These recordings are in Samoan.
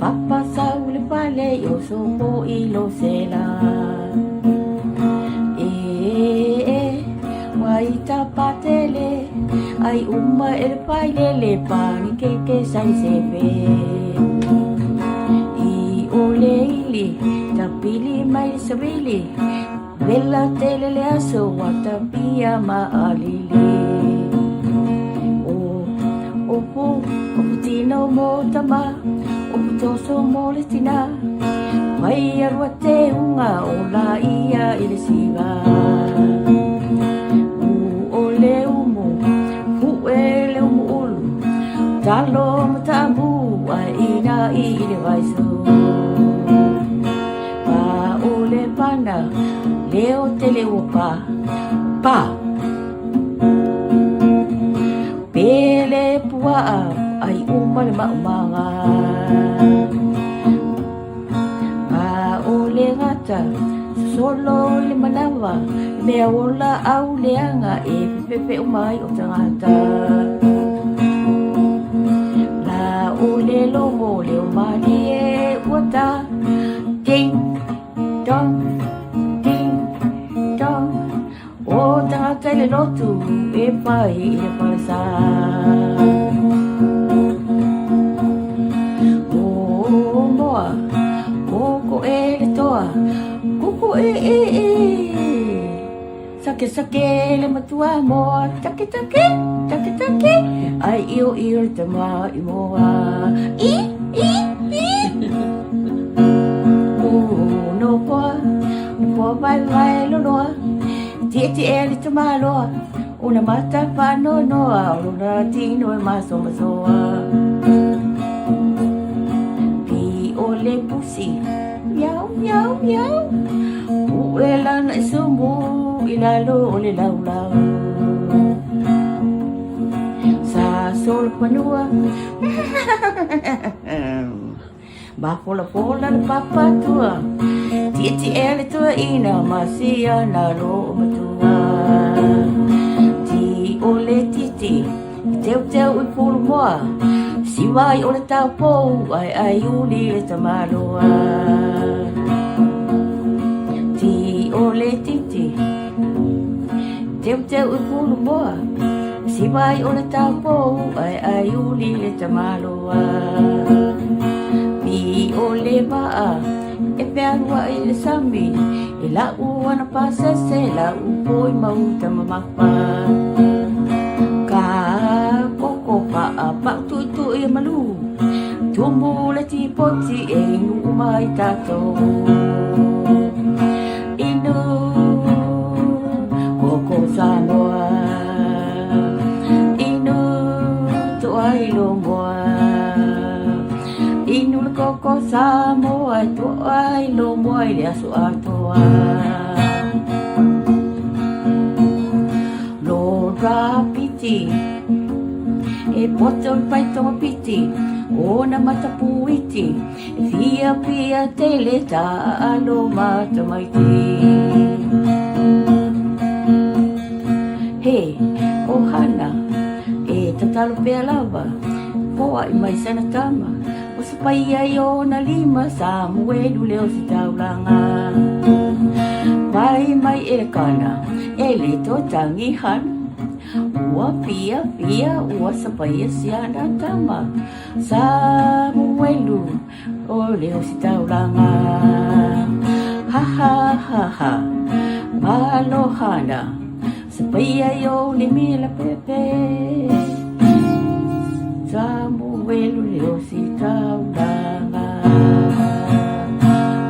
Papa sau le fale i oso po i lo sela. E e waita patele ai uma e le pailele pani ke ke sai sepe. I o le ili tapili mai le savili vela tele le aso wa tapia ma alili. O opo opo tino mo tama opo toso mo le tina mai arua te unga o la ia i le siva. U o le umu fu e le umu ulu talo matamu ai ina i le vaiso. Pa o le pana leo tele ua pa pa. Pele puaa ai uma le maumaga. A o le gata solo i le manawa mea ola au leaga e pepepe mai o tagata. La o le logo le o malie ua ta ding dong ding dong o tagata i le lotu e pai i le palesa. O moa o ko e le toa kuku e e e sake sake le matua moa take take take take ai io io le tama i moa i i i. O no poa no poa vai vai loloa tie tie le tama loa ona mata pa no noa o lona tino e maso masoa. Pi o le pusi miau miau miau pu e lana i sumu i lalo o le laulau. Sa solo panua Mafola fola le papatua Tie tie le tua ina masia na lo o matua. Ti o le titi i teu teu i pulu moa Siwai o le taupou ai ai uli le tamaloa. Ti o le titi teu teu i pulu moa Siwai o le taupou ai ai uli le tamaloa. Pi o le maa e pealua i le sami e lau ana pasese lau poi mauta mamapa. Ka koko pa'a pa'u tu'i tu'i e malu tumu le tipoti e inu mai tatou. Inu koko Samoa inu toai lomoa inu le koko Samoa e toai lomoa i le aso atoa. Lora piti e poto i paitoga piti ona matapuiti e fia pia tele ta alo matamaiti. He ohana e tatalo pea lava poa i mai sana tama o sa pai ai ona lima sa muelu le o se taulaga. Mai mai e le kana e le to tangi hana ua pia pia ua sapaia siana tama sa muelu o le o se taulaga. Ha ha ha ha malohana sapaia i o limi la pepe sa muelu le o se taulaga.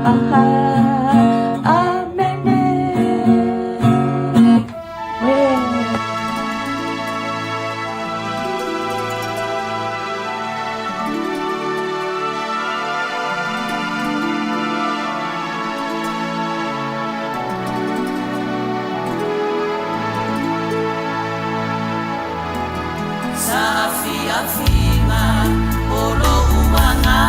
Ha ha amene. Saafiafiga o lo'u agaga.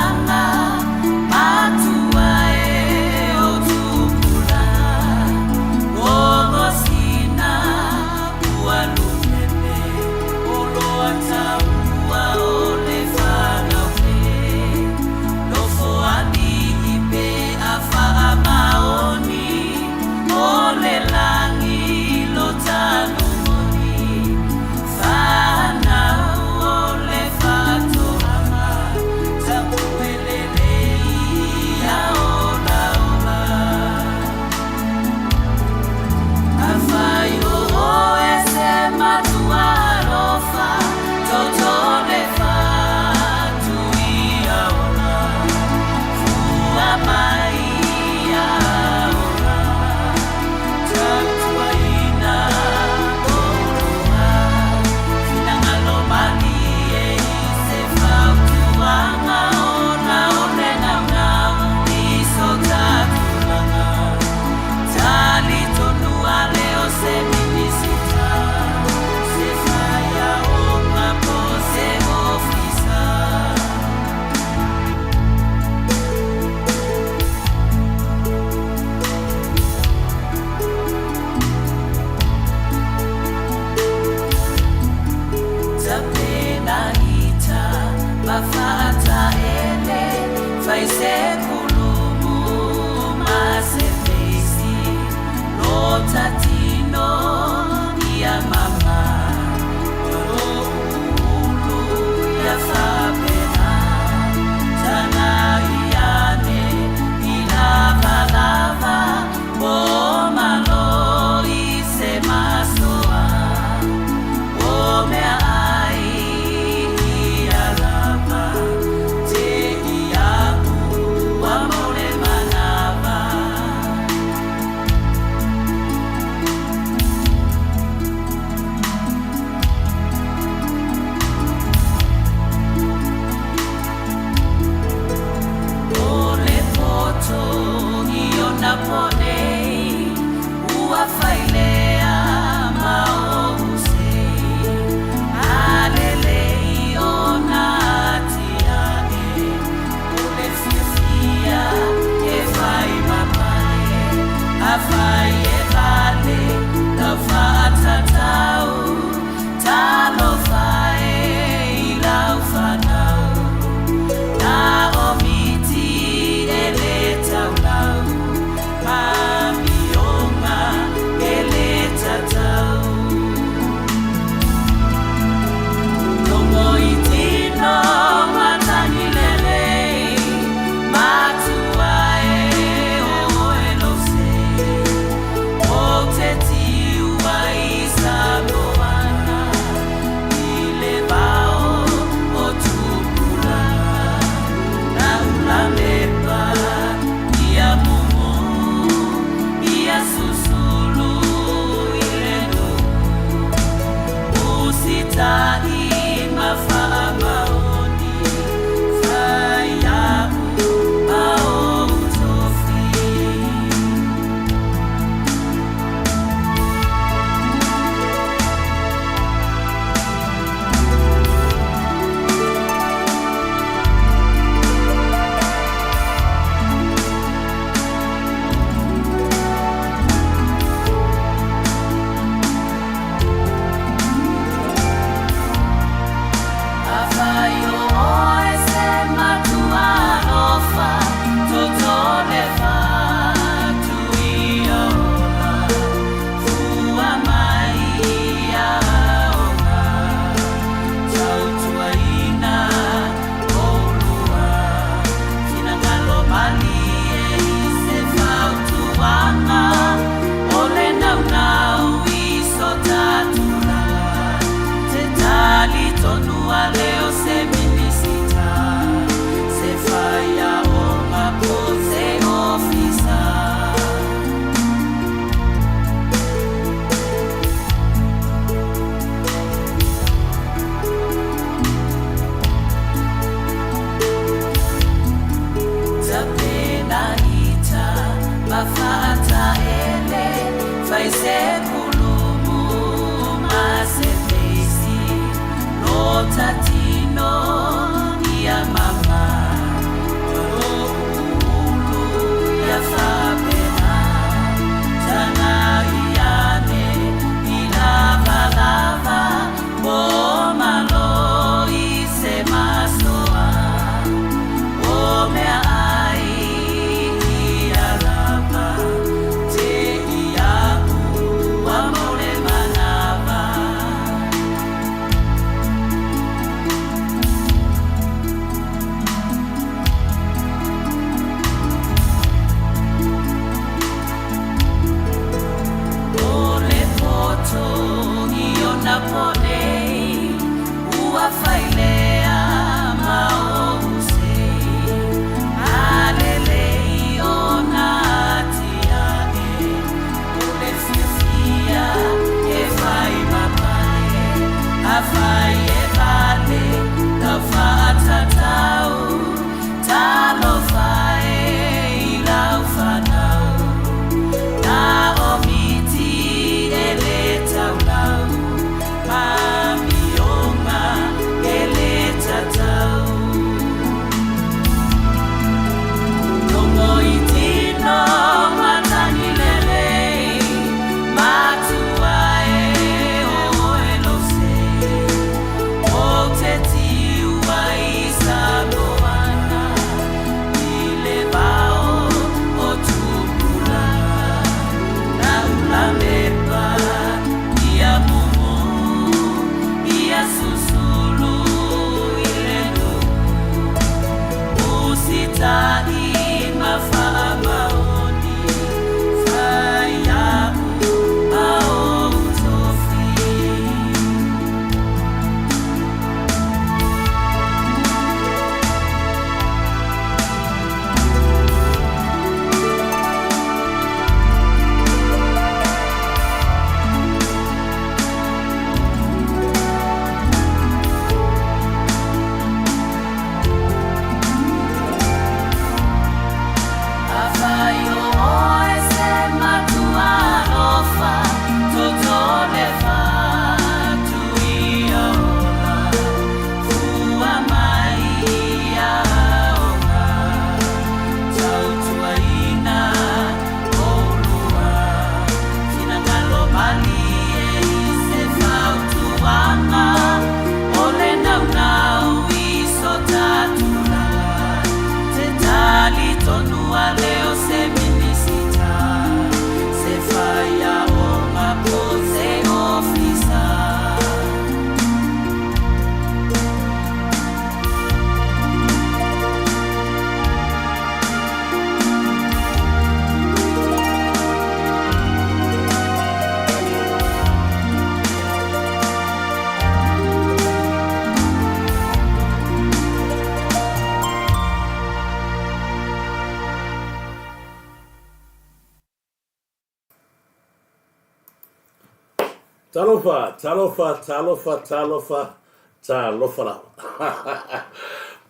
Talofa, talofa, talofa, talofa, talofa lava.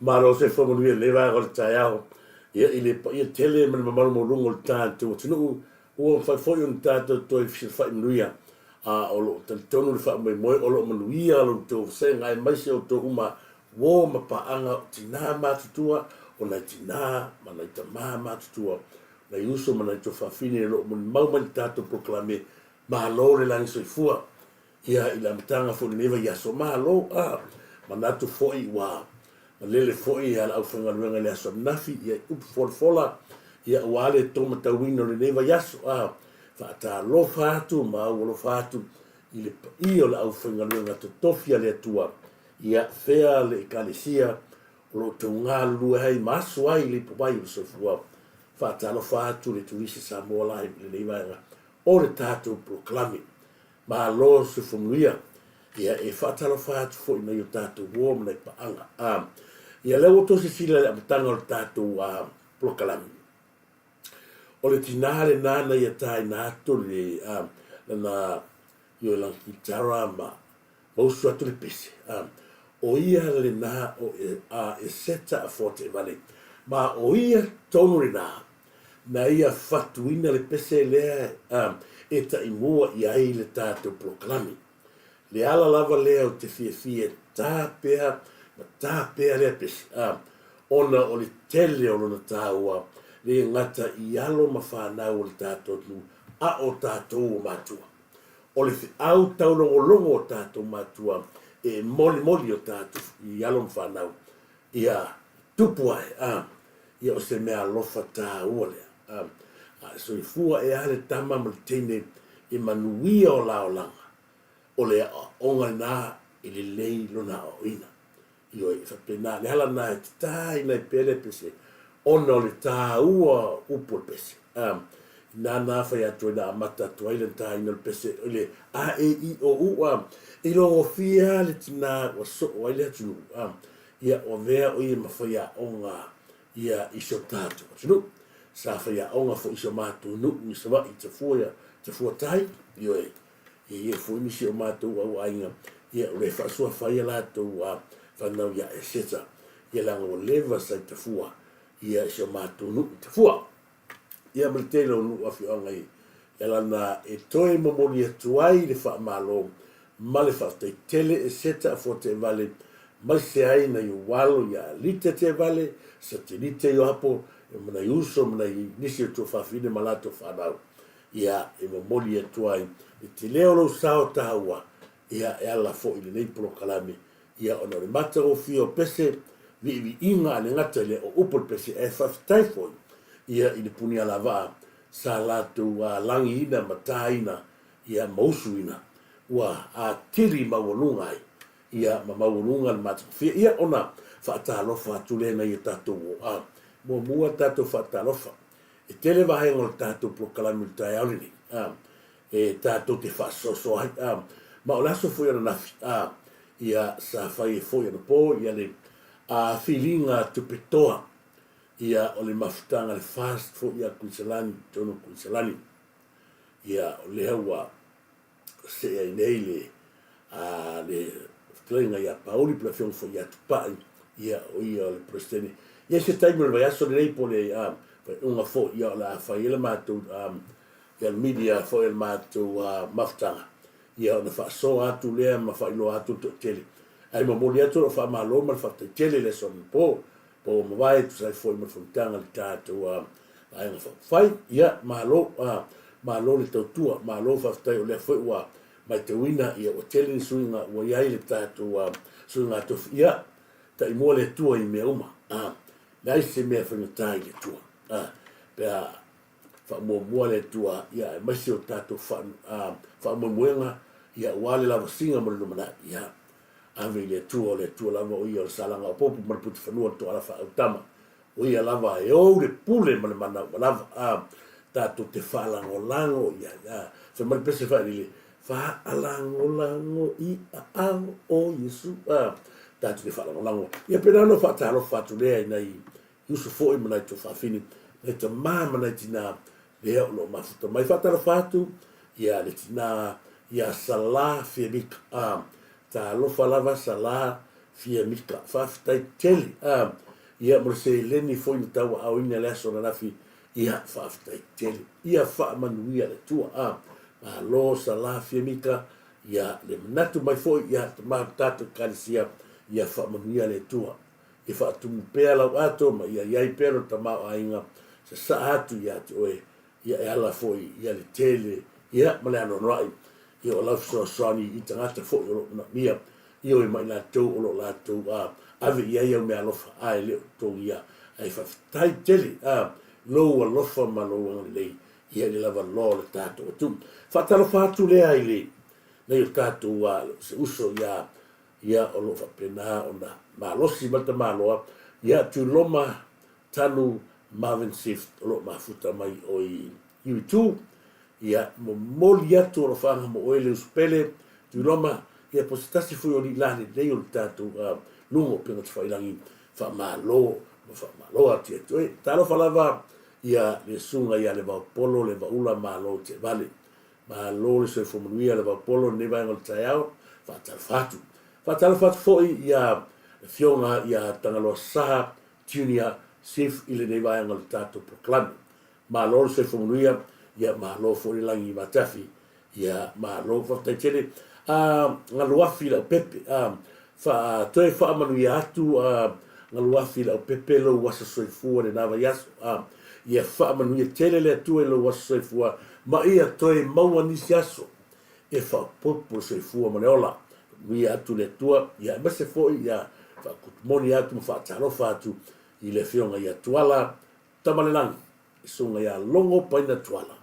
Malo soifua manuia i lenei vaega o le taeao. Ia, i le paia tele ma le mamalu maualuga o le tatou atunuu, ua mafai foi ona tatou toe fesilafai manuia. A o lo o talitonu le faamoemoe o lo o manuia lo outou vasega aemaise outou uma uo ma paaga o tina matutua, o nai tina ma nai tama matutua, nai uso ma nai tuafafine o lo o molimau mai i le tatou polokalame Malo le lagi soifua ia i le amataga foi o lenei vaiaso. Malo a manatu foi ua malele foi ia le aufaigaluega i le aso ananafi ia i upu folafola ia aua le to matauina o lenei vaiaso a faatalofa atu ma aualofa atu i le paia o le aufaigaluega totofi a le Atua ia fea le ekalesia o lo o tou galulue ai ma aso ai le ipuvai o le soifua. Faatalofa atu le Turisi Samoa Live i lenei vaega o le tatou polokalame. Malo soifua manuia. Ia e faatalofa atu foi i nai o tatou uo ma nai paaga. A, ia lea ua outou silasila i le amataga o le tatou a, polokalame. O le tinā lenā na ia tāina atu le, a, lana, ioe, lana kitara ma, ma usu atu le pese. A, o ia lenā o e, a, Eseta Afoa-Teevale. Ma o ia tonu lenā na ia fatuina le pese lea e taimua i ai le tatou polokalame. Le ala lava lea ou te fiafia e tā pea ma tā pea lea pese, ona o le tele o lona tāua le gata i alo ma fanau o le tatou atunuu, a o tatou o matua. O le feau taulogologo o tatou matua e molimoli o tatou i alo ma fanau Ia tupu ae, a, ia o se mea alofa tāua lea. A, a soifua ea le tama ma le teine i manuia o la olaga, o le aoaoga lena e lelei lona aoaoina. Ioe, e faapena, le ala lena e taina ai pea le pese, ona o le tāua o upu o le pese. A, inā nā whai atu ai na amata atu ai le taina o le pese, o le A, E, I, O, U, a, i logofia le tinā ua soo ai le atunuu, a, Ia ua avea o ia ma faiaoga ia i si o tatou atunuu. Sa faiaoga foi i si o matou nuu i Savaii i Tafua ia Tafua Tai, ioe, e i ai foi nisi o matou auaiga ia o lea e faasuafa ai a latou a fanau ia Eseta, ia leaga ua leva sa i Tafua ia i si o matou nuu i Tafua. Ia ma le tele o nuu afioaga i lana e toe momoli atu ai le faamalo ma le faafetai tele e Seta Afoa Teevale maise ai nai ou alo ia Alita Teevale, Satelite Ioapo ma nai uso ma nai nisi o tuafafine ma latou fanau. Ia e momoli atu ai le tele o lou sao taua ia e ala foi i lenei polokalame ia ona o le matagofie o pese viiviiga a le gata i le o upu o le pese ae faafetai foi ia i le puni alavaa sa latou lagiina ma taina ia ma usuina ua atili maualuga ai ia ma maualuga le matagofie ia ona faatalofa atu lea nai o tatou o a muamua tatou faatalofa e tele vaega o le tatou polokalame i le taeao lenei a e tatou te faasoasoa ai a ma o le aso foi ananafi a ia sa fai ai foi anapo ia le a filiga tupe toa ia o le mafutaga le fast foi ia Kuiselani totonu o Kuiselani ia o lea ua see ai nei le a le fetalaiga ia Pauli po le afioga foi ia Tupai ia o ia o le Peresetene ia se taimi o le vaiaso lenei po o le a faaiuga foi ia o le a fai ai le matou a ia le media foi o le matou mafutaga, ia ona faasoa atu lea ma faailoa atu le toatele. Ae momoli atu lau faamalo ma le faafetai tele i le aso anapo, po ua mavae e tusa ai foi ma le fonotaga i le tatou Vaega Faaupufai. Ia, malo, malo le tautua, malo faafetai o lea foi ua matauina ia ua tele ni suiga ua i ai le tatou suiga tofi. Ia, taimua le Atua i mea uma, leai se mea faigata i le Atua, pe a faamuamua le Atua ia aemaise o tatou faamoemoega ia aua le lavasiga mo le lumanai. Ia ave i le Atua, o le Atua lava o ia o le salaga opopo ma le putufanua o le toala faaautama. O ia lava e ou le pule ma le mana ua lava. A tatou te faalagolago i ai. A fai mai le pese failele, faalagolago i aao o Iesu. A tatou te faalagolago. Ia pena ona faatalofa atu lea i nai uso foi ma nai tuafafine, nai tamā ma nai tinā, lea o lo o mafuta mai. Faatalofa atu ia le tinā Ia Salā Fiamika, a, talofa lava Salā Fiamika. Faafetai tele, a, ia mo le seleni foi na tauaaoina i le aso ananafi, ia, faafetai tele. Ia faamanuia le Atua, a, malo Salā Fiamika, ia, le manatu mai foi, ia, tama o le tatou Ekalesia, ia faamanuia le Atua. Ia faatumu pea lau ato ma ia i ai pea lo tamaoaiga sasaa atu ia te oe, ia e ala foi ia le tele ia ma le anoanoai ia o lau fesoasoani i tagata foi o lo o manaomia ioe ma i latou o lo o latou a ave i ai au meaalofa a e le o totogia ae faafetai tele a lou alofa ma lou agalelei ia i le lava loa o le tatou atunuu. Faatalofa atu lea i le nei o tatou a se uso ia ia o lo o faapena ona malosi mai le tamaloa ia Tuiloma Tanu Marvin Swift o lo o mafuta mai o i Iwi-Tu, ia momoli atu alofaaga mo oe le uso pele, Tuiloma, ia po o se tasi foi o alii lalelei o le tatou luga o upega tafailagi, faamalo ma faamalo atu ia te oe. Talofa lava ia le susuga ia Levaopolo Levaula Malo Teevale. Malo le soifua manuia Levaopolo i lenei vaega o le taeao, faatalofa atu. Faatalofa atu foi ia le Afioga ia Tagaloa Saha Junior Chief i lenei vaega o le tatou polokalame. Malo le soifua manuia, ia malo foi le lagi matafi, ia malo faafetai tele. A Galuafi Leaupepe, a fa toe faamanuia atu a Galuafi Leaupepe lou aso soifua i lena vaiaso. A ia faamanuia tele le Atua i lou aso soifua ma ia toe maua nisi aso e faaopoopo le soifua ma le ola. Faamanuia atu le Atua, ia aemaise foi ia faakutumoni atu ma faatalofa atu i le Afioga ia Tuala Tamalelagi, le Susuga ia Logo Paina Tuala.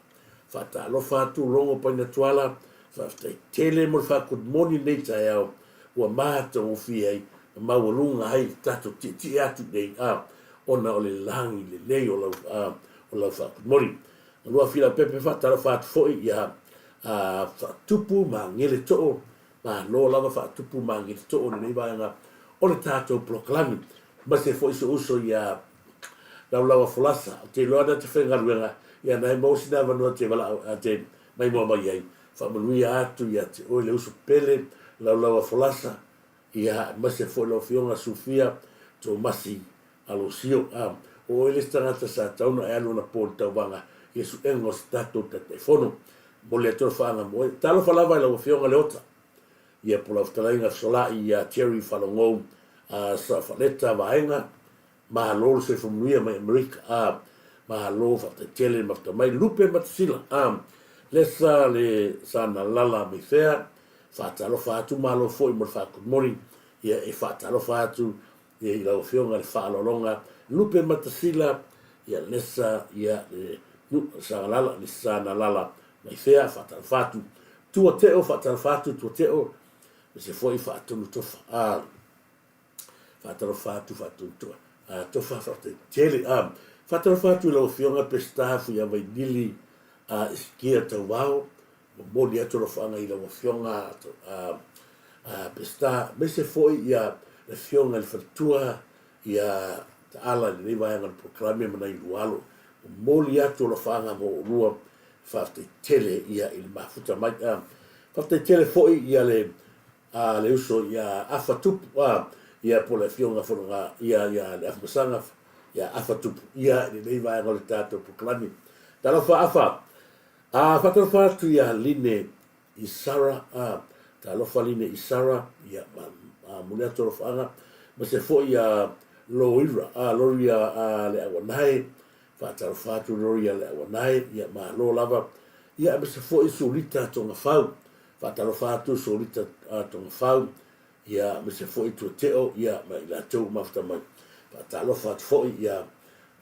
Faatalofa atu Logo Paina Tuala, faafetai tele mo le faakutumoni i lenei taeao ua matagofie ai ma maualuga ai le tatou tietie atu i nei a ona o le lagi lelei o lau a o lau faakutumoni. Malua Fila Pepe faatalofa atu foi ia a Faatupu Magele Too, malo lava Faatupu Magele Too i lenei vaega o le tatou polokalame. Aemaise foi si ou uso ia Laulaua Folasa, ou te iloa na te faigaluega, ia na e maua sina avanoa te valaau a te maimoa mai ai. Faamanuia atu ia te oe le uso pele Laulaua Folasa, ia aemaise foi lau Afioga Sufia Tomasi Alosio, a o oe le isi tagata sa tatau ona e alu anapo i le tauvaga i le suega o se tatou Taitaifono. Momoli atu le faaga mo oe. Talofa lava i lau Afioga Leota, ia po o lau fetalaiga Fesolai ia Jerry Falogou a sa Faleta Vaega, malo le soifua manuia mai Amerika, a malo faafetai tele mafuta mai Lupe Matasila, a lesa le sana lala mai fea, faatalofa atu malo foi mo le faakomoli, ia e faatalofa atu Ia i lau Afioga le faaaloaloga Lupe Matasila, ia Lesa, ia le Sagalala, le Sanalala mai fea, faatalofa atu. Tua Teo, faatalofa atu Tua Teo, aemaise foi Faatonu Tofa. A, faatalofa atu Faatonu Tofa. A, Tofa, faafetai tele. A, faatalofa atu i lau Afioga Peseta Fuiavainili, a, Isikia Tauvao, Momoli atu alofaaga i lau Afioga a Peseta, aemaise foi ia le Afioga i le Faletua ia Taala i lenei vaega o le polokalame ma nai lua alo. Momoli atu alofaaga mo oulua, faafetai tele ia i le mafuta mai. Faafetai tele foi ia le a le uso ia Afa Tupu a ia po o le Afioga Fonoga ia ia le Afa Masaga ia Afa Tupu ia i lenei vaega o le tatou polokalame. Talofa Afa. A faatalofa atu ia Line i Sarah, a, talofa Line i Sarah, ia, ma, a, momoli atu alofaaga, ma se foi ia Loira, a, Loria, a, Leauanae, faatalofa atu Loria Leauanae, ia, malo lava, ia, aemaise foi Sulita Togafau, faatalofa atu Sulita a, Togafau, ia, aemaise foi Tuateo, ia, ma i latou ua mafuta mai. Faatalofa atu foi ia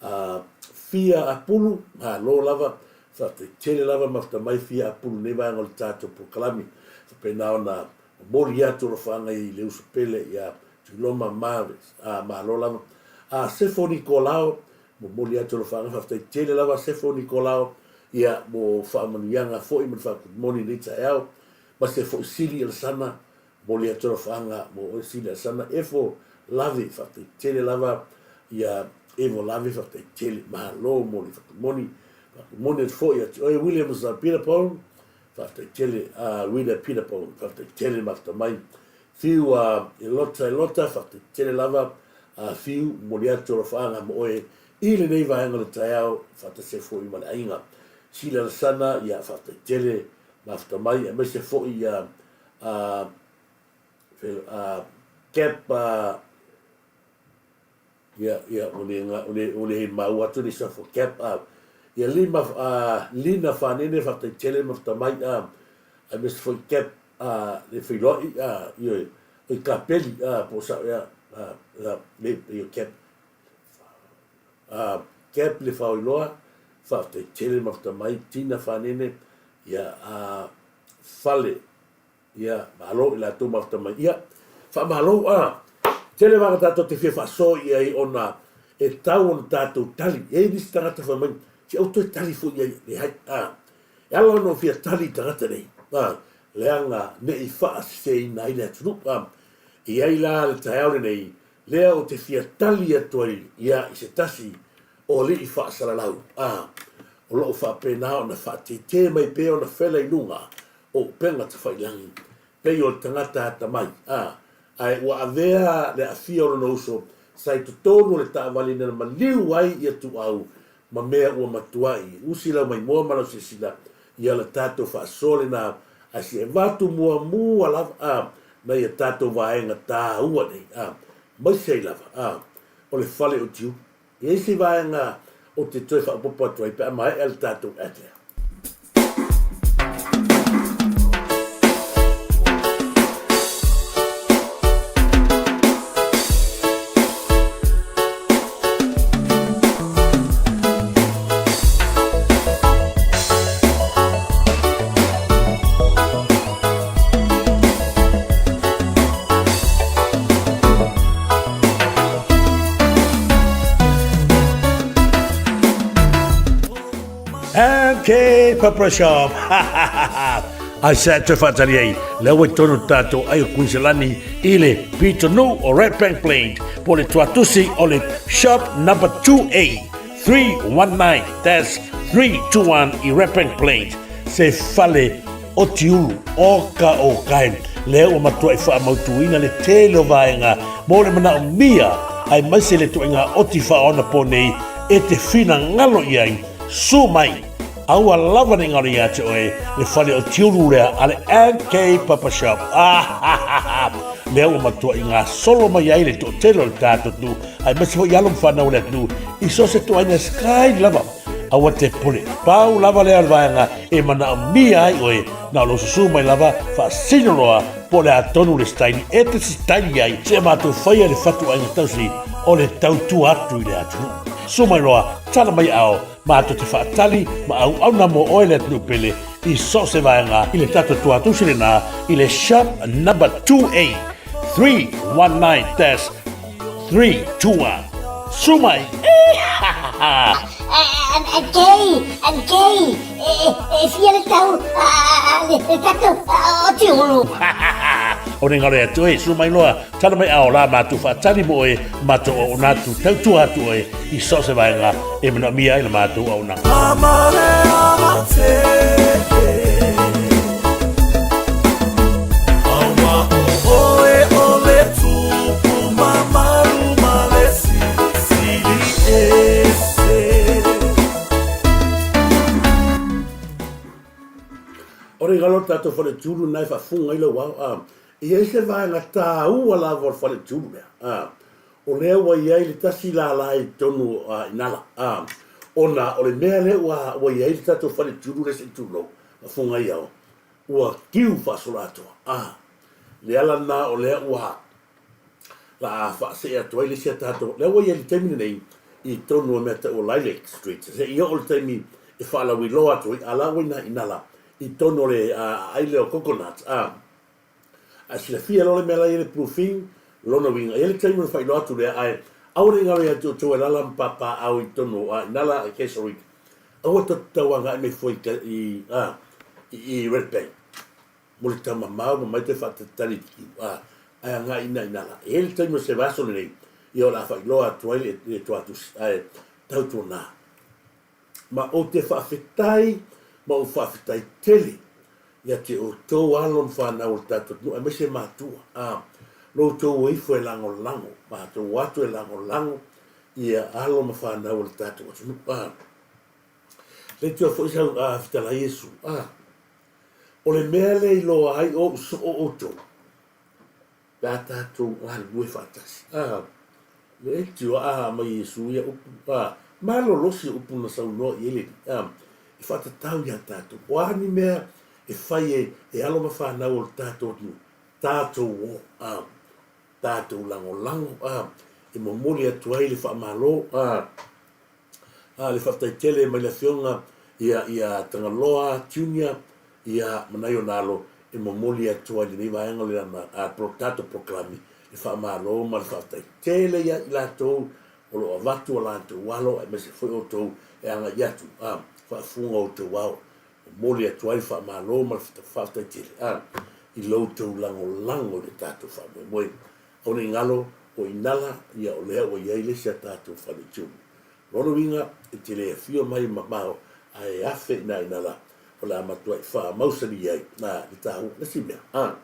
a, Fia Apulu, malo lava, faafetai tele lava mafuta mai Fia Apulu i lenei vaega o le tatou polokalame. Faapena ona momoli atu alofaaga i le uso pele ia Tuiloma ma, a, malo lava. A, Sefo Nikolao, momoli atu alofaaga, faafetai tele lava Sefo Nikolao, ia, mo faamanuiaga foi ma le faakulimoni i lenei taeao, ma se foi Sili Alesana, Momoli atu alofaaga mo oe Sili Alesana Efo Lave faafetai tele lava ia Evo Lave faafetai tele malo mo le fatumoni fatumoni atu foi ia te oe Williams Peter Pone. Faafetai tele a Rita Peter Paul, faafetai tele mafuta mai. Fiu a Elota Elota, faafetai tele lava a Fiu, momoli atu alofaaga mo oe i lenei vaega o le taeao, faatasi ai foi ma le aiga. Sila Lasana, ia faafetai tele mafuta mai, aemaise foi ia a a Cap a Ia, ia, ua le, ua le, ua le maua atu le shuffle cap, a. Ia lima, a, Lina Fanene, faafetai tele ma tamai, a, aemaise foi cap, a, le feiloai, a, ioe, oi Kapeli, a, po o sao ea, a, a, le, ia cap, a, cap le Faoiloa, faafetai tele ma tamai, Tina Fanene, ia, a, Fale, Ia, malo i latou mafuta mai. Ia, faamalo, a, tele vaega tatou te fia faasoa i ai ona e tau ona tatou tali. E i ai nisi tagata fai mai, se aua toe tali foi i ai. Leai, a, e ala ona ou fia tali i tagata nei, a, leaga ne i faaseseina ai le atunuu. A, e i ai la le taeao lenei, lea ou te fia tali atu ai, ia, i se tasi o alii faasalalau, a, o lo o faapena ona faateete mai pea ona fela i luga o upega tafailagi, pei o le tagata atamai, a, ae ua avea le aafia o lona uso sa i totonu o le taavale ina maliu ai ia tuau ma mea ua matuai usi lau maimoa ma lau silasila ia la tatou faasoa lena ae se avatu muamua lava, a, nai a tatou vaega taua nei, a, maise ai lava, a, o le fale o Tiulu. E i ai se vaega ou te toe faaopoopo atu ai pe a maea le tatou ad lea. MK Pepper Shop. Ai sa te whaatari ai, lea ua tonu tātou ai o Kuiselani i le pitonu o Red Bank Plains po le tuatusi o le shop number 2A 319 dash 321 i Red Bank Plains se fale o Tiulu, o ka o kae, lea ua matuai faamautuina le tele o vaega mo le manaomia aemaise le ituaiga oti faaonapo nei e te finagalo i ai. Su mai, aua lava ne i galo ia te oe le fale o Tiulu lea a le MK Papa Shop. Ah, lea ua matuai gasolo mai ai le toatele o le tatou atunuu aemaise foi alo ma fanau o le atunuu i so o se ituaiga sky lava. Aua te pule. Pau lava lea o le vaega e manaomia ai oe, na o lou susu mai lava, faasino loa po o le a tonu le sitaili e te sitaili ai, seia matou faia le fatuaiga tausi o le tautua atu i le atunuu. Susu mai loa, tala mai ao, matou te faatali ma auauna mo oe le atunuu pele i so o se vaega i le tatou tuatusi lena i le Shop Number 2A 319-. 3, 2, 1. Su mai! Kei, Kei, e fia le tau le tatou o Tiulu. O ne ngaro atu e, su mai loa, tala mai ao la mātou whaatali mo oe, mātou o ona atu, tautua atu oe, i so se vaega, e manaomia ai la mātou au nanga. Ore galo tatou fale tulu nai faafuga ai lau ao a e i ai se vaega taua lava o le fale tulu lea a o lea ua i ai le tasi lālā i totonu o Inala a ona o le mea lea ua ua i ai le tatou fale tulu lea se i tulou faafuga ai ao ua kiu faasoloatoa a le ala lena o lea ua la a faasee atu ai le isi a tatou lea ua i ai i le taimi lenei i totonu o mea tau o Lilac Street seia oo le taimi e faalauiloa atu ai a la ua i ina i Nala i totonu o le aai lea o Coconut a ae silafia loa le mea la i ai le proofing lona uiga e i ai le taimi ona faailoa atu lea ae aua ne i galo ia te outou e alaala ma papaaao i totonu o Inala i Keswick aua tou te tau agai mai fua i i Red Bank mo le taumamao ma mai toe faatalitali i te kiu, ā, ae agai ina i nā lā. E i ai le taimi o se vaiaso lenei, ia o le a faailoa atu ai le tuatusi, ae tautuanā. Ma ou te faafetai ma ou faafetai tele Ia te outou alo ma fanau o le tatou atunuu aemaise matua, a lo outou o ifo e lagolago, matou o atu e lagolago ia alo ma fanau o le tatou atunuu, a. Leitioa foi sau a fetalai Iesu, a. O le mea lea iloa ai o ou soo outou, pe a tatou galulue faatasi. A, le tio a mai Iesu ia upu, a, malolosi upu na saunoa i ai le Alii, a, e faatatau iā tatou. O a ni mea e fai e, e alo ma fanau o le tatou atunuu, tatou o, a, tatou lagolago, a, e momoli atu ai le faamalo, a, A le faafetai tele mai le afioga ia ia Tagaloa Junior ia ma nai ona alo e momoli atu ai lenei vaega o le lana a pro tatou polokalame le faamalo ma le faafetai tele ia i latou o lo o avatu a latou alo aemaise foi outou e agai atu a faafuga outou ao momoli atu ai le faamalo ma le faafetai tele a i lo outou lagolago i le tatou faamoemoe. Aua ne i galo o Inala, ia o lea ua i ai le isi a tatou fale tiulu. Lona uiga, e te le afio mai mamao ae afe ina Inala, o le a matuai faamausali ai na le taua. Le isi mea, a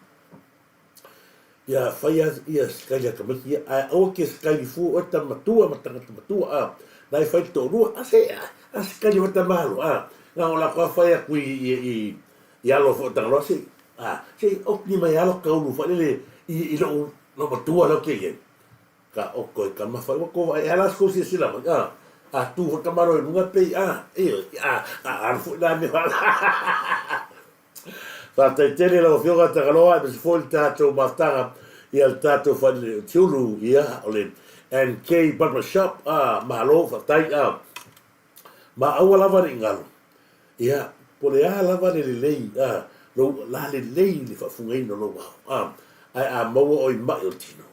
ia fai a ia sikaili a tamaiti ia, ae aua ke sikaili fua oe tama matua ma tagata matua, a na e fai le toalua, a se a sikaili fai tama alo, a na o la koa fai atu i i i i alo foi o Tagaloa, se a se okini mai alo kaulu faalele i i lou lou matua lea ou te i ai. Ka oko e kama fai ua ko vaai ala sku silasila mai a a tu foi tama alo i luga pei a ioe a a alu foi la mea Faafetai tele lau Afioga Tagaloa aemaise foi le tatou mafutaga ia le tatou fale Tiulu ia o le NK Barber Shop a malo faafetai a ma aua lava ne i galo ia po o le a lava le lelei a lou la lelei le faafugaina o lou ao a ae a maua oe i mai o le tino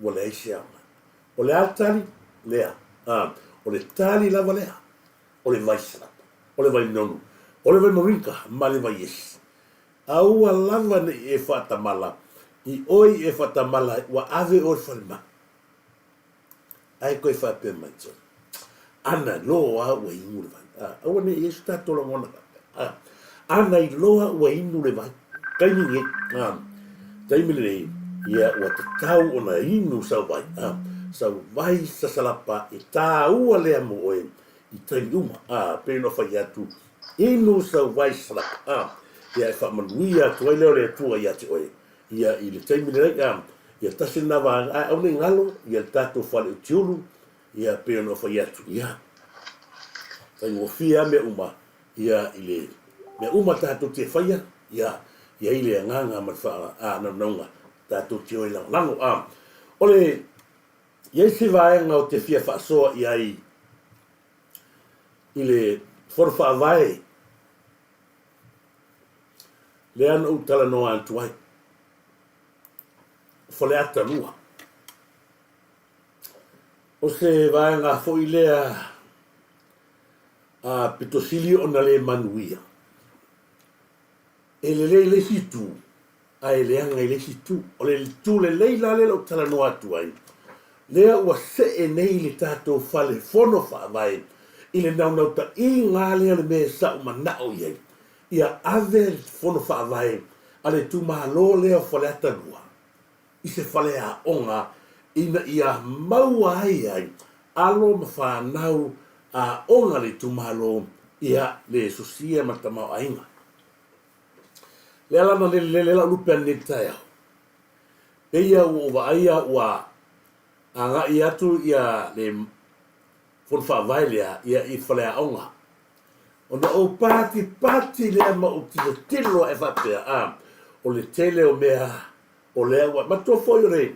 ua leai se aoga. O le a le tali? Lea. A, o le tali lava lea, o le vai salapa, o le vai nonu, o le vai moringa ma le vai esi. Aua lava ne i e faatamala, i oi e faatamala ai, ua ave oe i le falemai. Ae koe faapea mai, Sorry. Ana loa ua inu le vai. A, aua ne i i ai so tatou lagona faapea. A, ana iloa ua inu le vai. Taimi nei, a, taimi lenei, ia ua tatau ona inu sau vai. A, sau vai sasalapa e tāua lea mo oe i taimi uma. A, pei ona fai atu, inu sau vai sasalapa. A, ia e faamanuia atu ai lea o le Atua ia te oe. Ia i le taimi lenei, a, ia tasi lena vaega, ae aua ne i galo ia le tatou fale o Tiulu, ia pei ona ou fai atu, ia, faigofie lava mea uma, ia i le mea uma tatou te faia, ia i ai le agaga ma le faanaunauga tatou te o e lagolago. A, o le, i ai se vaega ou te fia faasoa i ai i le Fono Faavae lea na ou talanoa atu ai, o Faleata 2. O se vaega foi lea a pito sili ona le manuia. E lelei i le isi itu, ae leaga i le isi itu. O le itu lelei la lea na ou talanoa atu ai, lea ua see nei le tatou fale fono faavae i le naunautaiga lea o le mea sa ou manao i ai, ia ave le fono faavae a le itumalo lea o Faleata 2 i se faleaoga ina ia maua ai ai alo ma fanau aoga a le itumalo ia le sosia ma le tamaoaiga. Lea la na lele lele lau lupe ananei i le taeao, pei ua ou vaaia ua agai atu ia le fono faavae lea ia i faleaoga. Ona ou patipati lea ma ou tilotilo ae faapea, a, o le tele o mea o lea ua, manatua foi o le,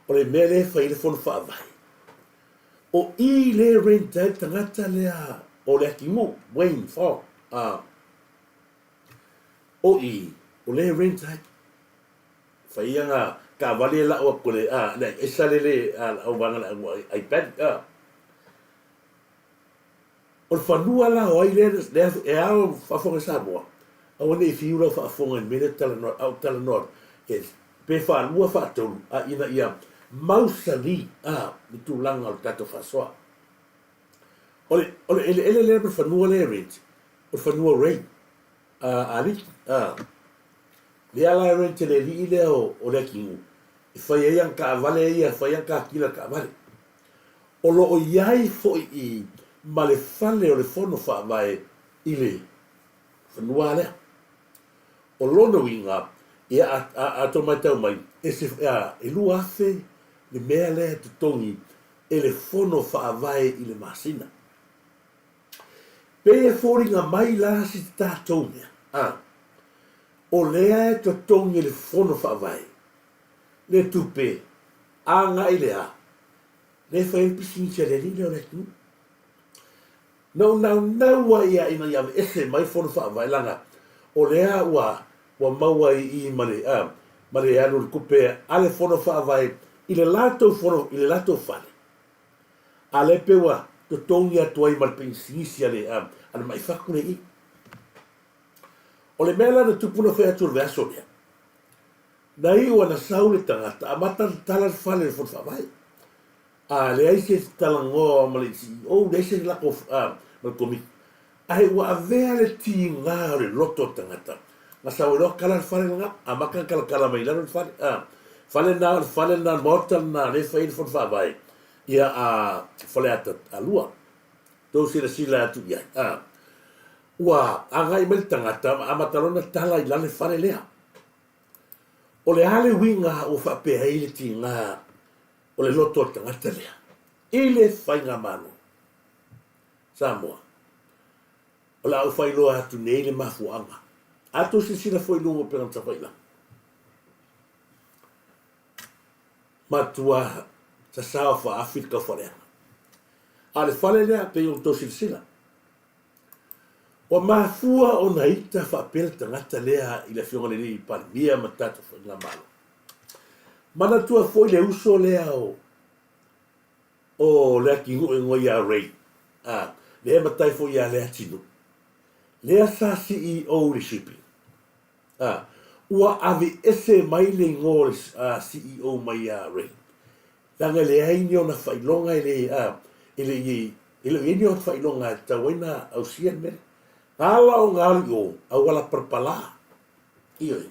o le mea lea e fai ai le fono faavae. O i lea e rent ai le tagata lea o Leatinuu, Wayne Fogg, a, o i, o lea e rent ai. Fai ia nga taavale e lau atu le, a, le esa lele a le auvaega le au ai pad, a. O le fanua la o ai lea, lea e ao faafofoga i Samoa, aua ne i fiu lau faafofoga i le mea lea talanoa, a ou talanoa atu, e, pe faalua faatolu, a ina ia mausali, a, le tulaga o le tatou faasoa. O le, o le eleele lea ma le fanua lea e rent, o le fanua o Ray, a, Aliki, a. Lea la e rent e le alii lea o Leatinuu e fai ai ana taavale ia, e fai ai ana tatila taavale. O lo o i ai foi i ma le fale o le Fono Faavae i le fanua lea. O lona uiga, ia a, a, a tou matau mai, e se, a, e 2000 le mea lea e totogi e le Fono Faavae i le masina. Pei e foliga mai la si tatou mea, a, o lea e totogi e le Fono Faavae le tupe agai le a, lea e fai ai le pisinisi a le alii lea o le atunuu. Na ou naunau ai ia ina ia aveese mai Fono Faavae leaga o lea ua ua maua i i ma le a, ma le alu o le tupe a le Fono Faavae i le latou fono i le latou fale. A lea pei ua totogi atu ai ma le pisinisi a le a, a le maifatu lea i i. O le mea la na tupu na fai atu i le vaiaso lea, na iu ana sau le tagata amata ona tala le fale o le Fono Faavae. A leai se talanoa ma le CEO, leai se lako ma le komiti, ae ua avea le tiga o le loto o le tagata, na sau ai loa kala le fale lena, amata ona kalakala mai i lalo le fale, a, fale lena, o le fale lena, le maota lena lea e fai ai le fono faavae, ia a Faleata 2. Tou silasila atu i ai, a, ua agai mai le tagata ma amata loa ona tala i lalo le fale lea. O le a le uiga ua faapea ai le tiga o le loto o le tagata lea i le Faigamalo Samoa. O le a ou faailoa atu nei le mafuaaga. A tou silasila foi i luga o upega tafailaga, matua sasao faaafi le taufaleaga. A o le fale lea, pei ona tou silasila, ua mafua ona ita faapea le tagata lea i le Afioga i le Alii Palemia ma le tatou Faigamalo. Manatua foi le uso lea o o Leatinuu e igoa ia Ray, a, lea e matai foi ia Leatinuu, lea sa CEO i le shipping, a, ua aveese mai le igoa o le CEO mai ia Ray, leaga e leai ni ona faailoga e le, a, e le i, e le o i ai ni ona faailoga e tatau ai ona ausia le mea lea. Na ala ona alu i o, auala palapala. Ioe.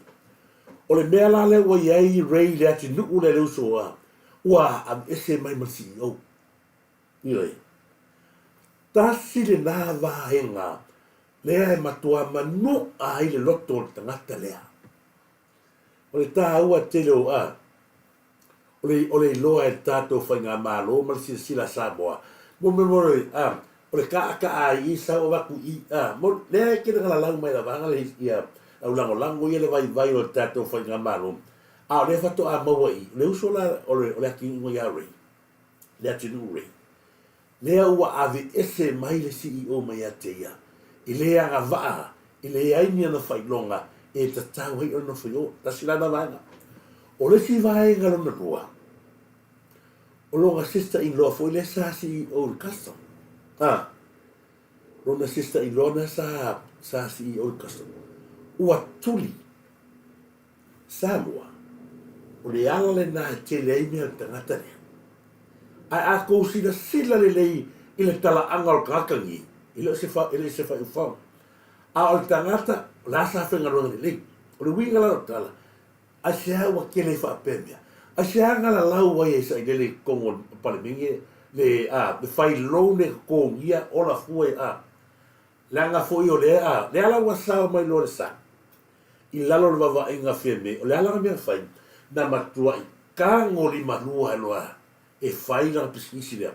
O le mea la lea ua i ai Ray Leatinuu lea le uso a, ua aveese mai ma le CEO. Ioe. Tasi lena vaega lea e matua manu'a ai le loto o le tagata lea. O le taua tele o a, o le, o le iloa e le tatou Faigamalo ma le silasila a Samoa, mo mea mo le, a, o le kaaka'a i i sau avatu i i, a, mo, lea e tele na lalau mai lavaga le, ia, au lagolago ia le vaivai o le tatou Faigamalo, a o lea faatoa maua i i, o le uso la, o le, o le atinu'u ia Ray, le atinuu Ray, lea ua aveese mai le CEO mai ia te ia, i le agavaa, e leai ni ana faailoga e tatau ai ona nofo i o. Tasi la lena vaega. O le isi vaega lona lua, o lona sister-in-law foi lea sa CEO i le custom. A, lona sister-in-law lena sa, sa CEO i le custom. Ua tuli Samoa, o le ala lena e tele ai mea a le tagata lea. Ae a tou silasila lelei i le talaaga o le tagata lenei, e le o se e le o se faaiufaga. A o le tagata, o la sa faigaluega lelei. O le uiga la o le tala, aisea ua tele ai faapea mea? Aisea na lalau ai e Sailele i totonu o le Palemene le, a, le fai loan e totogia ola fua a, leaga foi o lea, a, lea la ua sao mai loa le sa. I lalo o le vaavaaiga Fiame, o le a lana mea na fai? Na matuai tagolimalua ai loa e fai lana pisinisi lea.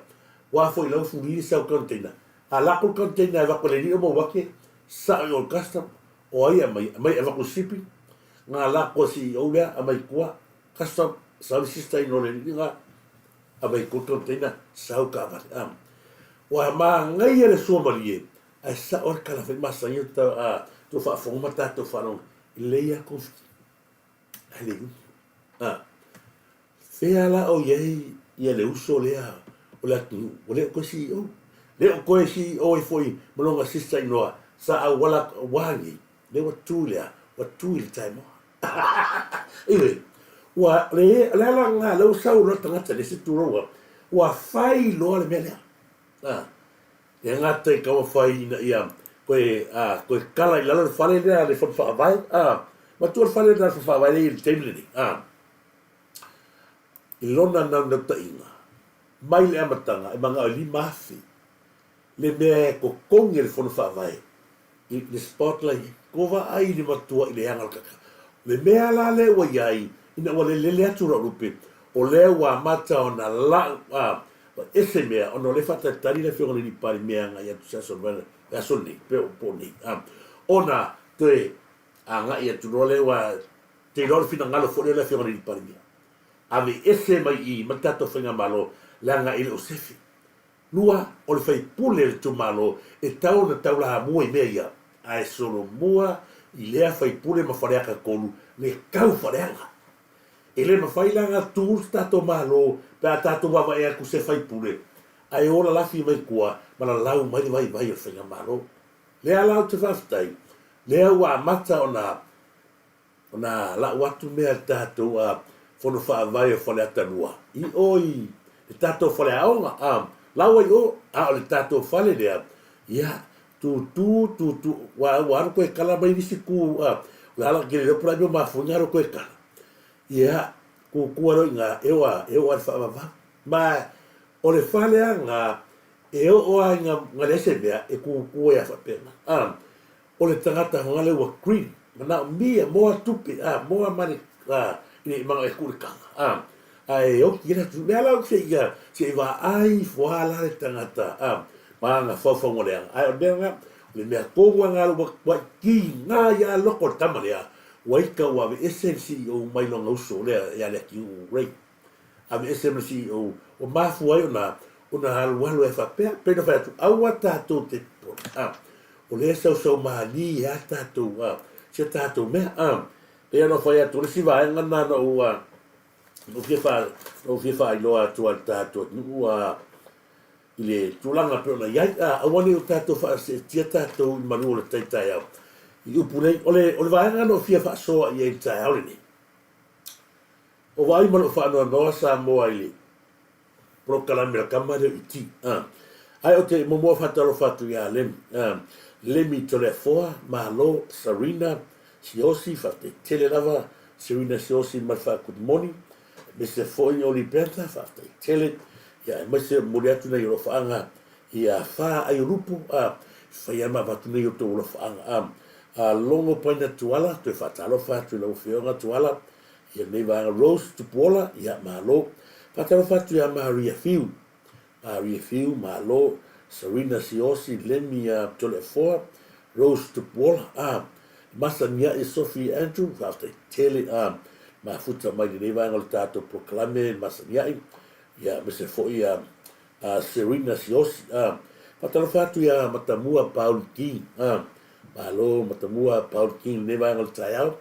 Ua foi lau fuli le sau container. A lako le container e avatu e le alii o mau ake, sao i o i le custom, o ai e aumai? Aumai e avatu i le shipping, na lako e CEO lea, aumai i tua, custom, sau le sister in law o le alii lena, aumai i tua le container, sau taavale. A. Ua manaia le suamalie Ae sao le tala fai masani o ta tou faafofoga ma tatou faalogo e lelei lava Koviti ae le umi. A fea la o i ai ia le uso lea o le atunuu ua le o toe CEO. Le o toe CEO ai foi ma lona sister in law sa auala ua nei lea ua tu i le a? Ua tu i le taimoa. Ioe, ua le o le ala lena lea ua sau loa le tagata le se tulou ua fai loa le mea lea. A E gata i taumafai ina ia toe, a, toe kala i lalo le fale lea a le Fono Faavae, a, Matua le fale lena le faavae lea i le taimi lenei, a. I lona naunautaiga, mai le amataga e manao e 5,000 le mea e totogi e le Fono Faavae i le spot la i ai. Ua vaai i le matua i leaga o le kaka. O le mea la lea ua i ai, ina ua lelele atu lau lupe, o lea ua amata ona lau a ese mea, ona o lea e faatalitali le Afioga i le Alii Palemia e agai atu i se aso le aso lenei, pe o nei, a, ona toe agai atu loa lea, ua te iloa le finagalo foi lea o le Afioga i le Alii Palemia. Aveese mai i i ma le tatou Faigamalo, leaga e le o sefe. Lua, o le faipule o le itumalo e tau ona taulamua i mea ia, ae solomua i lea faipule ma Faleata 3 le taufaaleaga. E le mafai la ona tu le tatou Malo pe a tatou vaavaai atu se faipule ae o lalafi mai tua ma lalau mai le vaivai o le Faigamalo. Lea la ou te faafetai, lea ua amata ona Ona lau atu mea a le tatou a Fono Faavae o Faleata 2 i o i le tatou faleaoga a laua i o, a o le tatou fale lea, ia, tūtū, tūtū, ua, ua alu koe kala mai nisi ku, a, o le ala kele leo pula mea mafuinga alu koe kala. Ia, kukua leo i ngā, e o a, e o a le faavavau. Ma, o le fale a ngā, e oo a i ngā, ngā leai se mea, e kukua ia faapena. A, O le tagata hoga lea ua green, manaomia moa tupe, a, moa male, a, ina i manga e ku le kanga, a, a e oki ai le atu, mea la se ia, se i vaai ifo a la le tagata, a, ma ana faufauga leaga. Ae o le mea lena, o le mea tonu lava lena ua ua tiga ia loko le tama lea, ua ita ua aveese le CEO mai lona uso lea ia Leatinuu Ray. Aveese ma le CEO, ua mafua ai ona ona alualu ai faapea, pei ona fai atu, aua tatou te popole, a, o lea e sausau malie lava tatou, a, si a tatou mea, a. Pei ona fai atu, o le isi vaega lena na ou, a, na ou fia faa, na ou fia faailoa atu ai i le tatou atunuu, a, i le tulaga pei ona i ai, a, aua ne i o tatou faaseetia tatou i malu o le tai taeao i upu nei. O le, o le vaega na ou fia faasoa i ai i le taeao lenei, O vaai ma lou faanoanoa Samoa i le polokalame a le tama lea o Iti. A. Ae ou te muamua faatalofa atu ia Lemi. A. Lemi Toleafoa, Malo, Serena, Siaosi, faafetai tele lava Serena Siaosi ma le faa-good morning. Aemaise foi Oli Panther, faafetai tele. Ia aemaise momoli atu nai alofaaga ia Fa Aiolupu, a, fai lava ma avatu nei outou alofaaga. A. A Logo Paina Tuala, toe faatalofa atu i lau Afioga Tuala, Ia lenei vaega Rose Tupuola, ia malo. Faatalofa atu ia Maria Fiu, Maria Fiu, malo. Serena Siosi, Lemmy ia Toleafoa, Rose Tupuola, a masani ae Sophie Andrew, faafetai tele a mafuta mai lenei vaega o le tatou polokalame masani ae, ia aemaise foi ia a Serena Siosi, a faatalofa atu ia Matamua Paul King, a malo Matamua Paul King lenei vaega o le taeao.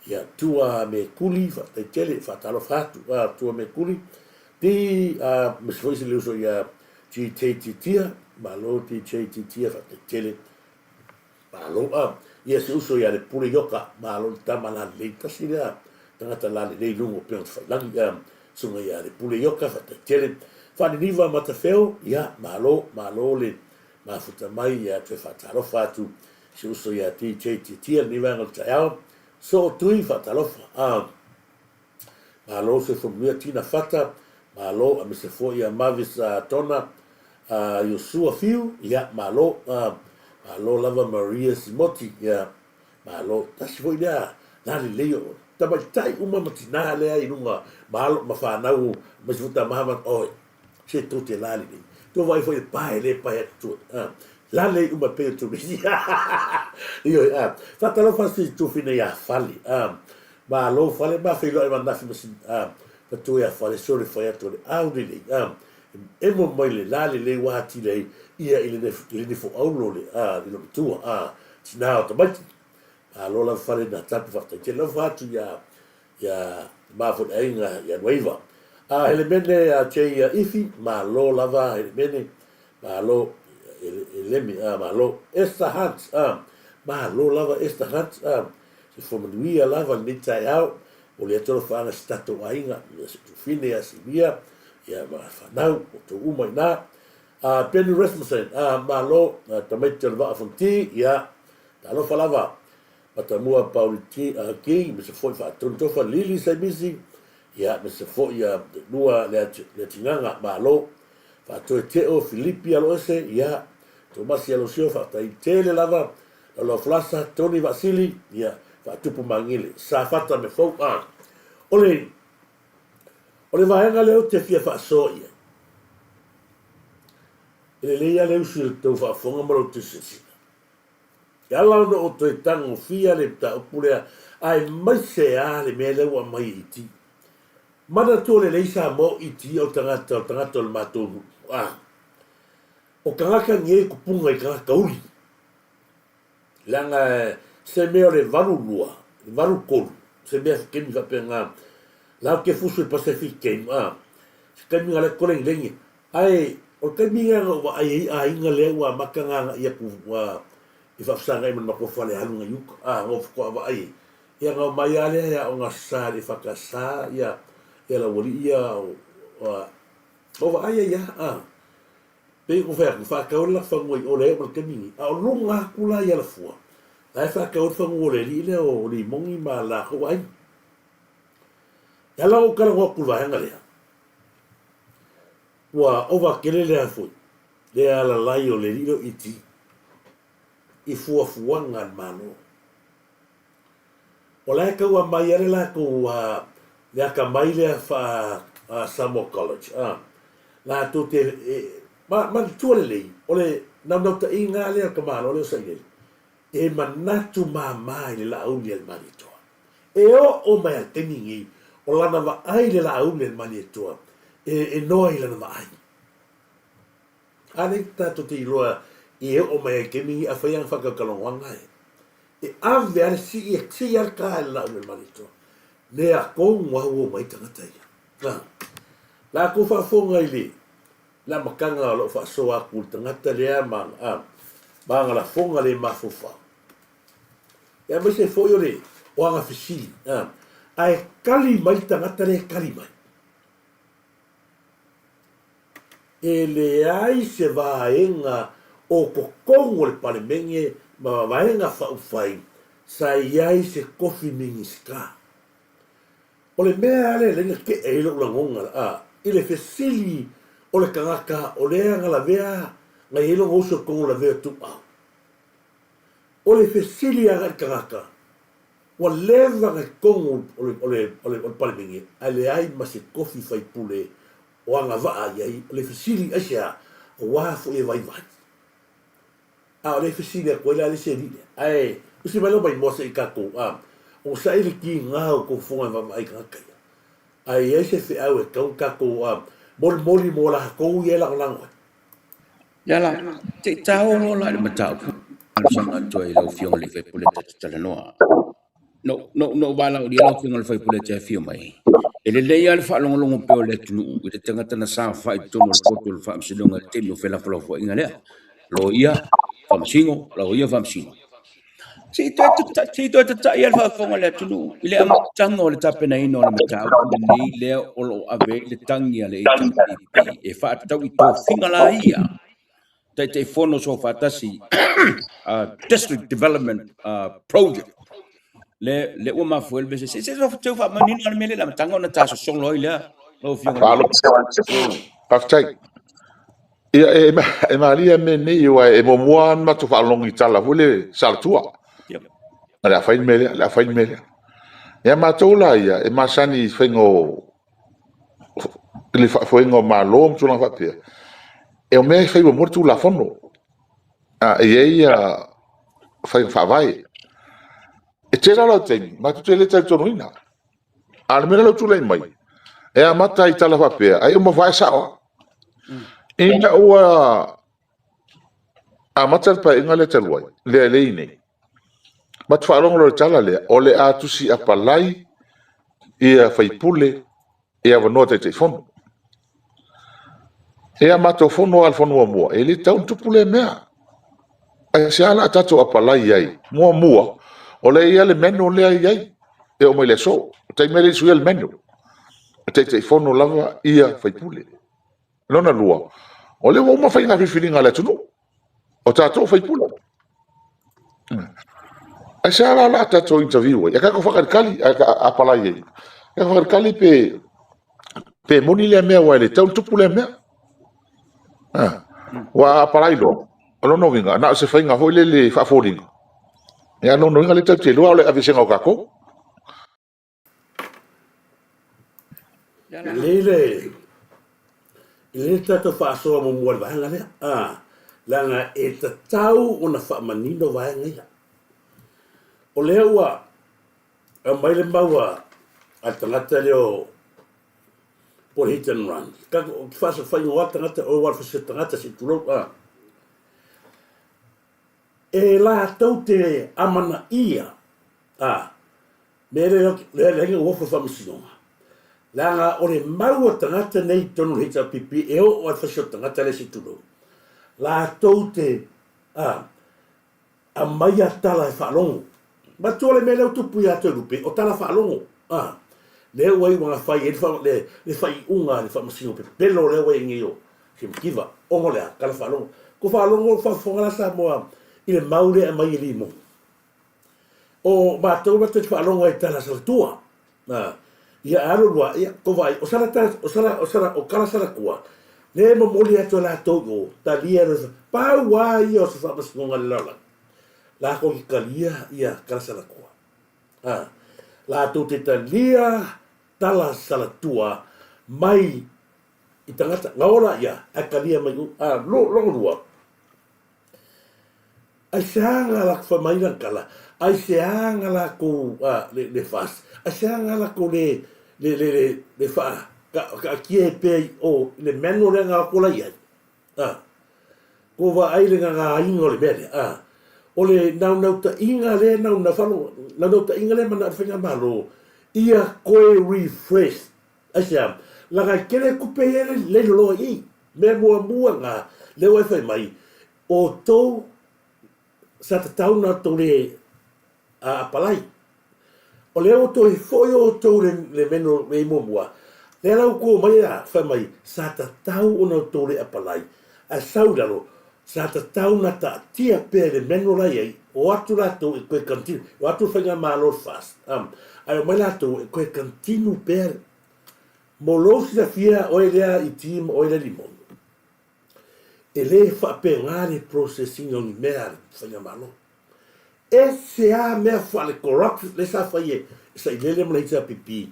Ia Tua me Kuli, faafetai tele, faatalofa atu a Tua me Kuli. Ti, a, aemaise foi si le uso ia TJ Titia, malo TJ Titia, faafetai tele, malo. A, ia si uso ia Lepule Ioka, malo le tama lalelei, tasi lea tagata lalelei i luga o upega tafailagi, a, susuga ia Lepule Ioka, faafetai tele. Faaniniva Matafeo, ia, malo, malo le mafuta mai, ia toe faatalofa atu Si uso ia DJ Titia lenei vaega o le taeao. Soo Tui faatalofa. A Malo soifua manuia Tina Fata, malo aemaise foi ia Mavis Tona, a Iosua Fiu, ia malo. A malo lava Maria Simoti, ia malo. Tasi foi lea lalelei o tamaitai uma ma tinā lea i luga ma alo ma fanau aemaise foi tama ma oi Se tou te lalelei. Tou vaai foi e pae le pae atu tua. A, lalelei uma pei o Tunisia. Ioe, a, faatalofa atu i tufina ia Fale. A, malo Fale, ma feiloai ma Nafi ma Sin, a, matua ia Fale, sole fai atu o le au lelei. A, emo mai le lalelei ua atili ai ia i le, i le nifo aulo le, a, i lo matua, a, tina o tamaiti. Malo lava Fale na tapu faafetai tele alofa atu ia Ia ma foi le aiga ia Nuaiva. A Helemene ia Jay ia Ifi, malo lava Helemene, malo Elemi, a malo. Esther Hunt, a malo lava Esther Hunt, a se fua manuia lava lenei taeao, momoli atu alofaaga i si tatou aiga, ia si Tufine ia Silia, ia ma fanau, outou uma i ina. A Benny Rasmussen, a malo, tamaiti o le Vaa o Fonoti, ia, talofa lava. Matamua Pauli King, aemaise foi Faatonu Tofa, Lili Saimisi, ia, aemaise foi ia Lua Leatigaga, Malo, Faatoe Teo, Filipi Aloese, ia, Tomasi Alosio, faafetai tele lava, Laulao Falasa, Tony Vaasili, ia, Faatupu Magele, Safata me Fou, a. O le, o le vaega lea ou te fia faasoa i ai, e lelei lava le usi i le tou faafofoga ma lo outou silasila. E ala ona ou toe tagofia le mataupu lea, aemaise lava le mea lea ua aumai e ET. Manatua lelei Samoa o ET o le tagata, o le tagata o le matou nuu. A, o tagata nei e kupuga i tagata uli. Leaga se mea o le 82, 83, se mea taimi faapena, la ou te fusu i Pacific Game, a, se taimi na le kolengilegi, ae o le taimi lea na ou vaai ai aiga lea ua amata ona agai atu i faafesagai ma le matou fale alu i uta, a, na ou faatoa vaai ai, ia ona omai lava lea e aoga sa i le EFKS ia le aualii ia, na ou vaai ai lava, a. Pei ona fai atu, faatau ai le fanua i o lea e oo mai le taimi lenei. A o luga atu la i Alafua, la e faatau ai le fanua o le alii lea o Limoni ma latou aiga. E ala ona ou talanoa atu i le vaega lea, ua ova tele le foi, le alalai o le alii lea o ET i fuafuaga a le Malo. O la e tau aumai lava le latou le atamai lea faa Samoa College a, latou te manatua lelei, o le naunautaiga lava lea o le tamaloa lea o Sailele, e manatu mama i le Laauli a le Malietoa. E oo mai lava i le taimi lenei, o lana vaai i le Laauli a le Malietoa, e noa i lana vaai. A lea tatou te iloa e oo mai ai i le taimi lenei, afai ana faatalatalanoaga e, e ave lava le sii, e sii lava le ta i le laau le Malietoa. Mea tonu lava ua omai tagata ia. Na, latou faafofoga i le, le amataga o lau faasoa atu i le tagata lea ma, a, ma ana lafoga le mafaufau. E aemaise foi o le, o ana fesili, a, ae tali mai le tagata lea e tali mai. E leai se vaega o totonu o le Palemene ma Vaega Faaupufai sa i ai se tofi Minisita. O le mea lava lea lea na tea ai lou lagona a i le fesili o le tagata o lea na lavea na i ai lona uso i totonu o lavea o Tuuau. O le fesili agai i le tagata Ua leva na i totonu o le Palemene ae leai ma se tofi faipule o agavaa i ai, o le fesili aisea? Aua foi e vaivai. A o lea e fesili atu ai la le isi alii lea, ae usi mai lau maimoa se i tatou a onosai le tiga o tou fofoga e vaavaai i tagata ia. Ae i ai se feau e tatau ona tatou a molimoli mo latou ia e lagolago ai. Ia la, se i taua loa la i le mataupu talosaga atu ai i lau Afioga i le sui usufono ta te talanoa. Na ou valaaulia lau Afioga i le sui usufono e te afio mai. E lelei lava le faalogologo pea o le atunuu i le tagata na saofai i totonu o le poto o le Faamasinoga i le taimi o felafolafoaiga lea. Loia, Faamasino, Loia, Faamasino. Se i toe tatai lava le faafofoga a le atunuu i le amataga o le tapenaina o le mataupu lenei lea o lo o ave ai le tagi a le HRPP e faatatau i tofiga la ia Taitaifono Soofaatasi District Development Project le ua mafua ai le mea se tau faamanino le mea lea i le amataga ona ta sosolo ai lea lau Afioga. Faafetai. Ia, e malie mea nei, aua e muamua lava ona matou faalogo i tala foi lea Salatua. O le a fai le mea lea, o le a fai le mea lea. Ia matou la ia, e masani i faiga o le faafoega o Malo ma tulaga faapea, e o mea e fai muamua le Tulafono. A, e i ai ia faiga faavae. E tele lava lau taimi, matou te le talitonuina. A o le mea lea ua tulai mai, e amata i tala faapea, ai uma vae sao lava. Ina ua amata le paeaiga lea talu ai, lea e lei nei, matou faalogo loa i le tala lea, o le a tusi apalai ia faipule i avanoa Taitaifono. Ia matou fono lava i le fono muamua, e le tatau ona tupu lea mea. Aisea la a tatou apalai ai? Muamua, o lea e i ai le manual lea e i ai, e oo mai i le aso. O le taimi lea e le i suia le manual. E Taitaifono lava ia faipule. Lona lua, o lea ua uma faiga filifiliga a le atunuu. O tatou faipule. Aisea la o le a tatou interview ai? E tatou faatalitali ae apalai ai. E faatalitali pe pe moni lea mea aua e le tatau ona tupu lea mea. Ah. Ua apalai loa, o lona uiga, na o se faiga foi lele faafoliga. Ia, lona uiga lea tatou te iloa o le aveesega o tatou. Lelei le lelei le tatou faasoa muamua i le vaega lea, a, leaga e tatau ona faamanino vaega ia. O lea ua aumai le mau a le tagata lea o po o le hit and run. Tatou faaigoa le tagata o le fasi o le tagata se i tulou, a. E latou te amanaia, a, mea lea lea lea ua ofo faamasinoga. Leaga o le mau a tagata nei i totonu o le HRPP e oo lava i le fasi o le tagata lea se i tulou. Latou te, a, aumaia tala e faalogo. Manatua le mea lea ua tupu ia Toelupe, o tala faalogo, a, lea ua iu ina fai ai le, le faaiuga a le faamasino pepelo lea ua i ai nei o Semativa, ona o le a? Tala faalogo. Ko faalogo faafofoga la Samoa i le mau lea e aumai e Limoni. O matou la te faalogo ai i tala salatua. A, ia alu lua, ia, ko vaai, o sala tala, o sala, o sala, o kala salatua, lea e momoli atu e latou i o, talia e pau lava ia o se faamasinoga i le lalolagi, latou te talia ia tala salatua. A, latou te talia tala salatua mai i tagata, na ola ia, ae talia mai o, a, lo, lona lua, Aisea nga lakou fai mai lana tala, aisea nga lakou a le le fas, aisea nga lakou le le le le le faa taatia ai pea i o i le manual lea na o atu la i ai. A ko vaai le gagāina o le mea lea, a o le naunautaiga lea naunau faalogo, naunautaiga lea manao le faigamalo ia toe refresh. Aisea? Leaga e tele tupe ia le i loloa i i. Mea muamua lena lea ua e fai mai, outou sa tatau ona outou le apalai. O lea ua toe foi outou le le meno le muamua, lea la ua tou omai a fai mai sa tatau ona outou le apalai, ae sau i lalo sa tatau ona taatia pea i le meno la i ai, o atu latou e toe continue, o atu le faigamalo le FAST, ae omai latou e toe continue pea mo lou silafia oe lea i ti ma oe lea limonu. E le faapena le process ina o ni mea a le faigamalo. Ese a mea faale corrupt lea sa fai e Sailele ma le HRPP,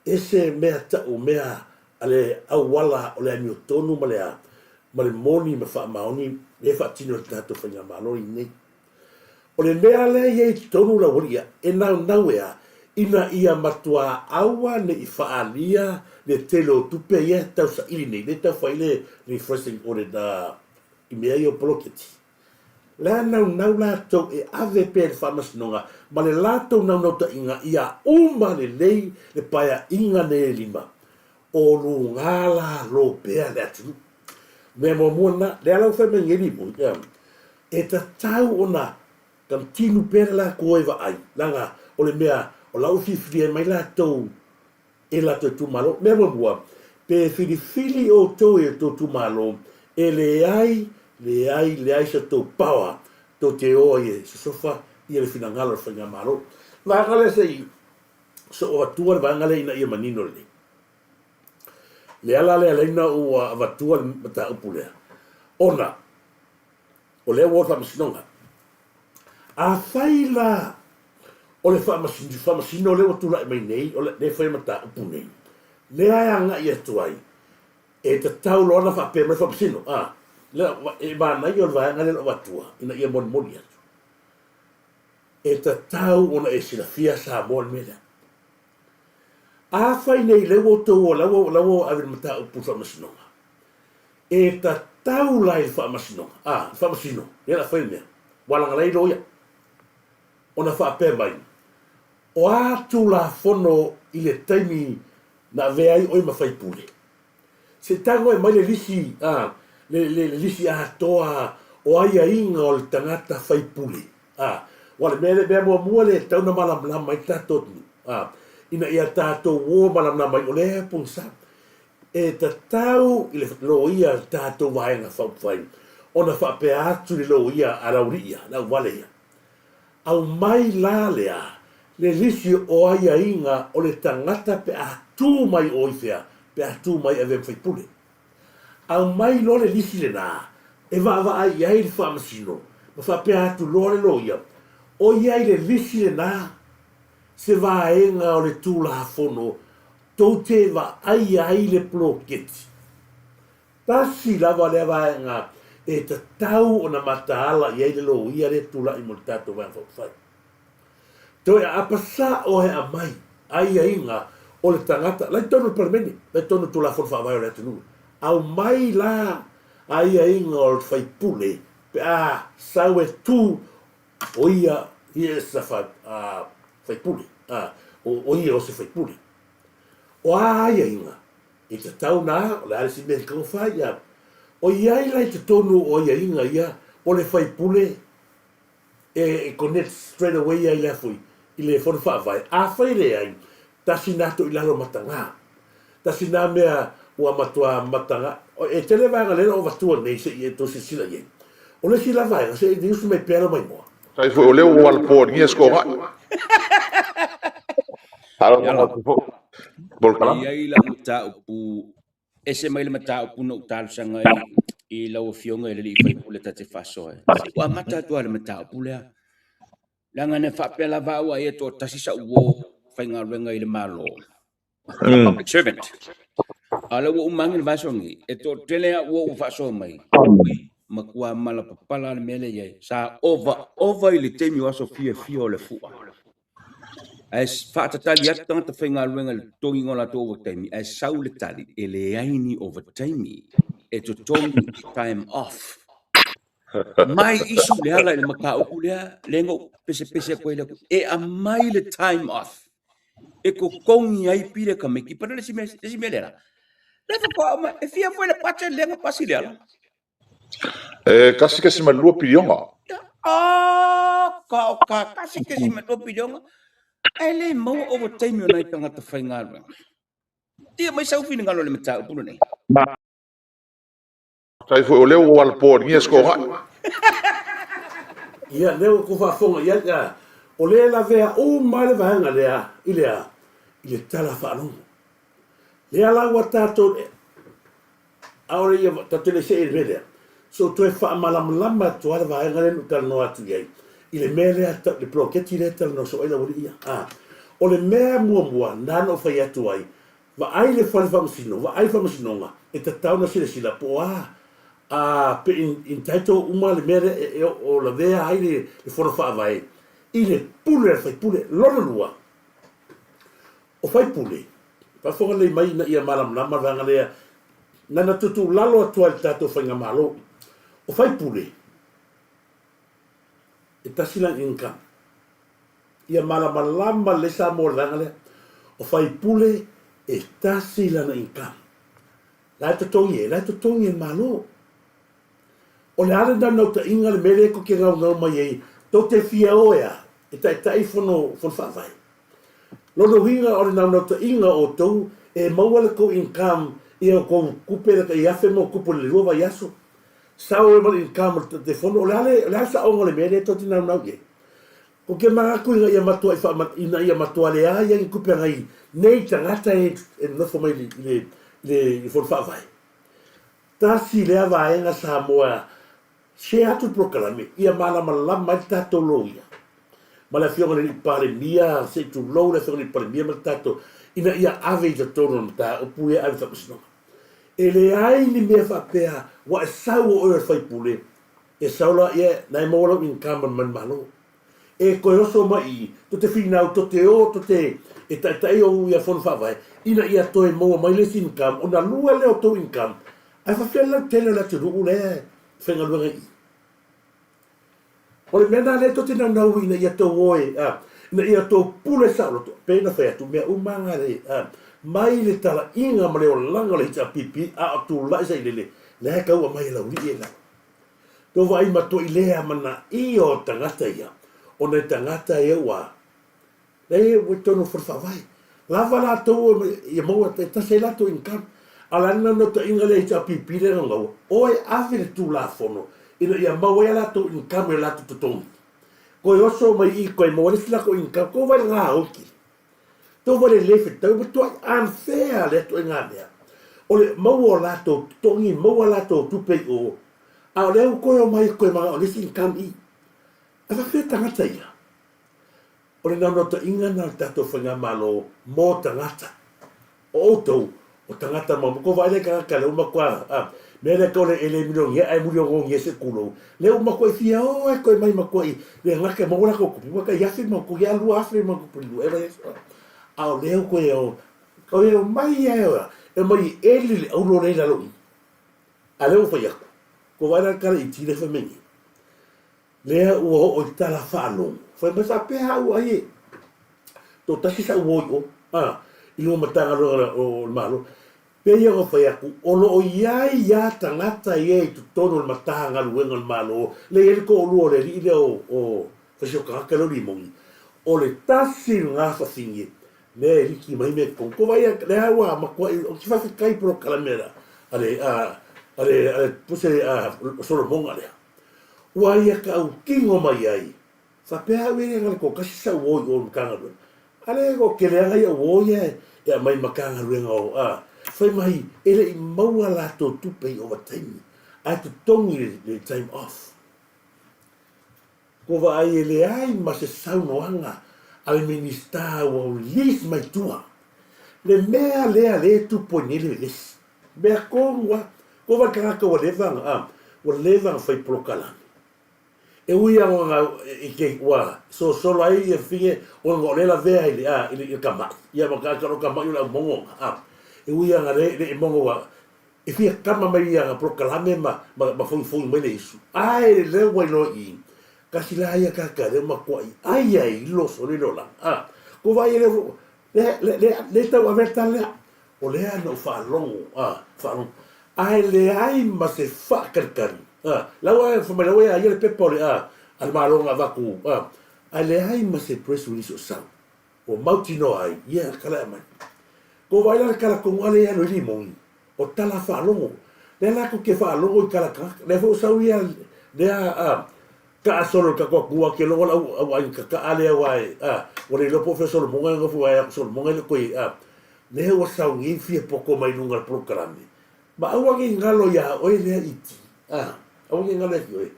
ese mea tau mea a le auala o le amiotonu ma le a, ma le moni ma faamaoni lea e faatino e le tatou faigamalo lenei. O le mea lea e i ai i totonu lau alii e naunau e a, ina ia matua aua ne i faaalia le tele o tupe ia e tausaili nei, lea e tau fai le refreshing audit i mea ia o poloketi. La e naunau latou e ave pea i le faamasinoga ma le latou naunautaiga ia uma lelei le paeaiga nei e lima, o luga lalo pea le atunuu. Mea muamua lena, lea la ua fai mai nei lipoti, e tatau ona continue pea le latou o e vaai, leaga o le mea o la ua filifilia mai latou e latou itumalo. Mea muamua, pe filifili outou e outou itumalo, e leai, leai, leai se tou power tou te o ai e sosofa ia le finagalo o le Faigamalo. Vaega lea se i soo atua le vaega lea ina ia manino lelei. Le ala lea alaina ua avatua le mataupu lea, ona o lea ua o le faamasinoga. Afai la o le faamasino lea ua tulai mai nei, o lea e fai mataupu nei, lea e agai atu ai, e tatau loa ona faapea mai le faamasino, a, lea, e manaia o le vaega lea o lo o avatua ina ia molimoli atu. E tatau ona e silafia Samoa le mea lea. Afai nei lea ua outou o la ua la ua ave le mataupu i le faamasinoga, e tatau la i le faamasinoga, a, le faamasino, lea o le a fai le mea, ua lagalaia i loia, ona faapea mai, o a Tulafono i le taimi na avea ai oe ma faipule? Se i tago e mai le lisi, a, le, le, le lisi atoa o aiaiga o le tagata faipule, a. Ua le mea, le mea muamua lea e tatau ona malamalama ai le tatou atunuu, a, ina ia tatou o malamalama ai, o lea e pogisa. E tatau i le loia a le tatou Vaega Faaupufai ona faapea atu i le loia a le aualii ia, le auvale ia. Aumai la lea le lisi o aiaiga o le tagata pe a tu mai o i fea, pe a tu mai e avea ma faipule. Aumai loa le lisi lena e vaavaai i ai le faamasino ma faapea atu loa le loia, o i ai le lisi lena se vaega o le Tulafono tou te vaaia ai le poloketi. Tasi lava lea vaega e tatau ona mataala i ai le loia lea e tulai mo le tatou Vaega Faaupufai. Toe aapa sao e aumai aiaiga o le tagata la i totonu o le Palemene, la i totonu o le Tulafono Faavae o le atunuu. Aumai la aiaiga o le faipule pe a sau e tu o ia he is a faipule, o ia o se faipule. O a aiaiga? I tatau na, o le a le isi mea e taumafai ia. O i ai la i totonu o aiaiga ia o le faipule e connect straight away ia i le foi, i le fono faavae. Afai e leai, tasi na to i lalo mataga. Tasi na mea ua matua mataga. E tele vaega lea na ou avatua nei se i e tou silasila i ai. O le isi la vaega, se i usu mai pea lou maimoa. Sai foi o lea ua alapoa i nia sikogai. Yala. E i ai lau mataupu, ese mai le mataupu na ou talosaga ai i lau Afioga i le alii faipule ta te faasoa ai. Se ua amata atu lava i le mataupu lea. Leaga na faapea lava au ai e toatasi sau uo faigaluega i le Malo, public servant. A o lea ua uma ane le vaiaso nei, e toatele lava uo ua faasoa mai, ui, matua malapapala le mea lea i ai. Sa ova ova i le taimi o aso fiafia o le fua. Ae faatatali atu tagata faigaluega i le totogiina o latou ovataimi, ae sau le tali, e leai ni ovataimi, e totogi time off. Mai isu le ala i le mataupu lea, lea na ou pesepese atu ai le atu, e aumai le time off e totogi ai pili a tamaiti. Pana le isi mea, le isi mea lea la, lea faatoa aumai, e fia foi le budget lea na pasi le ala. E 1.2 piliona. Ah, ka o ka 1.2 piliona. Ae le maua ovataimi o nai tagata faigaluega. Tia mai sau finagalo i le mataupu lenei. Faafetai foi o lea ua alapoa i nia sikogai. Ia, lea ua tou faafofoga i ai, a, o lea e lavea uma ai le vaega lea i le a? I le tala faalogo. Lea la ua tatou, ʻaʻole ia, tatou te le see i le mea lea. So toe faamalamalama atu lava le vaega lea na ou talanoa atu i ai, i le mea lea, le poloketi lea e talanoa soo ai le aualii ia. A, o le mea muamua na na ou fai atu ai, Vaai le fale faamasino, vaai le faamasinoga, e tatau ona silasila po o a, a, pe entitle uma le mea lea e, e o lavea ai le, le fono faavae i le pule a le faipule. Lona lua, o faipule, faafofoga lelei mai ina ia malamalama le vaega lea, na na tuutuulalo atu ai i le tatou faigamalo. O faipule, e tasi lana income. Ia malamalama lelei Samoa i le vaega lea. O faipule e tasi lana income. La e totogi e, la e totogi e le Malo. O le a le naunautaiga le mea lea tou te gaugau mai ai, tou te fia o e a? E taitai fono, fono faavae. Lona uiga o le naunautaiga o outou e maua le tou income i a outou tupe le tai afe ma tupu i le lua vaiaso. Sau ai ma le income o le fono, o le a le, o le a le saoga o le mea lea tou te naunau i ai? Ou te manatu ina ia matuai faama, ina ia matua leai ai ni tupe a nai nei tagata e, e nonofo mai i le, i le, i le fono faavae. Tasi lea vaega Samoa share atu le polokalame ia malamalama ai le tatou loia ma le afioga i le alii Palemia, se i tulou le afioga i le alii Palemia ma le tatou, ina ia ave i totonu o le mataupu ia ave i faamasinoga. E leai ni mea faapea ua e sau o oe o le faipule E sau la ia na e maua lau income mai le Malo. E toe oso mai i i, to te finau, to te o, to te e taitai ou ia fono faavae, ina ia toe maua mai le isi income, ona lua lea o tou income, ae faafefea le lautele o le atunuu lea e faigaluega i i. O le mea lena lea tou te naunau ina ia tou o e, a, ina ia tou pule saoloto, pei ona fai atu, mea uma lava le, a, mai le talaiga ma le olaga o le HRPP a o tulai sailele, lea e tau aumai e Laulii e lau. Tou vaai matua i le amanaia o tagata ia, ona e tagata ia ua leai ua i totonu o fono faavae. Lava latou ia maua e tasi ai latou income. A o le a le naunautaiga lea HRPP lea e naunau, o e ave le Tulafono ina ia maua ai a latou income i o latou totogi. Koe oso mai i koe maua le isi lako income, ko wai ngā hoki. Tō wale le whetau ma tuai unfair lea tuaiga mea. O le maua o latou totogi, maua latou tupe i o, a o lea ua koe omai koe manao i le isi income i. Ae faapefea tagata ia? O le naunautaiga lena o le tatou faigamalo mo tagata. O outou, o tagata ma ko vaai lea i tagata lea ua matua a mea lea tau le e le milionia ae muliogogia se kulou lea ua matua i fia o ai koe mai matua i le gata e maua latou tupe ua tai afe ma tupe 2000 ma tupe lua e vaiaso a o lea ua toe o o e omai a e omai e eli le aulo lea i lalo i a lea ua fai atu ko vaai la le tala i tile fai mai nei Lea ua oo i tala faalogo. Fai mai faapea au ai e toatasi sa'u uo i o, a, i luma Matagaluega o le Malo. Pei ona fai atu, o lo o i ai lava tagata ia i totonu o le Matagaluega o le Malo, lea e i ai le toalua o le alii lea o, o Fasiotagata lea o Limoni, o le tasi lena fafine lea e liki mai mea i totonu. Tou vaai lea ua matuai, ou te faafetai i polokalame a le, a le, a le puse a Solomona lea. Ua ia tautino mai ai, faapea au e le galo toatasi sau o i o i Matagaluega. A lea e toatele lava nai au o ia e aumai i Matagaluega o a, fai mai e le i maua latou tupe i ovataimi ae totogi le time off. Ua vaai e leai ma se saunoaga a le Minisita ua release mai tua le mea lea lea e tupu ai nei le vevesi. Mea tonu lava. Kua whai tagata ua leva ona, a, ua leva ona fai polokalame. E ui lava ona i ke, ua sosolo ai ia fafine ona o lea e lavea i le, a, i le, i le tama'i. Ia ma ka, o le tama'i o le au mogo ona, a. E ui lava ona le, le i mogo ua, e fia kama mai ia ana polokalame ma, ma, ma fogifogi mai le isu. Ae lea ua iloa i i, kasi la ia tagata lea ua matuai ai ai loso le olaga, a. Kua vaai e le, le, le, le, le tau ave le tala lea. O lea na ou faalogo, a, faalogo, ae leai ma se faatalitali, a, la ua, fai mai la ua ia ia le pepa o le, a, a le Malo na avatu, a, ae leai ma se press release o sau, ua mautinoa ai, ia, tala e aumai. Ua vaai la le tala tonu a lea e alu ai Limoni, o tala faalogo, lea latou te faalogo i tala tagata, lea foi ua sau ia, lea, a, taasolo i le tatou atunuu a te logo le au au aiga tataa lea aua e, a, ua le iloa po o fea Solomona e nofo ai atu Solomona e le o toe, a, lea ua sau nei fia poto mai luga o le polokalame, ma aua nei galo iā oe lea iti, a, aua nei galo ia te oe,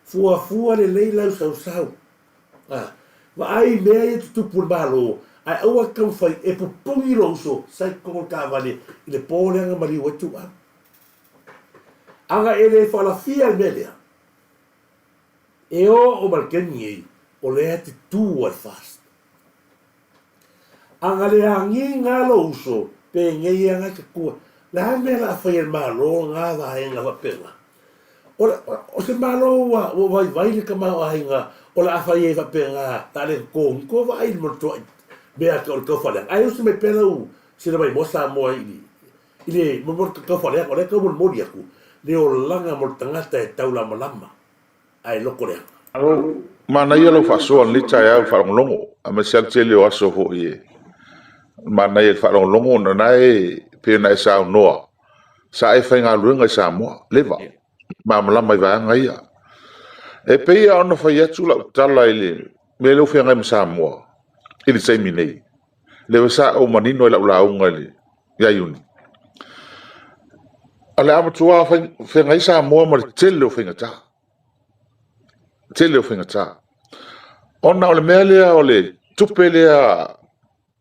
fuafua lelei lau sausau, a, vaai i mea ia tutupu i le Malo, ae aua te taumafai e pupuni lou uso sa i totonu o le taavale i le po lea na maliu ai Tuuau. Ana e le faalafia le mea lea, E oo mai le taimi nei, o lea e te tu ai fast. Ana le agiga lou uso, penei ana te tu ai. Le a mea la a fai e le Malo na vaega faapena? O, o se Malo ua, ua vaivai le tamaoaiga o le a fai ai faapena, la le totogi, tua vaai le matuai mea o le taufaaleaga. Ae usi mai pea lau sila maimoa Samoa i, i le mo le taufaaleaga, o lea e taumolimoli atu le olaga mo le tagata e taulamalama ae loko leaga. Malo, manaia lau faasoa i lenei taeao i le faalogologo, aemaise lava le tele o aso foi e manaia i le faalogologo ona o lena e pei ona e saunoa, sa e faigaluega i Samoa, leva, malamalama i vaega ia. E pei lava ona fai atu lau tala i le mea lea ua feagai ma Samoa i le taimi nei, lea sa ou manino i lau lauga i le ia Iuni. O le a matua feagai Samoa ma le tele o faigata. Tele o faigata. Ona o le mea lea o le tupe lea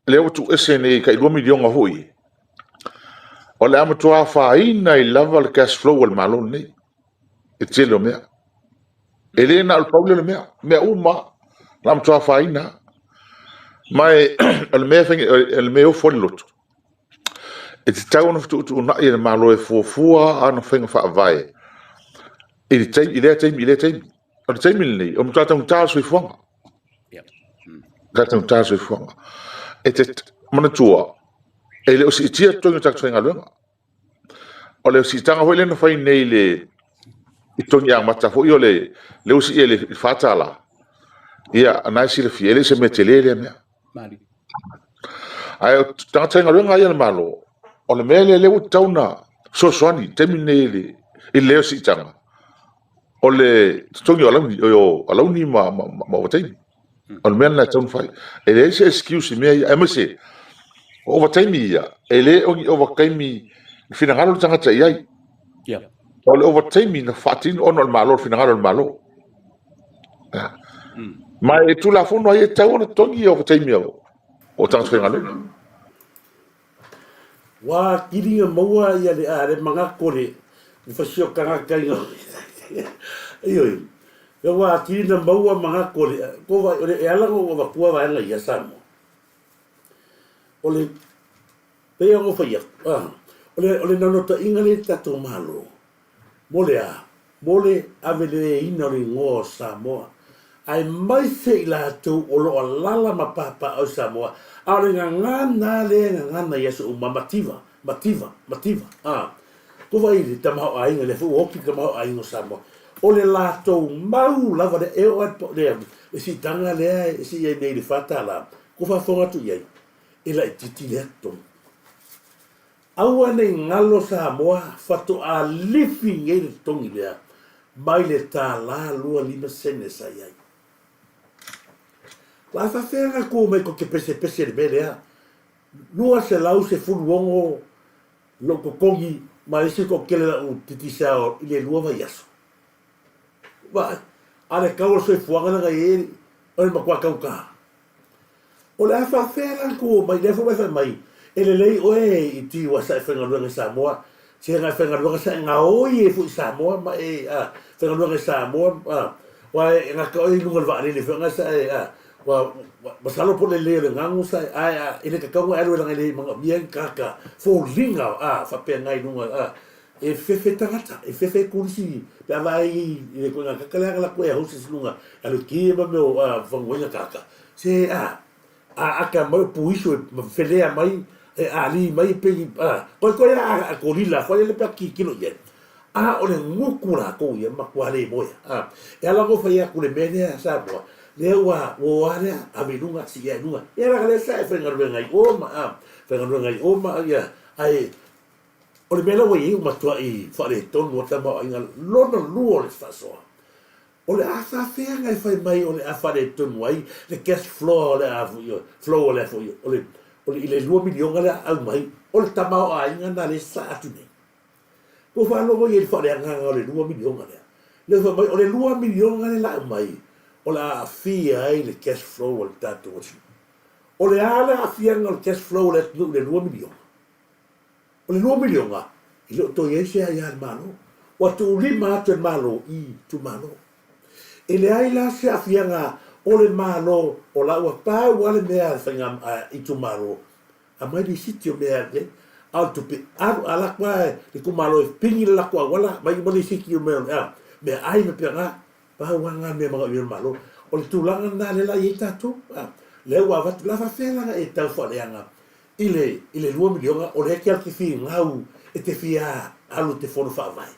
lea ua tuuese nei tai 2 miliona foi. O le a matua afaina ai lava le cash flow a le Malo lenei. I le tele o mea. E le na o le pau lea o le mea. Mea uma o le a matua afaina. Ma e, o le mea, o le mea e ofo ai le loto. E tatau ona fetuutuunai e le Malo e fuafua ana faiga faavae i le taimi, i lea taimi, i lea taimi. O le taimi lenei, o le matua taugata le soifuaga. Matua taugata le soifuaga. E te manatua, e le o siitia totogi o tagata faigaluega. O le siitaga foi lea na fai nei i le i totogi amata foi o le lea ua sii i le $4, ia, na e silafia, e le o se mea tele lea mea. Ae o tagata faigaluega ia a le Malo, o le mea lea lea ua tatau ona fesoasoani i le taimi lenei i le leo siitaga. O le totogi o alauni, o alauni ma, ma, ma ovataimi. O le mea lena e tatau ona fai. E leai se excuse i mea ia, aemaise o ovataimi ia, e le o ni ovataimi na finagalo le tagata i ai. Yeah. O le ovataimi na faatino ona o le Malo, le finagalo o le Malo. Ma e Tulafono ai e tatau ona totogi ovataimi o tagata faigaluega. Ua kiliga maua ia le a le mangato le fasio tagata ina ioe ua kilina maua mangato le ko vai o le e ala no avatua vaega ia Samoa o le pei ona fai atu a o le naunautaiga lea i le tatou Malo Mo le a? Mo le aveleina o le igoa o Samoa, aemaise i latou o lo o alaala ma papaaao i Samoa, a o le gagana lea e gagana i aso uma, mativa, mativa, mativa, a. Ko wai le tamaoaiga, lea foi ua oti le tamaoaiga o Samoa. O le latou mau lava lea, e oo lava i le, le siitaga lea e sii ai nei i le $4, ko faafofoga atu i ai, e laitiiti lea totogi. Aua nei galo Samoa faatoa lifi nei le totogi lea mai le $1 25 sene sa i ai. O le a faafefea ona tu mai tou te pesepese i le mea lea? 216 lou totogi ma isi toatele lau Digicel i le lua vaiaso. Vaai, a le tau o le soifuaga lea na i ai o le matua taugata. O le a faafefea la tou omai, lea foi ua e fai mai, e lelei oe i ti ua sa e faigaluega i Samoa, se na e faigaluega sa e gaoi ai foi i Samoa ma e a, faigaluega i Samoa a, ua e gata oe i luga o le vaalele foi na sa e a, ua, masalo po o le lelei o le gago sa e, ae a, e le tatau ona e alu ai leaga e le manaomia ni tagata foliga a, faapena i luga a, e fefe tagata, e fefe turisi pe a vaai i le ituaiga kaka lea na latou air hostess i luga, alu e ki ma mea o faguaina tagata, se a, a ata mai o puiso e felea mai, e ali mai e pei, a, koe koe a a kolila foi lele pe a kikilo i ai. A o le gutu latou ia matua le moea. A, e ala ona fai atu le mea lea Samoa, lea ua ua o a lea, ave i luga, sii i luga. Ia leaga lea sa e faigaluega i o ma, a, faigaluega i o ma ia, ae O le mea la ua i ai ua matuai faaletonu a tamaoaiga lona lua o le faasoa. O le a faafea ona e fai mai o le a faaletonu ai le cash flow o le a flow o le a foi o le o le i le $2 miliona lea a aumai o le tamaoaiga na lea e sasaa atu nei. Ua faalogo i ai i le faaleagaga o le $2 miliona lea. Lea ua fai mai o le $2 miliona lea la aumai o le a aafia ai le cash flow o le tatou atunuu. O le a le aafiaga o le cash flow o le atunuu i le $2 miliona? O le $2 miliona, e le o toe i ai se aia a le Malo. Ua tuulima atu e le Malo i itumalo. E leai la se aafiaga o le Malo o la ua pau lava le mea a le faiga itumalo, aumai lisiti o mea e alu i ai. A o le tupe alu, a alu atu lava le itumalo e pigi le latou auala, aumai uma lisiti o mea, meaai ma mea faapena, pau lava lena mea e manaomia e le Malo. O le tulaga lena lea la e i ai tatou. Lea ua avatu, o le a faapefea la ona e tau faaleaga i le i le $2 miliona o lea e te alu te finau e te fia alu i te fono faavae.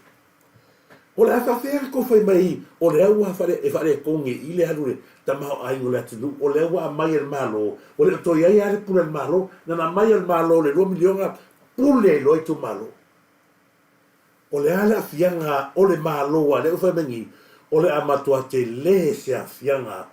O le a faafefea ona tou fai mai o lea ua faale e faaletonu i le alu le tamaoaiga o le atunuu o lea ua aumai e le Malo ua le o toe i ai lava le pule a le Malo na ona aumai e le Malo le $2 miliona pule ai loa itumalo. O le a le aafiaga o le Malo a lea ua fai mai nei o le a matua tele se aafiaga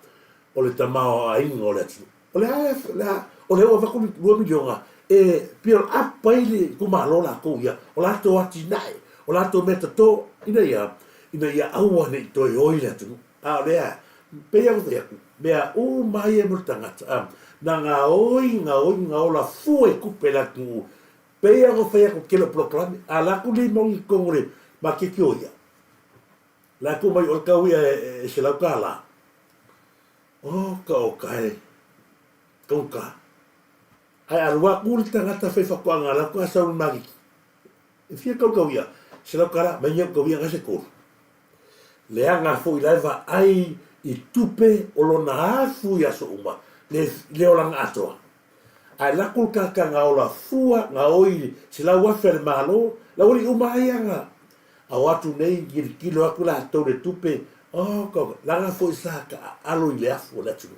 o le tamaoaiga o le atunuu. O le a, le a, o lea ua avatu le $2 miliona e build up ai le itumalo latou ia, o latou atinae, o latou mea toto, ina ia, ina ia aua ne i toe oi le atunuu. A o lea, pei lava ona fai atu, mea uma ia mo le tagata, a, na gaoi, gaoi, gaola fua i tupe le atunuu, pei lava ona fai atu tele o polokalame, a alu atu lima i totonu o le maketi o ia, la e tuu mai o le tau ia e $100. Oka oka e kauka. Ae alu aku le tagata fai faatoaga la faatoa sau i le maketi. E fia kaukau ia, $100, mai ia kau ia na se tolu. Leaga foi la e vaai i tupe o lona afu i aso uma, le, le olaga atoa. Ae lako le tagata na ola fua, na oi 100,000 a le Malo, la ua le i uma ai ana A o atu nei kilokilo atu latou le tupe, oh ka, leaga foi sa taaalo i le afu o le atunuu.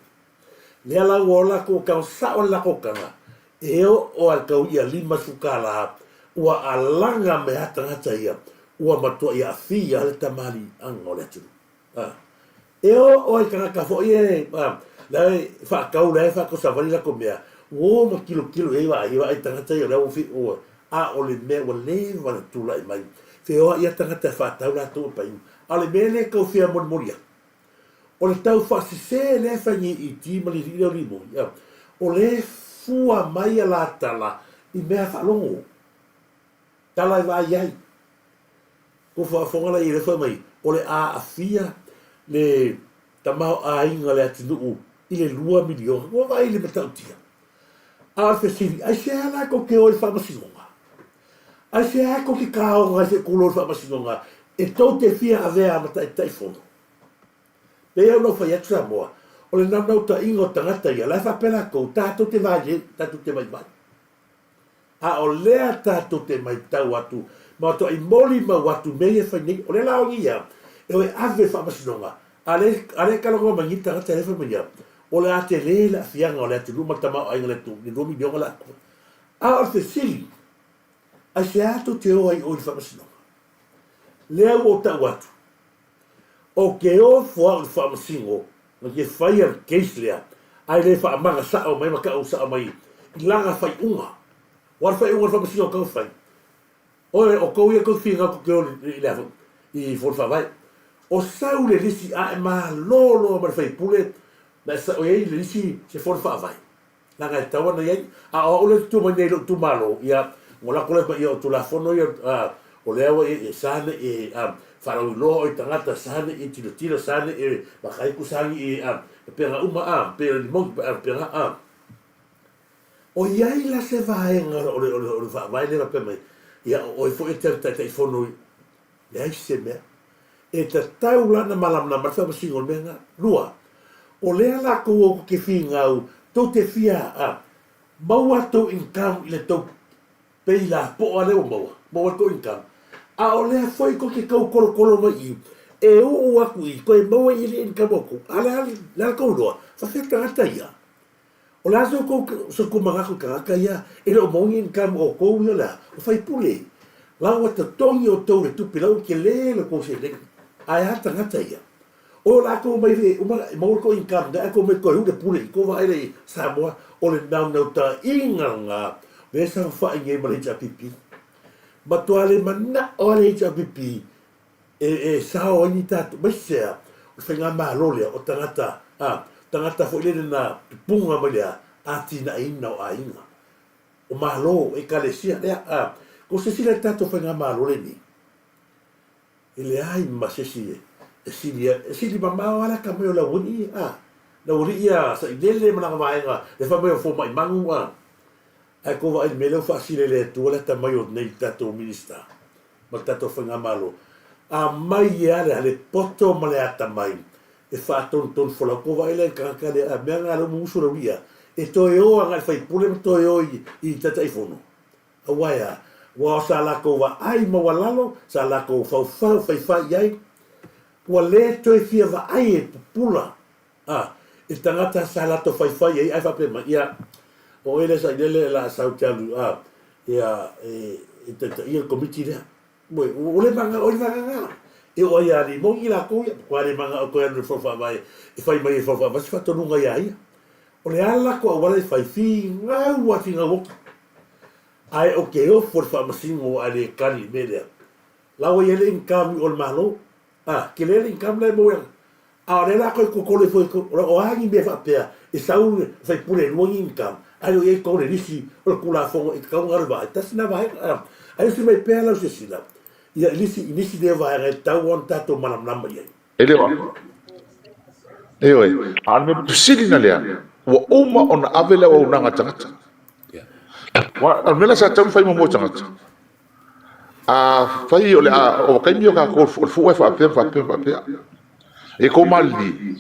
Lea la ua ola atu tau sao le latou taga, e oo lava i le tau ia $50 ua alaga mai lava tagata ia, Ua matuaʻi aafia le tamaliiaga o le atunuu. A e oo i tagata foi e la e faatau la e faatau savali latou mea, ua o ma tilotilo i ai vaai, vaai i tagata ia o la ua a o le mea ua leva ona tulai mai, feoai lava tagata e faatau latou e painu. A o le mea lea e tau fia molimoli atu, o le tau faasese lea e fai nei i ti ma le alii lea o Limoni, o lea e fua mai a la tala i mea faalogo. Tala e vaai ai. Kou faafofoga la i le fai mai, o le a aafia le tamaoaiga o le atunuu i le $2 miliona. Ua vaai i le matautia. A o le fesili, aisea la tou te o i le faamasinoga? Aisea tou te taoga ai se tulo i le faamasinoga e tou te fia avea ma taitaifono? Pei ona ou fai atu Samoa, o le naunautaiga o tagata ia, la e faapea latou, tatou te vaileu, tatou te vaivai. A o lea tatou te maitau atu ma matuai molimau atu mea ia e fai nei, o lea la o ia e o e ave i le faamasinoga, a lea, a lea e talanoa mai nei tagata lea e fai mai ia, o le a tele le aafiaga o le atunuu ma le tamaoaiga o le atunuu i le $2 miliona le atoa. A o le fesili, aisea tou te o ai o i le faamasinoga? Lea ua ou tau atu, Ou te ofo au i le faamasino na te faia le case lea ae le faamaga sao mai ma tau sao mai i lana faaiuga. Ua le faaiuga o le faamasino tau fai. Oe o tou ia tou finau tou te o i le i fono faavae. O sau le lisi a e malo loa ma le faipule na e sao i ai le lisi se fono faavae. Leaga e tatau ona i ai. A o au lea e tutu mai nei i lou itumalo, ia, ua lako lea fai mai, ia o Tulafono ia, a, o lea ua i, sa nei e, a, faalauiloa oe i tagata, sa nei e tilotilo, sa nei e makaiku, sa nei e, a, pega uma, a, pei o le limoni, a, pega, a. O i ai la se vaega o le, o le, o le faavae lea faapea mai, ia, o oe foi e te alu Taitaifono i, Leai se mea. E tatau la ona malamalama le faamasino o le mea lena. Lua, o lea latou o te finau tou te fia a maua tou income i le tou pay lapoa lea ua maua, maua ai tou income, a o lea foi tou te tau tolotolo mai i e uu atu i toe maua i le income o outou. A o le a le tou iloa? Faafefea tagata ia? O le a se tou manatu i tagata ia e le o maua ni income o outou ia o le a? O faipule. La ua totogi outou i le tupe la ua tele le tou seleni. Ae a tagata ia? O latou mai le uma e maua le tou income ae tou omai toe uu le pule i tou vaai la i Samoa o le naunautai-ga lena lea e saofai nei ma le HRPP. Matua le manao a le HRPP e sao ai ni tatou, aemaise a o le faigamalo lea o tagata, a, tagata foi lele na tupuga mai le a, atinaeina o aiga, o malo, o ekalesia, lea, a, ko se isi la tatou faigamalo lenei, e leai ma se isi e sili, e sili mamao lava le atamai o le aualii, a, le aualii ia Sailele ma lana vaega, le fai mai o fomai manu, a, ae tou vaai i le mea lea ua faasili e le Atua le atamai o nei tatou Minista. ma le tatou faigamalo, aumai ea le le poto ma le atamai e faatonutonu folau. Tou vaai la i le tagata lea, a mea na lea ua mumusu lau ia, e toe o agai i le faipule ma toe o i Taitaifono. Aua e a? Aua o sa latou vaai maualalo, sa latou faufau, faifai i ai, ua le toe fia vaai e pupula a i le tagata sa latou faifai ai ae faapea mai, ia, o oe lea Sailele o le a sau te alu a, ia, e taitaia le Komiti lea. Ua, ua le manao ai le vaega lena. E oo ai ia Limoni latou ia, matua le manao toe alu i le Fono Faavae e fai mai e le Fono Faavae se faatonuga ia ia. O le a le latou auala e fai, finau a finau oti. Ae ou te ofo i le faamasino ae le tali i le mea lea. La ua i ai le income i o le Malo. A, tele le income la e maua A o lea la toe totolo ifo i o a ni mea faapea e sau le faipule e lua ni income ae le o i ai totonu o le lisi o le Tulafono e tatau ona alu vaai. Tasi lena vaega. Ae usi mai pea lau silasila ia i nisi i nisi lea vaega e tatau ona tatou malamalama i ai. E le o Ioe, a o le mea pito sili na lea, ua uma ona ave le auaunaga a tagata. Aua o le mea la sa tatau ona fai muamua e tagata, Afai o le a ova taimi o tatou o le fua e faapea ma faapea ma faapea. E tou malilie,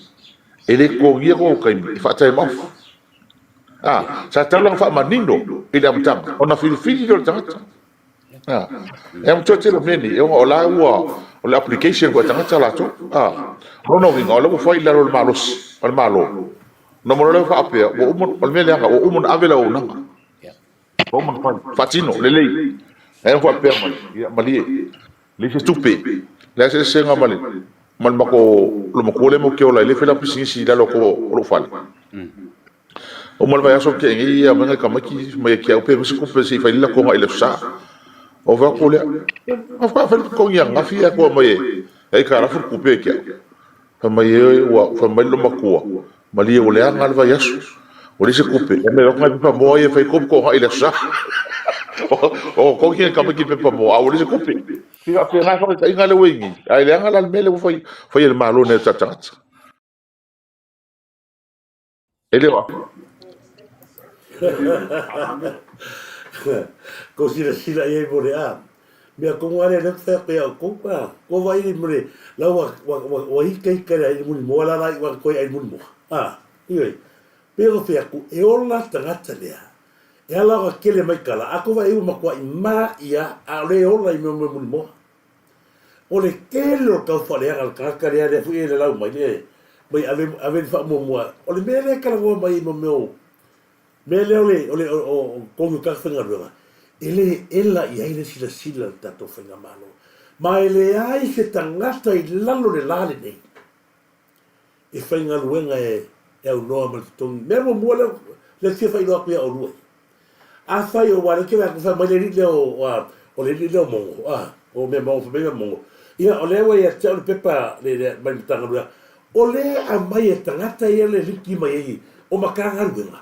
e le totogia tou taimi e faa-time off. A, sa tatau la ona faamanino i le amataga ona filifili lea o le tagata. A, e amatua tele o mea nei, ona o la ua, o le application foi a tagata latou. A, o lona uiga, o la ua fai i lalo o le malosi o le Malo. Ona uma loa lea faapea, ua uma, o le mea leaga, ua uma ona ave le auaunaga. Ua uma ona fai, faatino, lelei. Ae faapea mai, ia malie. Leai se tupe, leai se eseesega ma le ma le matou loomatua lea matou te ola ai lea e fai lana pisinisi i lalo atu o lou fale. Uma le vaiaso na tea nei ia aumai nai tamaiti mai ia te au pe aumai se tupe se i fai ai le latou agai i le Aso Sa. Ona ou fai atu lea, na faatoa fai le totogi ananafi ae toe aumai e aitalafu le tupe ia te au. Fai mai e ua fai mai le loomatua, malie ua leaga le vaiaso, ua leai se tupe, aumai e avatu nai pepa moa ia e fai ai tou totogi i le Aso Sa. O totogi nai tamaiti i pepa moa, a ua leai se tupe. E faapena le faataitaiga lea ua i ai nei, ae leaga la le mea lea ua fai e le Malo i nai o tatou tagata. E le o afe. Kou silasila i ai mo le a. Mea tonu lava lea lea ou te fai atu ia outou, a. Ua vaai mo le la ua ua ua ua ikaika le mulimoa la la iu atu toe ai mulimoa, a. Ioe. Pei ona fai atu, e ola le tagata lea. E ala ona kele mai tala, a tou vaai ua matuai ma'i lava, a o lea e ola i mea o mulimoa. O le tele o le tau faaleaga a le tagata lea, lea foi e lalau mai le mai ave ave le faamuamua. O le mea lea e talanoa mai ai mo mea o mea lea o le o le o totogi o tagata faigaluega, e le ela i ai le silasila a le tatou faigamalo. Ma e leai se tagata i lalo o le la lenei e faigaluega e aunoa ma le totogi. Mea muamua lea lea fia faailoa atu ia oulua. Afai o aua lea ke vaai fai mai le alii lea o o le alii lea o Mongo a o mea Mongo fai mai mea Mongo. Ia o lea ua ia te au le pepa le le mai le Matagaluega. O lea e aumai e tagata ia le liki mai ai o Matagaluega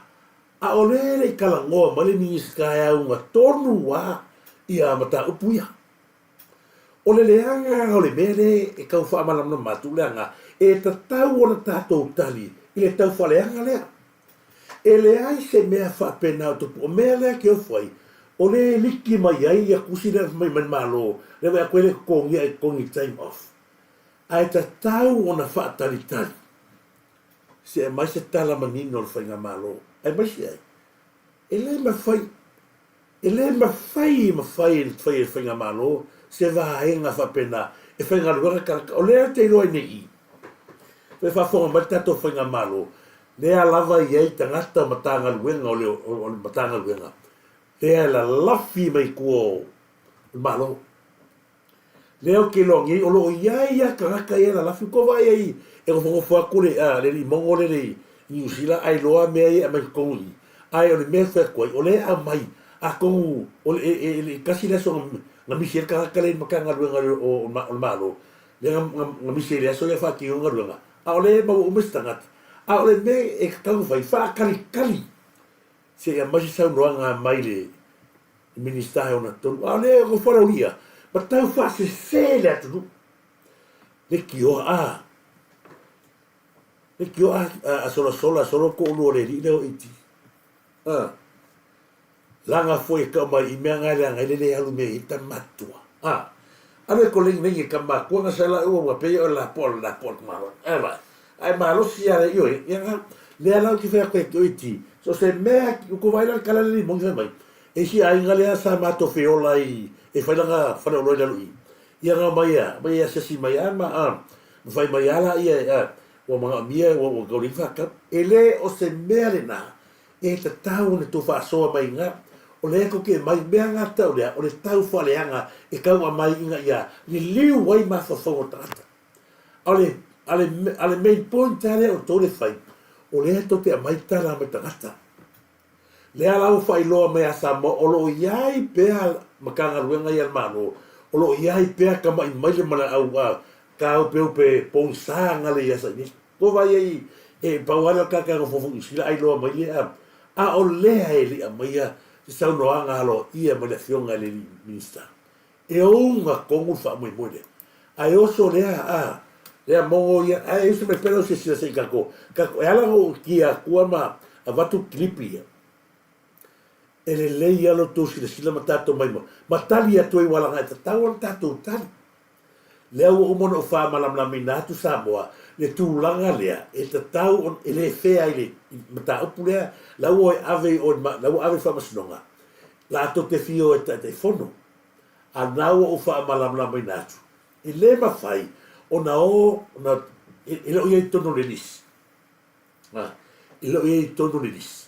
a o lea e le i talanoa mai le Minisita e auga tonu a ia mataupu ia. O le leaga o le mea lea e tau faamalamalama atu leaga e tatau ona tatou tali i le tau faaleaga lea. E leai se mea faapena o tupu. O mea lea ke ofo ai, o lea e liki mai ai ia tusi lea mai mai le Malo, lea vaai atu e le totogia e totogi time off. Ae tatau ona faatalitali se aumai se tala manino a le Faigamalo. Aemaise ai, e le mafai E le mafai e mafai e fai e le Faigamalo se vaega faapena e faigaluega tagata. O lea ou te iloa ai nei i i, pe faafofoga mai le tatou Faigamalo, lea lava e i ai tagata o Matagaluega o le o le Matagaluega lea e lalafi mai tua o le Malo. Lea ou te iloa nei o lo o i ai lava tagata ia e lalafi. Ua tou vaai ai e nofonofo atu le le alii mongo lea i Niu Sila ae iloa mea ia e aumai i totonu i i. Ae o le mea e fai atu ai, o lea e aumai, atonu o le e e tasi le aso na misi ai le tagata lea i le Matagaluega o le Malo, lea na misi ai i le aso lea e faatino ai galuega, a o lea e maua uma isi tagata. A o le mea e tatau ona fai, faatalitali se i aumai se saunoaga mai le Minisita e 63, a o lea e nofo le aulia ma tau faasese le atunuu. Leitioa a, leitioa a solasola solo toalua o le alii lea o Iti. A, laga foi e tau mai i mea nga e leaga ai le le alu mea i ai tama matutua. A, alu e koleni nei e tama matua nga sa la ua ua pei o la po la po malo. E vai. Ae malosi a le ioe, ia nga lea la ou te fai atu ai o Iti. So se mea ko vai la kala le limoni fai mai. E isi aiga lea sa matou feola ai e fai lana faleoloa i lalo i i. Ia na omai a, omai e asiasi mai a ma a, ma fai mai a laia a, ua manaomia ua ua tau leai ni faatau. E le o se mea lena e tatau ona tou faasoa mai iga, o lea tou te aumai mea na tau lea, o le tau faaleaga e tau aumai ina ia liliu ai mafaufauga o tagata. A o le, a le, a le main point lava lea o tou le fai, o lea tou te aumai tala mai tagata. Lea la ua faailoa mai ia Samoa o lo o i ai pea Matagaluega ia a le Malo, o lo o i ai pea tama'i maile ma le au tāupeupe pogisa gale ia Saini. Ua vaai ai e pau lava lea o le tagata e nofo foi i Niu Sila ai loa mai lea, a o lea e le i aumaia se saunoaga aloaia mai le Afioga i le Minisita. E ouga tonu le faamoemoe lea. Ae oso lea a, lea mogo ia, ae usu mai pea lau silasila se i tatou, tatou, e ala ona ou tia atua ma avatu kilipi ia, e lelei lava lo outou silasila ma tatou mai ma, ma tali atu ai ua leaga e tatau ona tatou tali. Lea ua uma ona ou faamalamalamaina atu Samoa, le tulaga lea e tatau ona, e le fair i le mataupu lea, la ua ave i o i le, la ua ave i le Faamasinoga, latou te fia o e Taitaifono. A na ua ou faamalamalamaina atu, e le mafai ona o, ona, e, e le o i ai i totonu o le lisi. A, e le o i ai i totonu o le lisi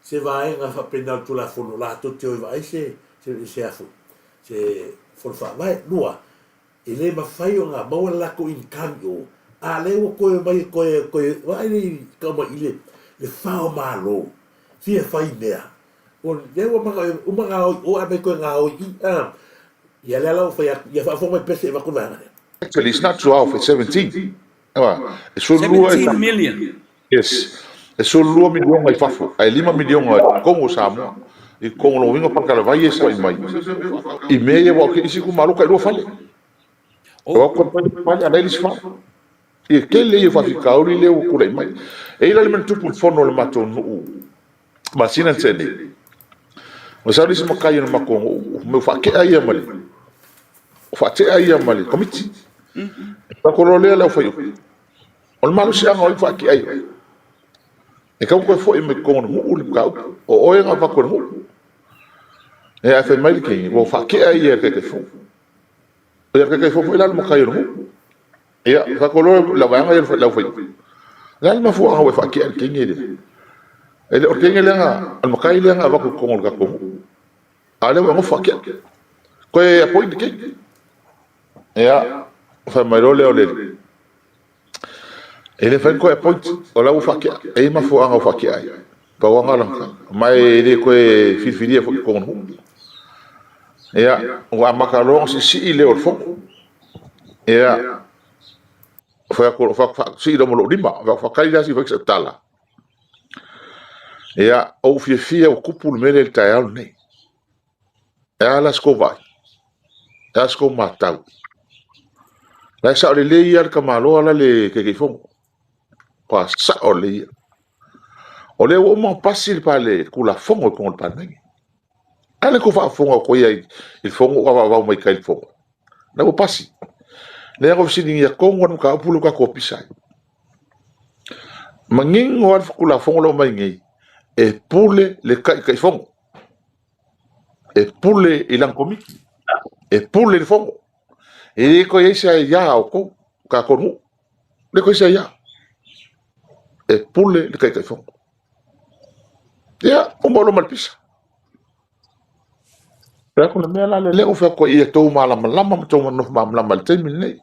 se vaega faapena o le Tulafono latou te o e vaai se, se, se a foi, se Fono Faavae. Lua, E le mafai ona maua le latou income i o, a lea ua toe omai e toe, toe, vaai le tau mai i le, le fa o malo, fia fai mea. O lea ua manao, uma gaoi i o ae mai toe gaoi i i, a. Ia lea la ua fai atu, ia faafofoga mai pea se i avatu le vaega lea. Actually it's not 12, it's 17. Aua, e 12 e 17 million. Yes. E 12 miliona i fafo, ae 5 miliona i totonu o Samoa. I totonu o lona uiga o faletalavai ia e sao'i mai. I mea ia aua o isi itumalo tailua fale. O atu e fai fale, a o la e i le isi fale. Ia tele ia o faafitauli lea ua tulai mai. E i ai la le mea na tupu i le fono a le matou nuu masina na tea nei. Na sau le isi matai o le matou nuu, mea ua faatea ia ma le ua faatea ia ma le komiti. E faatu loa lea le aufaiupu. O le malosiaga o ai ua faatea ai oe? E tatau ona toe foi mai totonu o le nuu le mataupu. O oe na avatu e le nuu. Ia ae fai mai le teine, ua faatea ia e le Taitaifono. Ia le Taitaifono foi la o le matai o le nuu. Ia, faatu loa lau vaega ia le aufaiupu. O le a le mafuaaga ua e faatea i le teine lea? E le o le teine lea na, o le matai lea na avatu i totonu o le tatou nuu. A o lea ua e nofo faatea. Toe appoint le teine. Ia, fai mai loa lea o le alii, e le mafai ona toe appoint, o la ua faatea. E i ai mafuaaga ua faatea ai. Pau lava lena o lana tala. Ma e le toe filifilia foi i totonu o le nuu. Ia, ua amata loa ona siisii leo o le fono. Ia, fai atu, sii loa ma lou lima, faatali la se i fai sau tala. Ia, ou fiafia ua tupu le mea lea i le taeao lenei. E a la se tou vaai? E a se tou matau? La e sao lelei lava le tamaloa la le Taitaifono. Ua sao lelei ia. O lea ua uma ona pasi le pale Tulafono i totonu o le Palemene. A lea tou faafofoga tou ia i le fono ua vavau mai tai i le fono. La ua pasi. Lea ua fesiligia tonu lava le mataupu lea ua tatou pisa ai. Manino lava le Tulafono lea ua aumai nei, e pule le Taitaifono. E pule i lana komiti, e pule i le fono. E le toe i ai se aia a outou, tatou nuu. E le toe i ai se aia. E pule le Taitaifono. Ia, uma loa ma le pisa. Fai atu le mea la lea ua fai atu ai, ia outou malamalama ma outou nofo malamalama i le taimi lenei.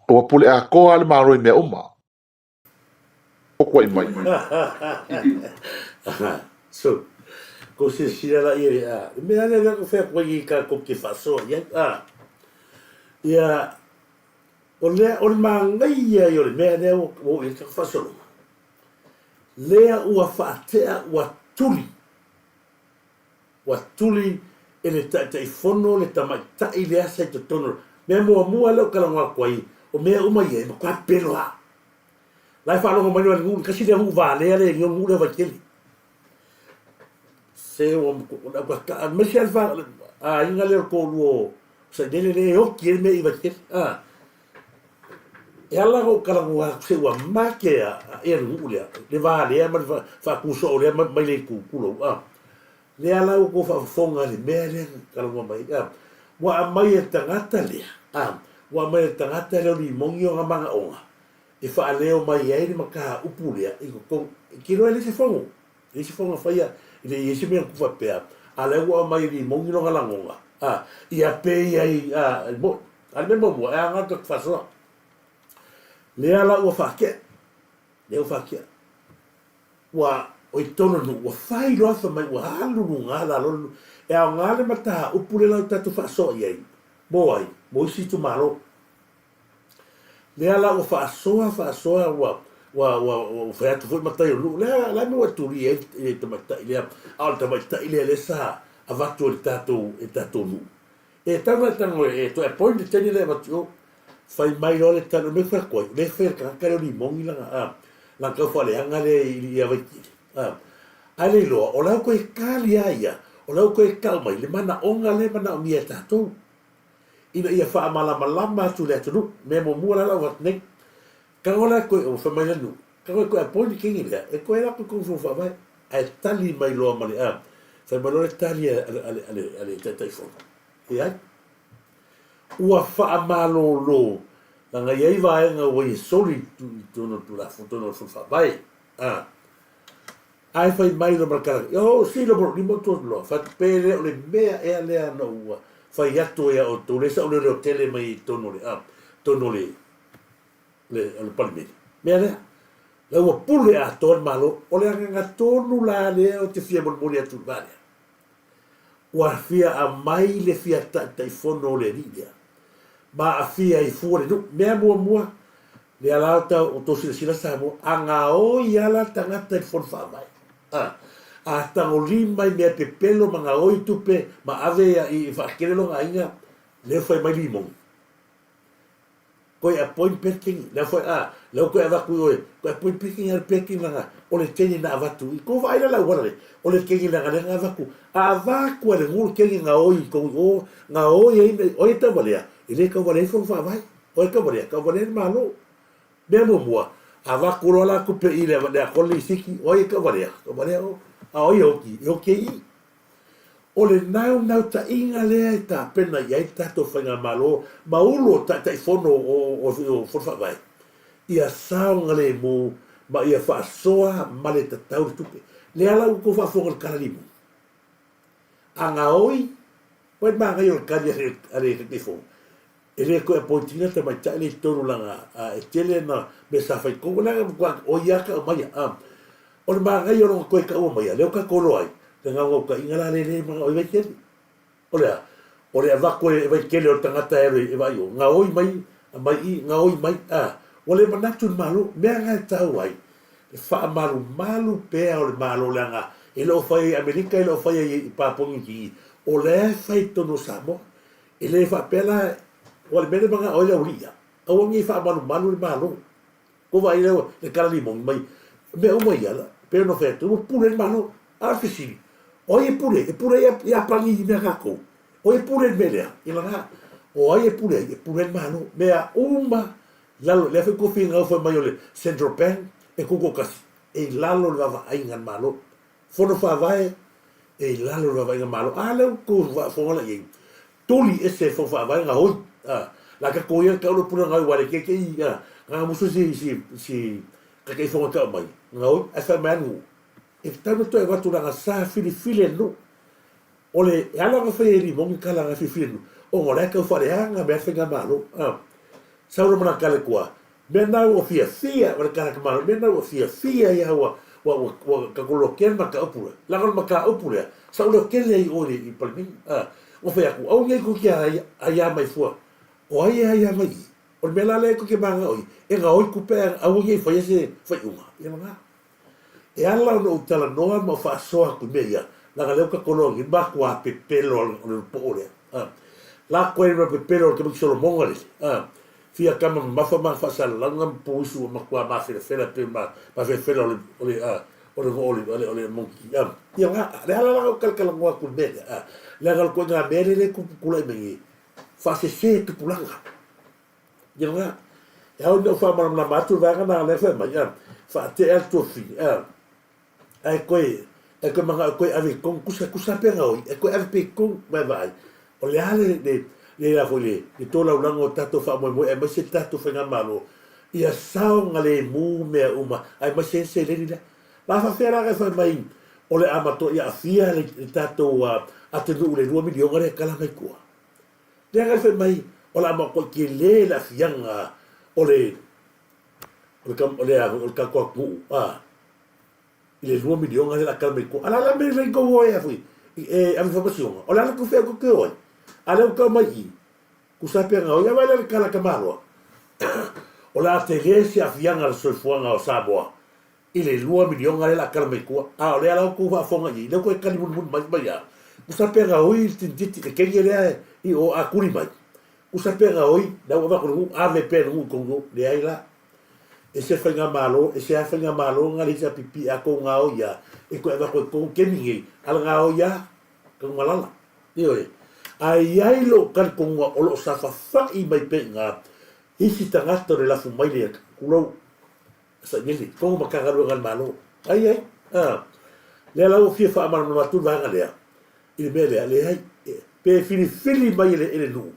Ua pule atoa lava le Malo i mea uma. Kokoai mai. So, ko silasila la i a, le mea lea ko fea koe i ka ko ke faasoa i ai, a. Ia, o lea, o le māngaia ia o le mea lea ua oo i ai le tatou faasologa, lea ua faatea ua tuli, ua tuli e le Taitaifono le tamaitai lea sa i totonu. Mea muamua lea ou talanoa atu ai, o mea uma ia e matua pelo lava. La e faalogo mai le nuu, tasi lea nuu valea lea i nuu lea o Vaitele. Se ua aemaise lava le aiga lea o le toalua o Sailele lea e oti ai le mea i Vaitele. E ala ona ou talanoa atu se ua make ia le nuu lea, le valea ma le faatusoo lea mai le itu, tulou. Lea la ua tou faafofoga i le mea lea na talanoa mai ai, ua aumai e le tagata lea, ua aumai e le tagata lea o Limoni ona manaoga e faaleo mai ai le mataupu lea i totonu. E te iloa e leai se fono, e leai se fono na faia, e le i i ai se mea na tupu faapea, a o lea ua aumai e Limoni lona lagona, ia pei ai, e moni. A o le mea muamua, e aoga le tatou faasoa. Lea la ua faatea, lea ua faatea. Ua, o i totonu o le nuu, ua fai loa fai mai ua alu luga lalo le nuu. E aoga le mataupu lea la ua tatou faasoa i ai, mo ai? Mo isi itumalo. Lea la ua faasoa faasoa ua ua ua ua fai atu foi matai o le nuu, lea la le mea ua e tulia ai le tamaitai lea, a o le tamaitai lea lea sa avatu e le tatou e le tatou nuu. E tatau ona e tago e toe appoint le teine lea e avatu i o. Fai mai loa le tali, o le mea e fai atu ai, o lea e fai e le tagata lea o Limoni lana, a, lana tau faaleaga lea i ia Vaitele. A, ae le iloa, o la ua toe tali lava ia, o la ua toe tau mai le manaoga lea e manaomia e tatou, ina ia faamalamalama atu i le atunuu. Mea muamua la lau avatu nei, tago la e toe, ua fai mai le nuu, tago e toe appoint le teine lea, e toe alu atu i totonu o le Fono Faavae. Ae tali mai loa ma le, a, fai mai loa le tali a, a, a, le, a le Taitaifono, leai. Ua faamalolo, leaga e i ai vaega ua ia soli i totonu o le Tulafono, totonu o le Fono Faavae. A, ae fai mai loa ma le tala, o, sila mo lou lima ou te loa, fai atu, pe le o le mea ea lea na ua fai atu ai a outou, lea sa ou leoleo tele mai i totonu o le, a, totonu o le, le, o le Palemene. Mea lea, la ua pule atoa le Malo. O le agaga tonu la lea ou te fia molimoli atu i le va lea. Ua fia aumai le fia Taitaifono o le alii lea, ma aafia ai fua le nuu. Mea muamua, lea la o tau outou silasila Samoa, a gaoi lava la tagata i le Fono Faavae, a, a tagolima i mea pepelo ma gaoi tupe ma ave i faatele lona aiga, lea ua fai mai limoni. Koe appoint packing lea foi a lea ua koe avatu i oe koe appoint packing ale packing langa o le keni na avatu i ko vaai la le auala le o le keni langa lea na avatu a avatu e le nuu le keni gaoi i tou i o gaoi ai me oi e tauvalea e le tauvalea ifo le faavae oi e tauvalea tauvalea le malo mea muamua avatu loa la tupe i le le akole le isiki oi e tauvalea tauvalea o a oi e oti e oti ai i O le naunautaiga lea e tapena i ai le tatou Faigamalo ma ulu o Taitaifono o Fono Faavae, ia saogalemu ma ia faasoa ma le tatau le tupe. Lea la ua outou faafofoga i le tala limu. A gaoi, ua le manaia o le tali a le Taitaifono, e le toe appoint ina le tamaitai lea i totonu leaga e tele ana mea sa fai tonu, leaga matua oi lava tau maia. O le manaia o lona toe taua maia, lea ua tatou iloa ai, le naunautaiga la lea e manao ai Vaitele. O le a? O le avatu e Vaitele o le tagata e alu e vaai o, gaoi mai, aumai i, gaoi mai, a. Ua le manatu le Malo, mea na e tau ai, le faamalumalu pea o le Malo leaga e le o fai ai i Amerika, e le o fai ai i Papua Niu Kini, o lea e fai i totonu o Samoa. E le faapea la, ua le mea lea e manao ai le aualii ia, aua ne i faamalumalu le Malo. Ua vaai lea le kala limoni mai mea uma ia la, pei ona fai atu, ua pule le Malo. A o le fesili, o ai e pule? E pule ai Iapani i mea tatou? O ai e pule i le mea lea? I lana, o ai e pule ai? E pule ai le Malo. Mea uma lalo, lea foi tou finau fai mai o le Central Bank e tutoatasi, e i lalo o le vaavaaiga a le Malo. Fono Faavae, e i lalo o le vaavaaiga a le Malo. A lea ua tou faafofoga la i ai, tuli ese e Fono Faavae gaoi, a, la tatou ia tau le pule gaoi ua le te i, a, na musu si, si, si Taitaifono e tau mai, gaoi, ae fai mai a nuu, e tatau ona toe avatu leaga sa filifili e le nuu. O le, e ala ona fai e Limoni tala na filifili e le nuu, ona o la e tau faaleaga mea le Faigamalo, a. Sau le manatale tua, mea na ua fiafia, o le tala tamaloa, mea na ua fiafia ia ua, ua, ua, ua tatou lotea le mataupu lea. Leaga o le mataupu lea, sa ou lotele ai i o i le Palemene. A, ua fai atu, aua nei tou te aia mai fua. O ai e aia mai i i? O le mea la lea tou te mananao i ai, e gaoi tupe ae aua nei faia se faaiuga. Ia lena. E ala ona ou talanoa ma ou faasoa atu i mea ia, leaga lea ua tatou iloa nei, matua pepelo o le poo lea. A, la koe ma pepelo o le tamaiti Solomona lele. A, fia tama mamafa ma faasalalauga ma puisu ua matua mafelafela pei ma mafelafela o le o le a o le o le o le o le monkey. A, ia la, le ala la ou talatalanoa atu i le mea lea. A, leaga o le ituaiga mea lea e tupu tulai mai nei, faasese tupulaga. Ia la, e ao ina ou faamalamalama atu le vaega lena lea e fai mai, a, faatea le tuafafine, a, ae koe, e koe manao e koe ave i totonu, tusa, tusa pe gaoi, e koe ave pea i totonu, ma e vaai, o le a le, le, le la foi le, le tolaulaga o tatou faamoemoe aemaise le tatou faigamalo, ia saogalemu mea uma, aemaise ai le seleni lea. La faafefea la ona e fai mai o le a matuai aafia le, le tatou atunuu i le $2 miliona lea e tala mai tua? Lea na fai mai o le a matuai tele le aafiaga o le o le o le tatou atunuu a i le $2 miliona lea o le a tala mai tua. A o le a la le mea e fai tou o ai a foi e ave faamasinoga? O le a la tou fea tou te o ai? A lea ua tau mai i i, tusa pe gaoi. Ia vaai la i le tala a Tamaloa o le a tele se aafiaga o le soifuaga o Samoa i le $2 miliona lea o le a tala mai tua, a o lea la ua outou faafofoga i ai, lea ua toe tali mulimuli mai mai a, tusa pe gaoi le tinititi le kenge lea i o a tuli mai, tusa pe gaoi, lea ua avatu i le nuu, ave pea i le nuu i tou o, leai la. E se faigamalo, e se a faigamalo na le HRPP a tou gaoi a, e toe avatu ai totonu kemi nei, a le gaoi a, taugalala. Ioe. Ae i ai lou talitonuga o lo o safafa'i mai pea i ina isi tagata o le lafu mai le tulou, Sailele, togo Matagaluega a le Malo. Ai ai, a. Lea la ua fia faamalamalama atu le vaega lea i le mea lea, leai, pe filifili mai e le, e le nuu,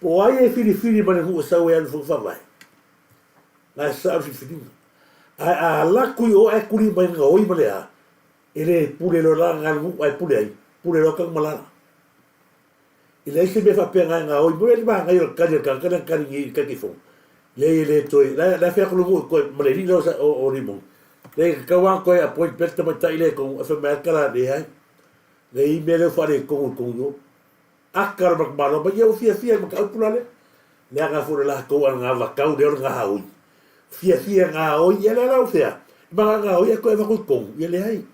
po o ai e filifili mai le nuu e sau e alu i Fono Faavae, na e sao le filifiliga. Ae a alu atu i o ae tuli mai le gaoi ma le a, e le pule loa la na le nuu ae pule ai, pule loa Tanumalala. I leai se mea faapea na e gaoi mo le magaia o le kali a le tagata lea na kali nei i le Taitaifono. Leai e le toe, la la e fai atu le nuu e toe ma le alii lea o o Limoni. Leai e tatau lava ona toe appoint pea le tamaitai lea i totonu ae fai mai lava le tala leai. Leai mea lea ua faaletonu i totonu i o. Aka le matamalo mai ia ua fiafia i le mataupu la lea. Leaga foi le latou anavatau lea o le gaoi. Fiafia e gaoi, ia lea la ua fea? E malaga gaoi ae toe avatu i totonu, ia leai.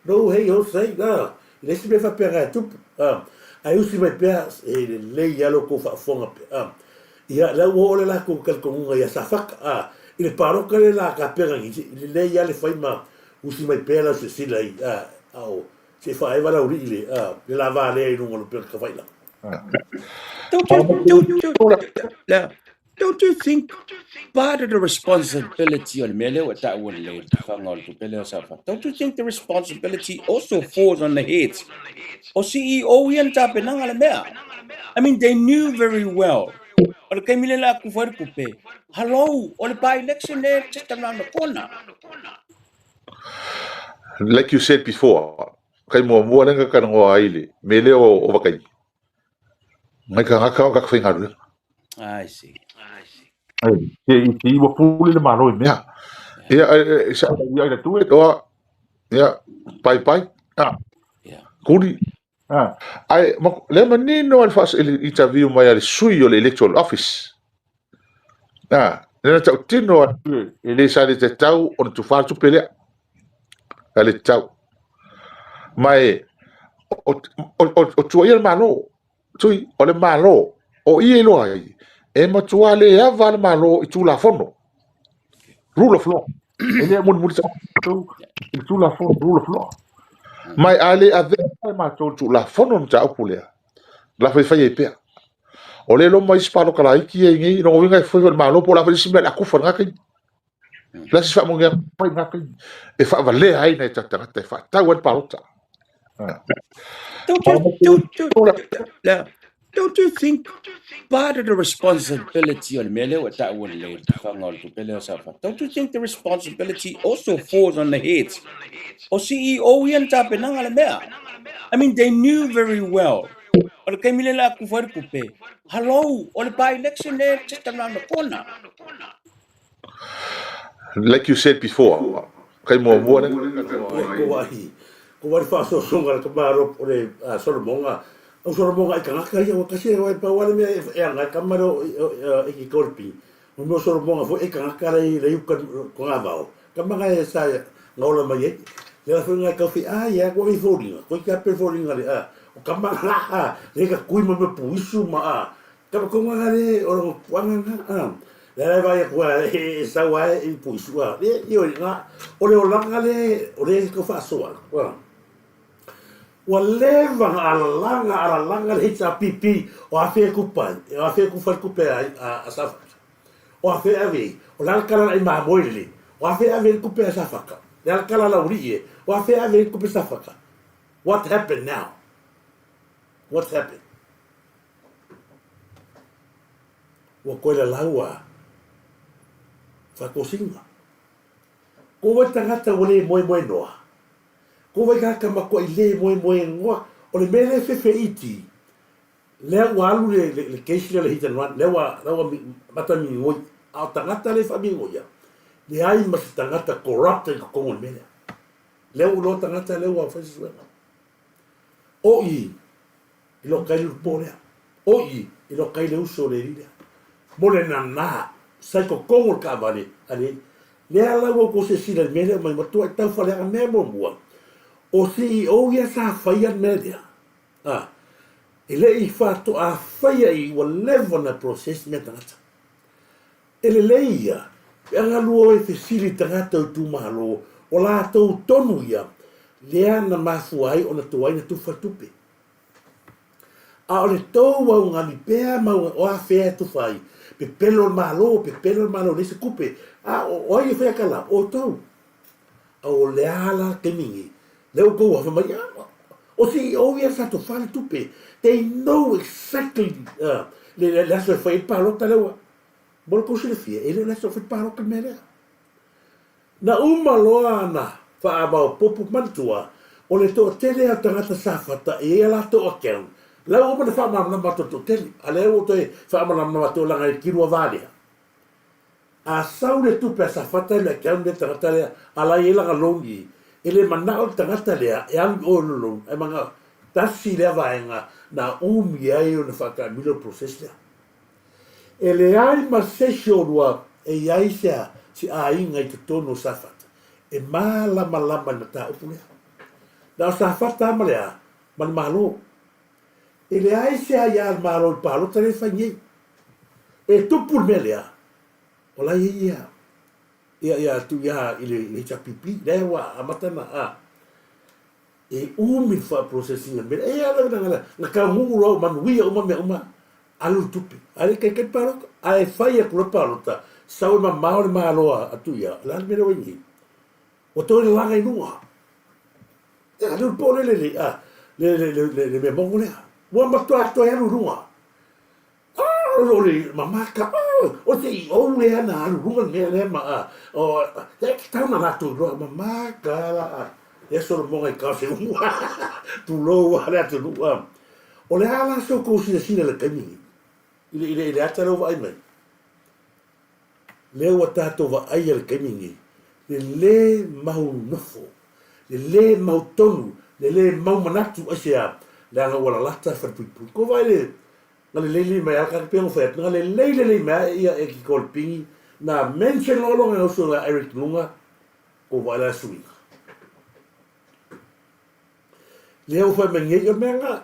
No hei ho sei, a, e leai se mea faapena e tupu, a. Ae usi mai pea, e lelei lava lo outou faafofoga pea, a. Ia, lea ua oo le latou talitonuga ia Safata, a, i le palota lea la tapena nei, e lelei lava le fai ma usi mai pea lau silasila i, a, a o, se i faaeva le aualii le, a, le lava lea i luga o le upega tafailagi. Don't you, don't you, yeah. Don't you think part of the responsibility o le mea lea ua taua lelei le tufaga o le tupe lea o Safa, don't you think the responsibility also falls on the heads o CEO ia na tapenaga le mea? I mean, they knew very well o le taimi lea la tufa ai le tupe, hello, o le by-election lea just around the corner. Like you said before, kai muamua lea na talanoa ai le mea lea o Vakai. Ngai tagata o ka faigaluega. I see. Ai, ke i te iwa pule le malo i mea. Ia, e, sa ia ina tue, toa, ia, pai pai, ah, Yeah. kuli. Ah, ai, ma, le manino al fas il interview mai al sui o le electoral office. Ah, le na tau tino a e le sa le te tau o le tufa tupe lea. A le tau. Mai, o, o, o, o tua ia le malo, tui, o le malo, o ia i loa ai, e matua le ava le malo i tulafono. Rule of law. E le muli muli sa i tulafono, rule of law. Mai a le ave ai matou i tulafono na mataupu lea, la fai fai ai pea. O le loma isi paloka laiti ia nei, lona uiga e foi le malo po o le a foi le isi mea o le a kufa i lena taimi. La se faamoemoe mai lena taimi e faavalea ai nai tatou tagata e faatau ai le palota. Don't you, don't you, yeah. Don't you think part of the responsibility o le mea lea ua taua lelei le tufaga o le tupe lea o Safa, don't you think the responsibility also falls on the heads o CEO ia na tapenaga le mea? I mean, they knew very well o le taimi lea la tufa ai le tupe, hello, o le by-election lea just around the corner. Like you said before, kai muamua lea. Ia, ko wahi, ko wai faasoasoga le tama o le Solomoga, o Solomoga i tagata ia, ua tasi e pau lava le mea e aga e tama lea e ki Kolipi, o mea o Solomoga foi e tagata le le uka Togavao, tama na e sa na ola mai ai, le ala foi na e tau fai, a ia, ua i foliga, koe te ape foliga le, a, o tama na, le ka kui ma mea puisu ma, a, Kapa ko nga le o lo puanga nga a. Le le vai ko e sau ai i puisu a. Le i o nga o le olanga le o le ko faasoa. Ua leva na alalanga alalanga le HRPP o afe e kupai, o afe e kufa le kupe a, a, a Safata. O afe e ave i, o le alakala la i mamoe lele, o afe e ave i le kupe a Safata. Le alakala la uli e, o afe e ave i le kupe Safata. What happened now? What happened? Ua koe lalau a Whakosina. Ko wai tangata ua le moemoe noa? Ko wai tagata matua i le moemoe noa? O le mea lea e fefe iti, lea ua alu le, le, le case lea o le hit and run, lea ua, lea ua mata migoi, a o tagata lea e faamigoia, leai ma se tagata corrupt i totonu o le mea lea. Lea ua iloa tagata lea ua fai se suega. O i, i lo kai le po lea. O i, i lo kai le uso le lea. Mo le nanā, sa i totonu o le taavale a le Lea la ua tou silasila i le mea lea mai matua i tau faleaga mea muamua. O CEO ia sa faia le mea lea. A, e le i faatoa faia i ua leva ona process mea tagata. E lelei ia, pe a galue oe e fesili i tagata o itumalo, o latou tonu ia, lea na mafua ai ona tuai na tufa le tupe. A o le tou augani pea ma o a fea e tufa ai, pepelo le Malo, pepelo le Malo, leai se tupe, a o ai e fai aka la? Outou. A o le a la taimi nei, lea ua tou afa mai, a o CEO ia sa tufa le tupe, they know exactly le aso e fai ai le palota lea ua, Mo le tou silafia, e le o le aso fai palota le mea lea. Na uma loa ana faamaopopo manatua, o le toatele o tagata Safata e i ai a latou account, La ua uma ona faamalamalama atu e le toatele, a lea ua toe faamalamalama atu leaga e kilua va lea. A sau le tupe a Safata i le account lea le tagata lea, a la e i ai lana loan i i, e le manao le tagata lea e alu i o i le loan, ae manao, tasi lea vaega na umi ai ona faataamilo le process lea. E leai ma se isi o oulua e i ai se se aiga i totonu o Safata e malamalama i le mataupu lea. Na o Safata lava ma le a? Ma le Malo. E leai se aia a le Malo i le palota lea e fai nei. E tupu le mea lea, o la e i ai ia ia ia Tuia i le HRPP, lea ua amata ona a e umi le faa-process ina le mea lea. E ala na na taunuu loa ua manuia uma mea uma, alu le tupe. Ae le i taitai le palota. Ae fai atu loa le palota, sau e mamao le Malo a Tuia, o le a le mea lea ua i ai nei? Ua toe lalaga i luga. E alu le po le le a le le le le mea mongo lea. Ua matua toe alu i luga. Ah, o le mamaka, ah, o te i ou lea na alu luga le mea lea ma a, o, e tatau na latou iloa, mamaka la a, e solomoga i kao se umu, tulou a le atunuu a. O le a la se outou silasila i le taimi lenei, i le, i le, i le ata lea ua vaai mai? Lea ua tatou vaaia i le taimi lenei, le lē mau nofo, le lē mau tonu, le lē mau manatu, aisea? Leaga ua lalata le falepuipui. Ko vaai le, na lelei lelei mai lava le pei ona fai atu, na lelei lelei mai lava ia Eki Kolpingi, na mention loa lona uso ia Eric Luga, ko vaai la le suiga. Lea ua fai mai nei, o le mea lena,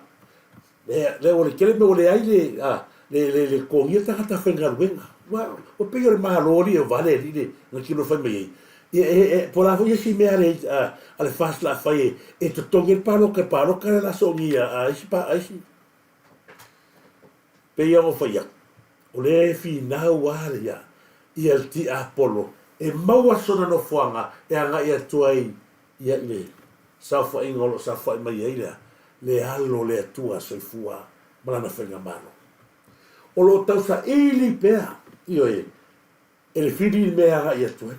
lea, lea ua le tele mea ua leai le, a, le, le, le totogia tagata faigaluega. Ua, ua pei o le Malo alii e vale alii le, na tino fai mai ai. Ia, e, e, po o le a foi isi mea a le, a, a le FAST la fai e, e totogi ai le palota, le palota lea la soongia a isi pa, a isi. Pei ona fai atu, o lea e finau lava le ia, ia le tiapolo e maua sona nofoaga e agai atu ai ia i le saofaiga o lo o saofai mai ai le, le Alo o le Atua soifua ma Lana Faigamalo. O lo o tausaili pea, ioe, e le fili le mea e agai atu ai.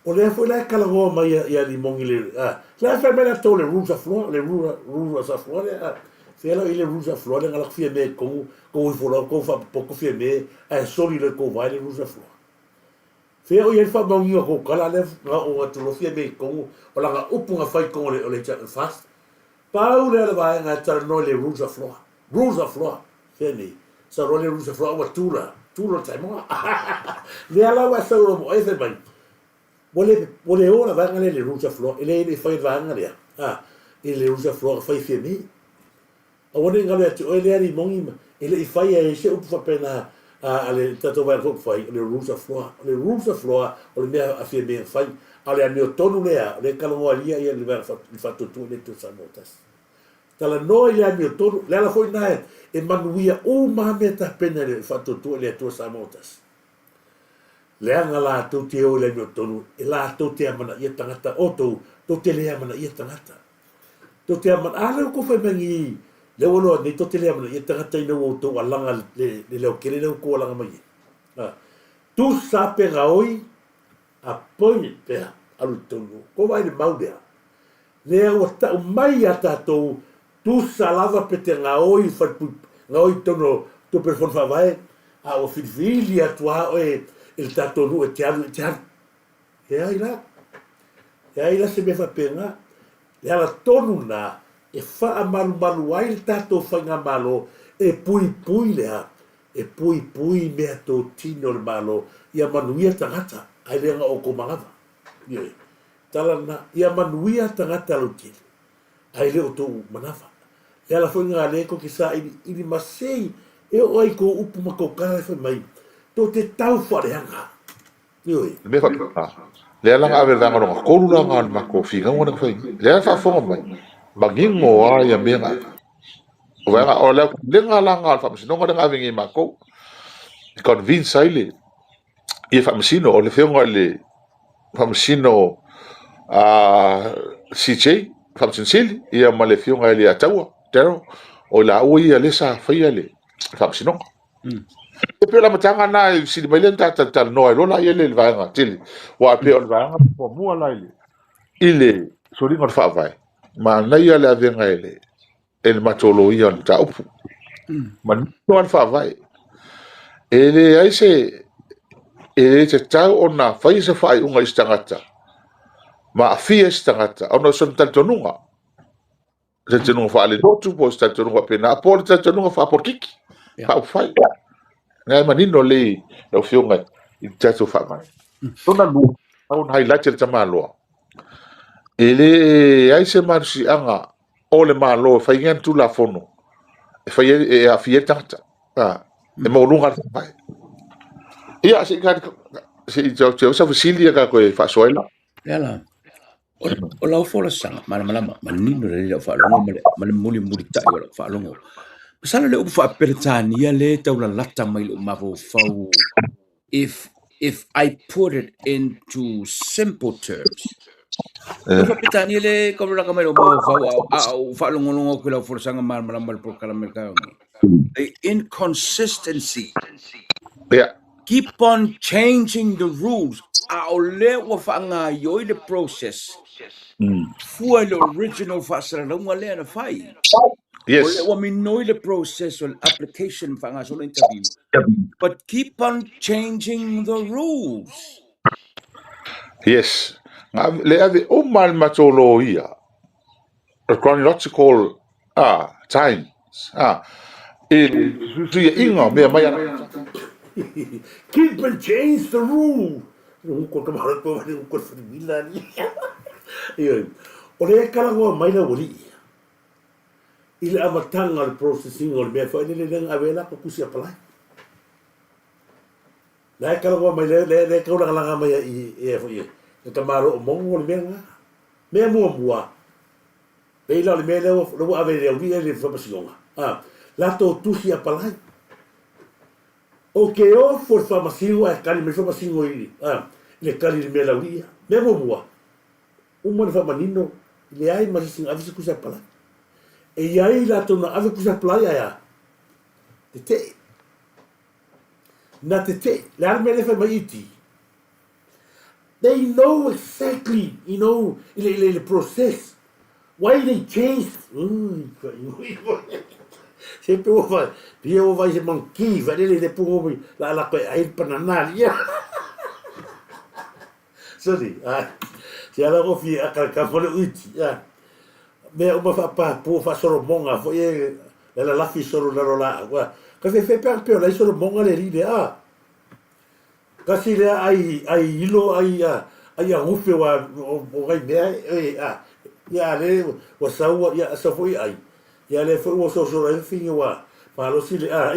O lea foi la e talanoa mai ia Limogi le, a, la e fai mai latou le rules of law, le rules of law lea, a, fea la i le rules of law lea na fia mea i totonu, tou ifo loa tou faapopoto fia mea, ae soli loa i tou vae le rules of law. Fea o i ai le faamaoniga o tou tala lea na oo atu loa fia mea i totonu, o lana upu na fai i totonu o le FAST. Pau lea o le vaega e talanoa i le rules of law. Rules of law. Fea nei? Sau loa le rules of law ua tula, tula le taimoa. Lea la ua sau loa mo e fai mai, ua le, ua le o la vaega lea i le rules of law, e le i fai le vaega lea, a, i le rules of law na fai fia nei. Aua ne i galo ia te oe lea limogi ma, e le i faia e se upu faapena a, a le tatou vaega faaupufai, o le rules of law. O le rules of law o le mea a fia mea na fai. A o le amiotonu lea, o lea e talanoa ai ia ia le vaega faatuatua i le Atua Samoa tasi. Talanoa i le amiotonu, le ala foi lena e manuia uma lava mea tapena i le faatuatua i le Atua Samoa tasi. Leaga latou te o i le amiotonu, e latou te amanaia tagata, outou, tou te le amanaia tagata. Tou te amana, a lea ua tou fai mai nei, lea ua loa nei, tou te le amanaia tagata ina ua outou alaga le, le leokele lea ua outou alaga mai ai. A, tusa pe gaoi, appointed pea, alu i totonu. Kou vaai i le mau lea. Lea ua tau mai ia tatou, tusa lava pe te gaoi i falepui, gaoi i totonu o tupe o le Fono Faavae, a ua filifili atu lava oe e le tatou nuu e te alu, e te alu. Leai la. Leai la se mea faapena. Le ala tonu lena e faamalumalu ai le tatou faigamalo e puipui le a? E puipui meatotino o le Malo ia manuia tagata, ae le na o outou manava. Ioe. Tala lena, ia manuia tagata lautele, ae le o outou manava. Le ala foi lena lea tou te sailiili masei e oo ai i tou upu ma tou tala e fai mai, tou te tau faaleaga. Ioe. Le mea faapena, lea la na ave le vaega lona tolu la na o le matou finauga lea na fai nei. Lea e faafofoga mai, manino lava ia mea na ave. O vaega, o le aotelega la na o le faamasinoga lea na ave nei e matou, e convince ai le ia faamasino, o le afioga i le faamasino a CJ, Faamasino Sili, ia ma le afioga i le Ataua, Daryl, o i laua ia lea sa faia le faamasinoga. E pei o le amataga lena e sili mai lea na ta talanoa ai loa la i le vaega tele, aua e pei o le vaega muamua la i le soliga o le faavae. Manaia le avega e le e le matou loia o le mataupu. Manino lava le faavae. E leai se e le tatau ona faia se faaiuga i se tagata ma aafia se tagata ona o sona talitonuga. Talitonuga faale-lotu po o se talitonuga faapena, po o le talitonuga faapolokiki, faaupufai. Lena e manino lelei lau Afioga i le tatou faavae. Lona lua, ona highlight e le tamaloa, e leai se malosiaga o le Malo e fai ai ni Tulafono e fai ai, e aafia ai le tagata. E maualuga le faavae. Ia, se i tau sau fesili ia tatou e faasoa ai la. Leala, o lau folasaga malamalama manino lelei lau faalogo ma le mulimulitai o lau faalogo. Masalo le upu faa-Peretania lea e taulalata mai i lou mafaufau if I put it into simple terms. Le upu faa-Peretania lea e taulalata mai i lou mafaufau a ou faalogologo atu i lau folasaga malamalama i le polokalame i le taeao nei. The inconsistency. Yeah. Keep on changing the rules a o lea ua faagaioi le process fua i le original faasalalauga lea na fai. Yes. O lea ua minoi le process o le application faagasolo interview. But keep on changing the rules. Yes. Le ave uma le matou loia. The chronological time i le fesuiaiga o mea mai ana. Keep and change the rule. O lea e talanoa mai le aualii i le amataga o le processing o le mea foi lele lea na ave ai latou tusi apalai. La e talanoa mai lea e taulagalaga mai ai i e le tamaloa o Mogo le mea lena. Mea muamua, pei la o le mea lea ua ave i le auli'i le faamasinoga, a latou tusi apalai. Ou te ofo i le faamasino ae tali mai le faamasino i le tali i le mea lauli'i ia. Mea muamua, uma ona faamanino, leai ma se isi na ave se tusi apalai. E i ai latou na ave tusi apalai ae a? Tetee. Na tetee. Le a le mea lea e fai mai iti? They know exactly, you know, i le, i le process. Why they change? Se pe ua vai, pia ua vai se monkey, vai lele le pungo mi, la la koe ai panana ia. Sorry, ai. Se ala ko fi akala ka fole uiti, ya. Mea uma whaapāpua, whaasoromonga, fo ie, le la lafi soro na ro la, ka fe fe pe pe o lai soromonga le ri le a. Kasi lea ai ai ilo ai a ai agufe wa o nai mea e a ia le ua sau ia sau foi ai ia le foi ua soso ai fafine ua malosi le a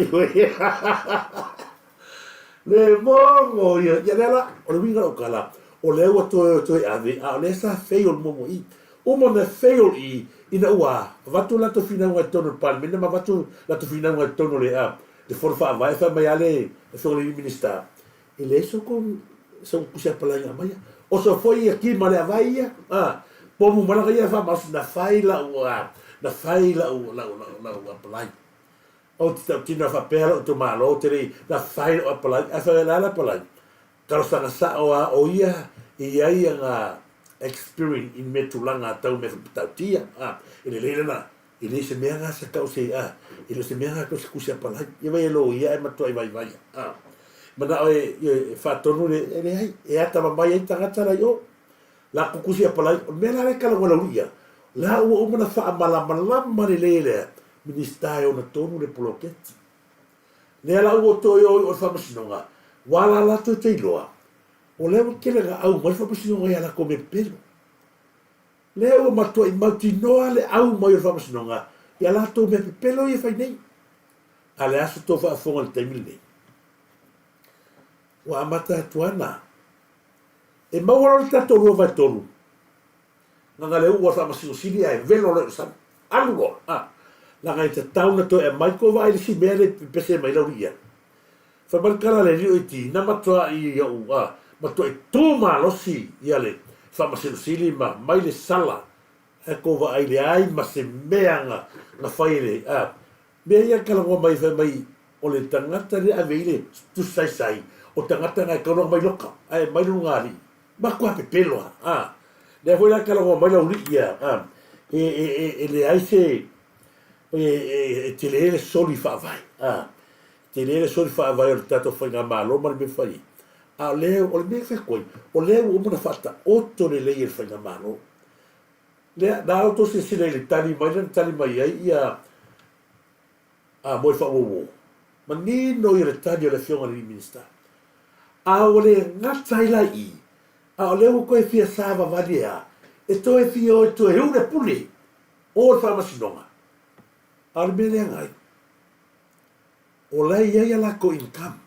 le mongo ia ia lea la o le uiga o kala o lea ua toe toe ave a o lea sa fail muamua i uma na fail i ina ua avatu latou finauga i totonu o le Palemene ma avatu latou finauga i totonu o le a Le Fono Faavae fai mai a le Afioga i le Minisita, e leai so kou so kusi apalai na aumaia. O so foi ia ki ma le avai ia, a, pomu malaga ia faamalosi na fai lau a, na fai lau lau lau lau apalai. Ou te tautino faapea lou itumalo te le i, na fai lau apalai, ae fai mai le a le apalai? Talosaga sao a o ia e i ai ana experience i mea tulaga tau mea faapatautia, a, e lelei lana E le o se mea na se tau se, a, e le o se mea na tau se tusi apalai. Ia vai e loia ae matuai vaivai, a. Manao e, e faatonu le, e leai, e atamamai ai tagata la i o. Latou tusi apalai, o le mea la lea e talanoa lauli ia, la ua uma ona faamalamalama lelei e le Minisita e ona tonu le poloketi. Lea la ua toe o i o i le faamasinoga, ua la latou te iloa, o lea ua tele na au mai le faamasinoga i a latou mea pepelo. Lea ua matuai mautinoa le au mai o le Faamasinoga i a latou mea pepelo ia e fai nei. A le aso tou faafofoga i le taimi lenei? Ua amata atu ana e maua loa le tatou 2/3 leaga le uu a le Faamasino Sili ae velo loa i le sami. Alu loa, a! Leaga e tatau ona toe aumai kou vaai i le isi mea lea e pepese mai lau ia. Fai mai le tala a le alii o Iti, na matuai ou, a, matuai tu malosi ia le Faamasino Sili ma mai le sala, ae kou vaai leai ma se mea na, na fai e le, a, mea ia talanoa mai fai mai o le tagata lea ave i le tusi saisai, o tagata na e tatau ona mai loka, ae mai le luga alii. Matua pepelo a, a. Lea foi la talanoa mai lau alii ia, a, E, e, e, e leai se, e, e, e tele le soli faavae, a, e tele le soli faavae o le tatou faigamalo ma le mea fai ai. A o lea, o le mea e fai atu ai, o lea ua uma ona faataoto lelei e le faigamalo. Lea, na outou silasila i le tali mai lea na tali mai ai ia a moe faauouo. Manino ia le tali a le Afioga i le Minisita. A ua le gata ai la i i, a o lea ua toe fia savavali e a? E toe fia o e toe ule pule o le Faamasinoga. A o le mea leaga ai, o la e i ai a latou income.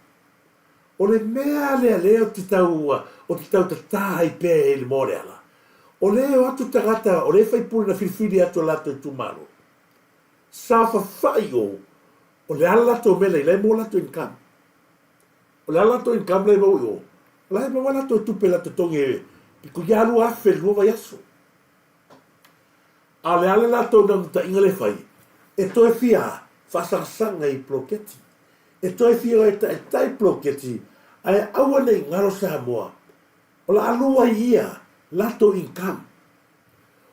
O le mea lea lea ou te tau, ou te tau tatā ai pea i le moa o le ala, o lea e o atu tagata, o lea e faipule na filifili atu e latou itumalo, saofafai o, o le a le latou mea la i lai mo latou income. O le a le latou income la e maua i o? O la e maua latou tupe la totogi e piko ia 2,000 i le lua vaiaso. A o le a le latou naunautaiga lea e fai? E toe fia faasagasanga i poloketi. E toe fia o e taitai poloketi ae aua ne i galo Samoa. O le a lua ai ia latou income.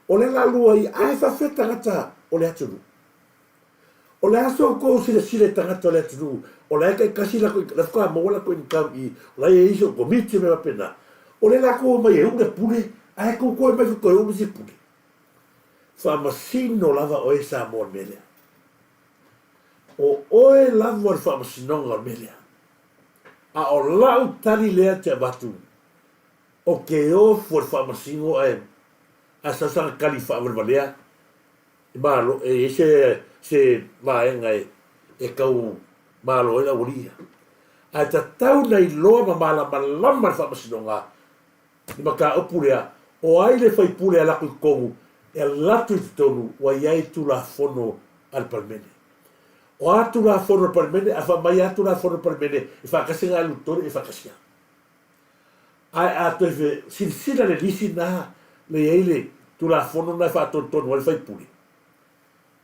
O le la lua ai ae faafefea tagata o le atunuu? O le a so outou silasila i tagata o le atunuu o la e taitasi latou la faatoa maua latou income i o la e i ai sou komiti ma mea faapena. O lea latou omai e uu le pule ae tou toe omai foi toe uu le isi pule. Faamasino lava oe Samoa i le mea lea. O oe lava o le faamasinoga o le mea lea. A o lau tali lea te avatu, o ke ofu o le faamasino ae ae saosaga tali faavalevalea e malo, e i ai se, se vaega e, e tau malo ai le aualii ia. Ae tatau ona iloa ma malamalama le faamasinoga i mataupu lea, o ai le faipule e alu atu i totonu, e alu atu i totonu ua i ai Tulafono a le Palemene. O a Tulafono a le Palemene, a fai mai a Tulafono a le Palemene e faatasi ona alu i totonu, e faatasi lava. Ae a toe silasila le lisi na le i ai le Tulafono na e faatonutonu ai le faipule,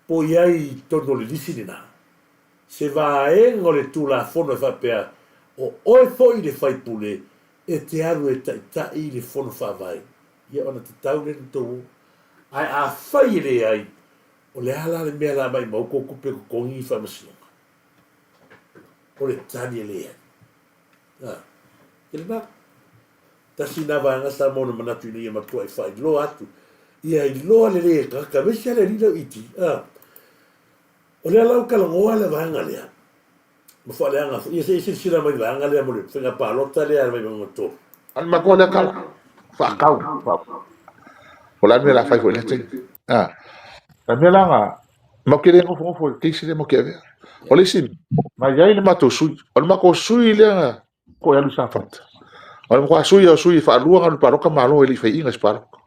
po o i ai i totonu o le lisi lena se vaega o le Tulafono e faapea, o oe foi le faipule e te alu e taitai le Fono Faavae, ia ona tatau lea ona tou o. Ae afai e leai, o le a la le mea o le a maimau tou tupe totogi i faamasinoga? O le tali e leai. A, ke lena. Tasi na vaega sa maua na manatu ina ia matuai faailoa atu, ia iloa lelei e tagata, aemaise lava le alii lau iti. A, o lea la ua talanoa le vaega lea, ma faaleaga foi. Ia se i silasila mai i le vaega lea mo le faiga palota lea a le Vaimauga 3. A le matua lea tala, faatau. O le a le mea o le a fai foi i lea taimi? A, o le mea la na, matou te le nofonofo i le case lea matou te avea. O le isi mea, na i ai le matou sui, o le matou sui lea na toe alu i Safata. O le matua sui o sui e faalua ona alu i le palota malo e le i faiina i se palota.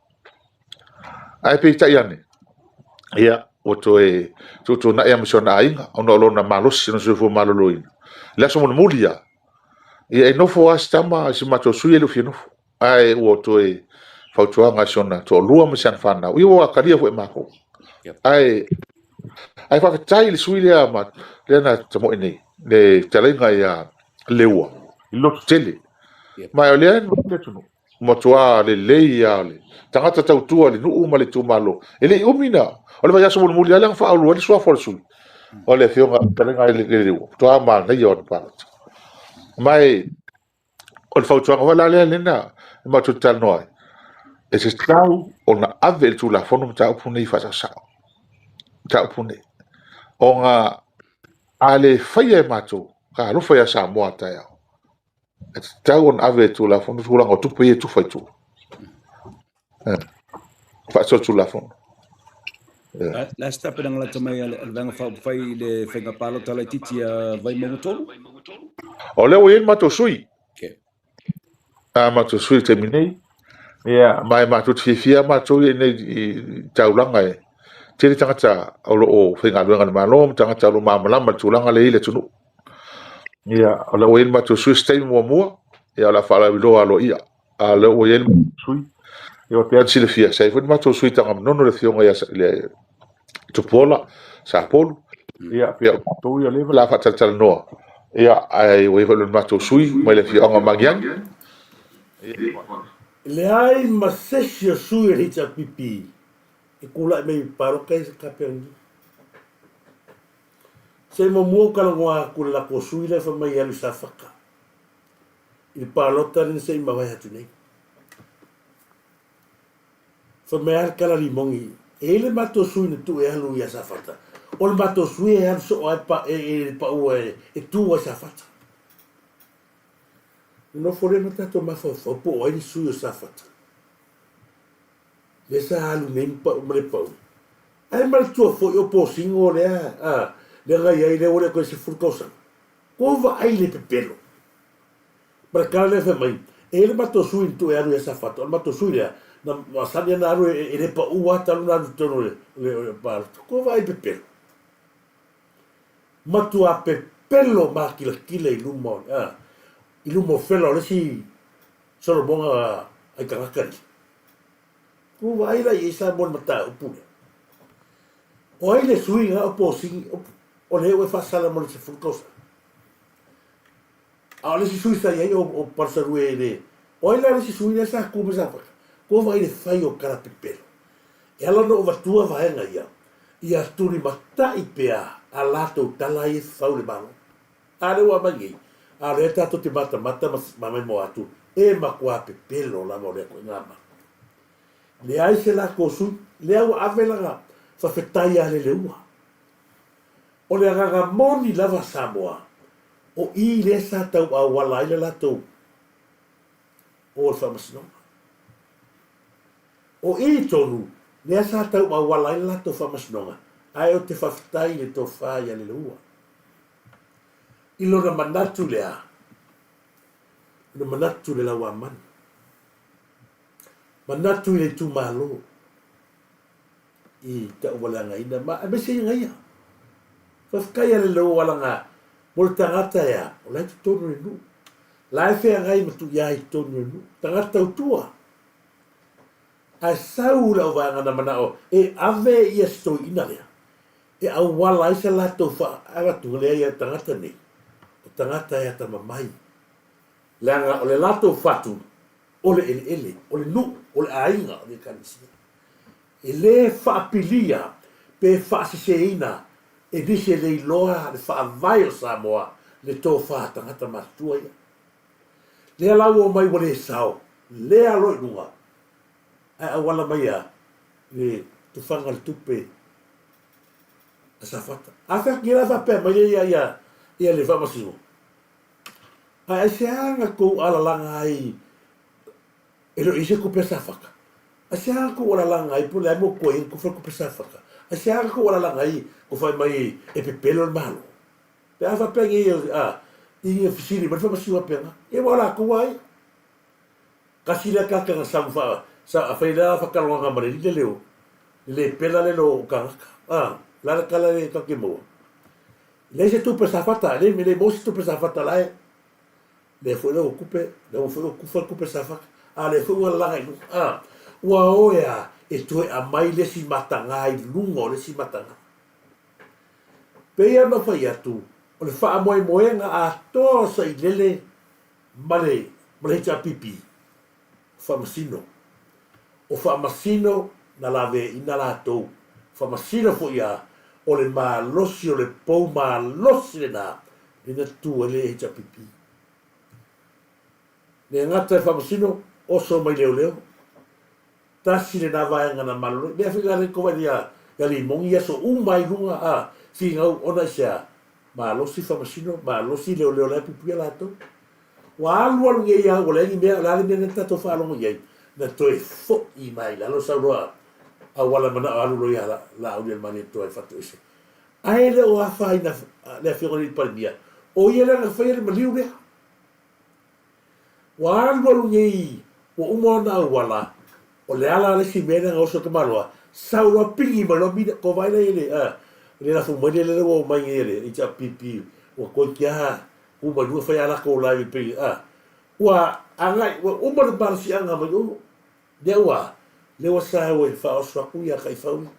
Ae peitai ane, ia, ua toe tuutuunai lava ma si ona aiga ona o lona malosi, lona soifua maloloina. I le aso mulimuli lava, ia e nofo lava si tama, si matou sui e le o fia nofo. Ae ua toe fautuaga i si ona toalua ma si ana fanau. Ia ua talia foi e matou. Ae, ae faafetai i le sui lea, ma, lea na tamoe nei, le fetalaiga ia Leua, i le lototele. Ma o lea e le atunuu. Matua lelei lava o le tagata tautua i le nuu ma le itumalo. E le i umi na, o le vaiaso mulimuli lava lea na faaulu ai le suafa o le sui. O le afioga fetalaiga i le Leua, matua manaia o ana palota. Ma e, o le fautuaga foi la lea lena e matou te talanoa ai, e tatau ona ave i le Tulafono mataupu nei faasaosao. Mataupu nei. Ona a le faia e matou, ka alofa ia Samoa a taeao. E tatau ona ave i Tulafono tulaga o tupe ia e tufa i tua. Faasolitulafono. Le a se tapenaga lata mai a le Vaega Faaupufai i le faiga palota laitiiti a Vaimauga 3? O lea ua i ai le matou sui. Okay. A matou sui i le taimi nei. Ia, ma e matou te fiafia matou ia i i taulaga e tele tagata o lo o faigaluega i le Malo ma tagata o lo o malamalama i le tulaga lea i le atunuu. Ia, o lea ua i ai le matou sui i se taimi muamua, ia o le a faalauiloa aloaia. A o lea ua i ai le sui, ia pei ona silafia, sa i ai foi le matou sui Tagamanono le afioga ia le Tupuola Sapolu, ia pei o matou ia lea o le a faatalatalanoa, ia ae ua i ai foi le matou sui mai le afioaga o Magiagi. Leai ma se isi o sui o le HRPP. I kulaʻi mai palota i se kapeoni. Se muamua ou talanoa atu i le latou sui lea fai mai e alu i Safata i le palota lea na se i mavae atu nei. Fai mai lava le tala limoni, e i ai le matou sui na tuu e alu ia Safata, o le matou sui e alu soo lava e, e, e pau e, e tu ai Safata. Nofo lea ma tatou mafaufau po o ai le sui o Safata. Lea sa alu nei ma pau ma le pau. Ae manatua foi o posino lea, a, lea na i ai lea ua le toe 10 tausaga. Ua vaai i le pepelo. Ma le tala lea fai mai, e i ai le matou sui na tuu e alu ia Safata, o le matou sui lea, na masani lava ona alu e le pau lava talu ona alu i totonu o le, o le palota. Ua vaai i le pepelo. Matua pepelo makilatila i luma o, a, i luma o fela o le isi solomoga ai tagata nei. Ua vaai la i ai Samoa i le mataupu lea. O ai le sui na o posini o lea ua e faasala mo le 10 tausaga? A o le isi sui sa i ai o, o Palusalue le, o ai la le isi sui lea sa tu ma Safata? Ua vaai le fai o tala pepelo. E ala ona ou avatua vaega ia, ia tulimatai pea a latou tala ia e fau le Malo. A lea ua aumai nei, a o lea tatou te matamata ma maimoa atu, e matua pepelo lava o lea ituaiga mala. Leai se latou sui, lea ua ave lana fafetai ia Leleua. O le agaga moni lava Samoa, o i lea sa tauauala ai le latou o le faamasinoga. O i tonu lea sa tauauala ai le latou faamasinoga, ae ou te faafetai i le tofa ia Leleua. I lona manatu lea, lona manatu i le lauamanu, manatu i le itumalo i taualeagaina ma aemaise i gaia. Faafetai a le laualaga mo le tagata ea, o la e totonu o le nuu. La e feagai ma tuiā i totonu o le nuu. Tagata tautua. Ae sau lau vaega na manao e ave ia si toeaina lea e auala ai sa latou faaavatuga lea ia tagata nei, o tagata e atamamai, leaga o le latou fatu o le eleele, o le nuu, o le aiga, o le ekalesia. E le faapilia pe faaseseina e nisi e le iloa le faavae o Samoa le tofa tagata matutua ia. Lea la ua omai ua le sao, lea loa i luga, ae auala mai a le tufaga le tupe a Safata. A fea la faapea mai ia ia ia le faamasino. Ae aisea na tou alalaga ai e le o i ai se tupe a Safata? Aisea na tou alalaga ai po o le a mo tou ai tupe tupe Safata? Aisea na tou alalaga ai tou fai mai e pepelo le Malo? Pe a faapea nei a i fesili mai le faamasino faapena, ia ua latou lava ia. Tasi lea tagata na samu faa, sa, fai lea faataloaga ma le alii le leo, le le pela le leo o tagata. A, la le tala le tatou te maua. Leai se tupe Safata, e le, le maua se tupe Safata la e. Lea foi lea ua tupe, lea ua foi ua tufa le tupe Safata. A lea foi ua lalaga i luga. A, ua o e a, e toe aumai le isi mataga i luga o le isi mataga. Pei ona fai atu, o le faamoemoega atoa o Sailele ma le ma le HRPP, o Faamasino. O Faamasino na laveaina latou. Faamasino foi a, o le malosi o le pou malosi lena lea na tu ai le HRPP. Le gata i Faamasino, oso mai leoleo. Tasi lena vaega na malolo. Mea foi la ko vai ia ia Limoni i aso uma ai luga a finau ona i sea malosi Faamasino, malosi leoleo la e puipuia latou. Ua alu alu nei a ua leai ni mea, o le a le mea lea na tatou faalogo i ai, na toe fo'i mai i lalo sau loa auala mana'o alu loa ia Laaulialemalietoa e fatoese. Ae le o afaina le Afioga i le Palemia, o ia lea na faia le maliu lea. Ua alu alu nei ua uma ona auala, o le ala le isi mea lea na oso ai Tamaloa, sau loa pigi mai loa mina, tou vaai la i ai le, le lafo mai lea ua omai nei e le HRPP, ua toeitiiti lava tu mai luga fai a latou live pei, a, ua agai, ua uma le malosiaga mai o, lea ua, lea ua sau e faaoso atu ia taifau ia.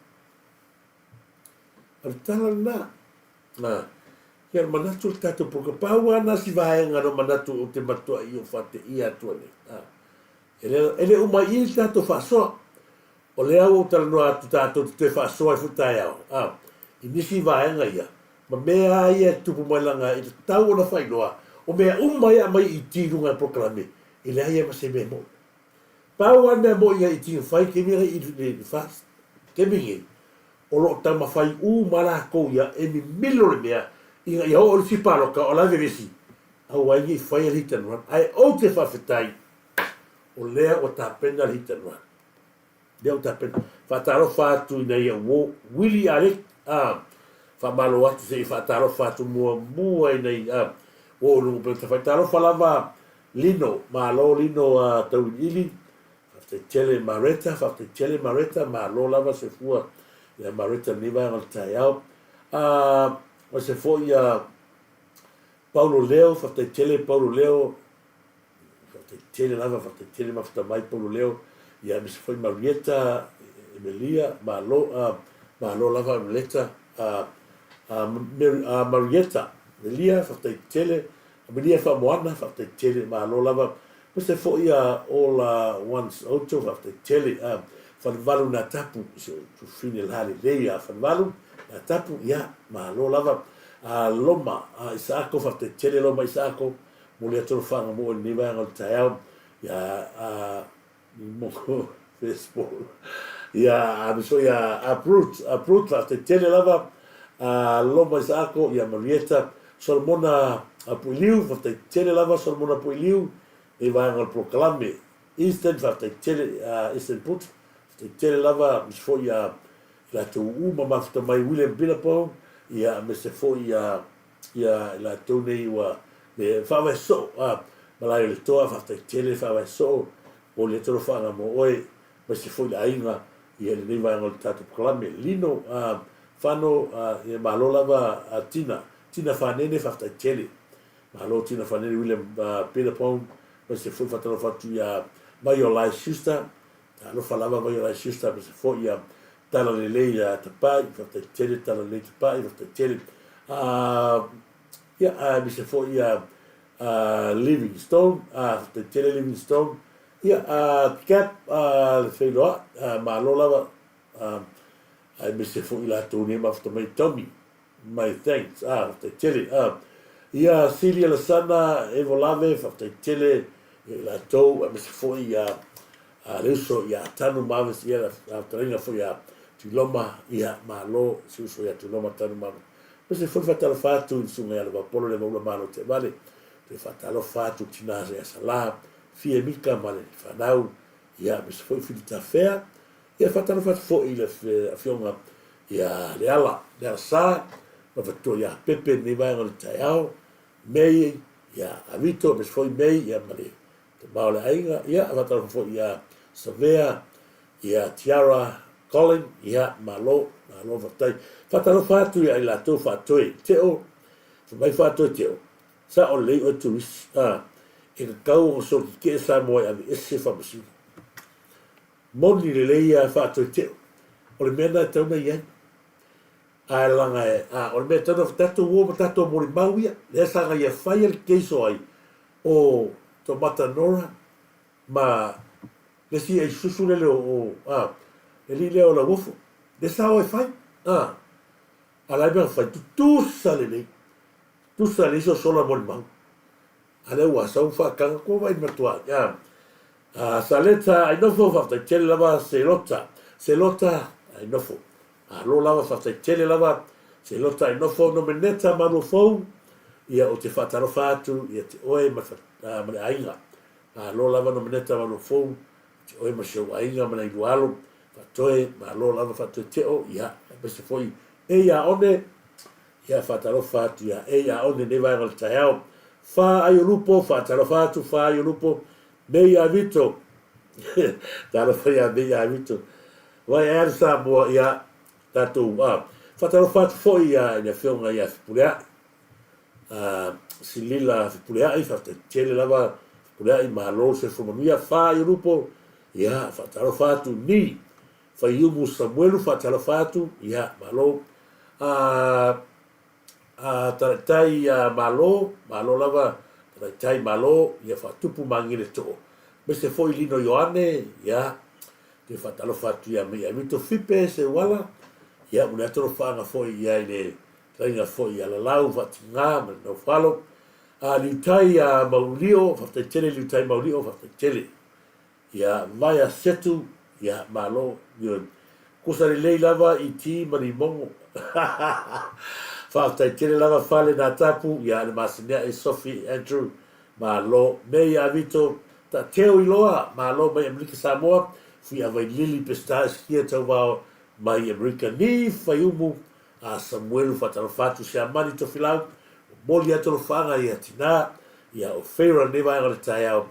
O le tala lena. A, ia o le manatu o le tatou polokalame, pau lava lena si vaega na ou manatu ou te matuai ou faateia atu ai nei. A, e le, e le uma ai i i le tatou faasoa. O lea ua ou talanoa atu tatou te toe faasoa ai foi taeao, a, i nisi vaega ia, ma mea lava ia e tutupu mai laga i le tatau ona faailoa, o mea uma ia e aumai i IT i luga o le polokalame, e leai lava ma se mea moni. Pau lava le mea moni ia IT na fai i le taimi lenei i le FAST, taimi lenei, o lo o taumafai uma lava latou ia e mimilo le mea ina ia oo i le isi palota o la e vevesi, aua ai ne i faia le hit and run. Ae ou te faafetai o lea ua tapena le hit and run. Lea ua tapena. Faatalofa atu i nai au uo, Willie Alec, a, faamalo atu se i faatalofa atu muamua i nai a, uo i luga o upega tafailagai. Talofa lava Lino, malo Lino a Tauiliili, faafetai tele Mareta, faafetai tele Mareta, malo lava soifua ia Mareta i lenei vaega o le taeao. A, o se foi ia Paulo Leo, faafetai tele Paulo Leo, Faafetai tele lava, faafetai tele mafuta mai Paulo Leo, ia aemaise foi Marieta, Emelia, malo, uh, malo lava Emeleta, uh, uh, Mary, uh, Marieta, Emelia, faafetai tele, Emelia Faamoana, faafetai tele, malo lava, aemaise foi a Ola Once Oto, faafetai tele, uh, Falevalu nā tapu, si o tufine la lelei a Falevalu, nā tapu, ia, malo lava, uh, Loma, uh, Isaako, faafetai tele Loma Isaako, Momoli atu le whaanga mo i lenei vaega o le taeao ia a moko baseball ia a miso ia a Brut a Brut faafetai tele lava a Loma Isaako ia Marieta Solomona a Puiliu faafetai tele lava Solomona Puiliu nei vaega o le polokalame Eastern faafetai tele a Eastern Put faafetai tele lava miso foi ia latou uma mafuta mai William Billabong ia aemaise foi ia Ia i latou nei ua le faavae soo a malae o le toa faafetai tele faavae soo momoli atu alofaaga mo oe aemaise foi le aiga ia i lenei vaega o le tatou polokalame Lino a Fano a ia malo lava a Tina Tina Fanene faafetai tele malo Tina Fanene William Billabong aemaise foi faatalofa atu ia Maiolai Schuster Talofa lava mai o lai sister aemaise foi ia tala lelei ia Tapai, faafetai tele tala lelei Tapai, faafetai tele. Ia aemaise foi ia Livingstone, faafetai tele Livingstone. Ia Cap le Feiloai, malo lava aemaise foi latou nei mafuta mai Tommy. My thanks ah faafetai tele ah ia Celia Lasana Evolave faafetai tele ia i latou aemaise foi ia a le uso ia Tanu Mavis ia la fetalaiga foi ia Tuiloma ia malo si uso ia Tuiloma Tanu Mavis aemaise foi faatalofa atu i le susuga ia Lavapolo le Maula Malo Teavale toe faatalofa atu tina ia Sala Fie Mika ma le fanau ia aemaise foi Filitafea Ia faatalofa atu foi i le Afioga ia Leala, Leala Sa, ma faletua ia Pepe i lenei vaega o le taeao, May, ia Avito, aemaise foi May, ia ma le tama o le aiga, ia faatalofa foi ia Savea, ia Tiara, Colin, ia malo, malo faafetai. Faatalofa atu ia i latou Faatoe Teo, fai mai Faatoe Teo, sao lelei oe Turisi, a, e tatau ona solotetee Samoa e aveese Faamasino. Moni lelei ia Faatoeteo, o le mea lena e tatau ona i ai. Ae laga e, a, o le mea e tatau ona tatou o ma tatou molimau ia, lea sa na ia faia le case o ai, o Tomata Nora ma le isi ai susu lele o, o, a, le alii lea o Lauofo, lea sa o e fai, a, a la e mea na fai, tutusa lelei, tutusa lelei sosola molimau. A lea ua sau faataga atu vai matua ia. A Saleta ai nofo faafetai tele lava Selota Selota ai nofo. Malo lava faafetai tele lava Selota ai nofo Nomeneta Maluafou ia ou te faatalofa atu ia te oe ma ma le aiga. Malo lava Nomeneta Maluafou te oe ma si ou aiga ma nai lua alo faatoe malo lava faatoe teo ia aemaise foi e ia one Ia faatalofa atu ia Ei Aone nei vaega o le taeao. Fa ai o lupo, faatalofa atu fa ai o lupo. Mei a Vito. Talofa ia Mei a Vito. Vai ae alu Samoa ia tatou a. Faatalofa atu foi ia i le afioga ia Fepuleai. A Silila Fepuleai, faafetai tele lava Fepuleai, malo le soifua manuia. Fa ai o lupo, ia faatalofa atu ni. Faiumu Samuelu faatalofa atu, ia, malo. A, a Talaitai ia malo, malo lava, Talaitai malo, ia faatupu magele too. Aemaise foi Lino Ioane, ia, Toe faatalofa atu ia Mei Avito Fipe Seuala, ia mo le atolofaaga foi ia i le fetalaiga foi ia Lalau Faatiga ma le Naufalo. A Liutai ia Maulio, faafetai tele Liutai Maulio, faafetai tele. Ia Vaea Setu, ia malo, ioe. Kusa lelei lava i ti ma limogo. Faafetai tele lava Fale Natapu, ia le Masineae Sophie Andrew, malo. Mei Avito, Tateo Iloa, malo mai Amerika Samoa, Fuiava Lili Peseta Esikia Tauvao mai Amerika Ni Faiumu a Samuelu faatalofa atu Siamani Tofilau, momoli atu alofaaga ia Tina, ia o Feira lenei vaega o le taeao.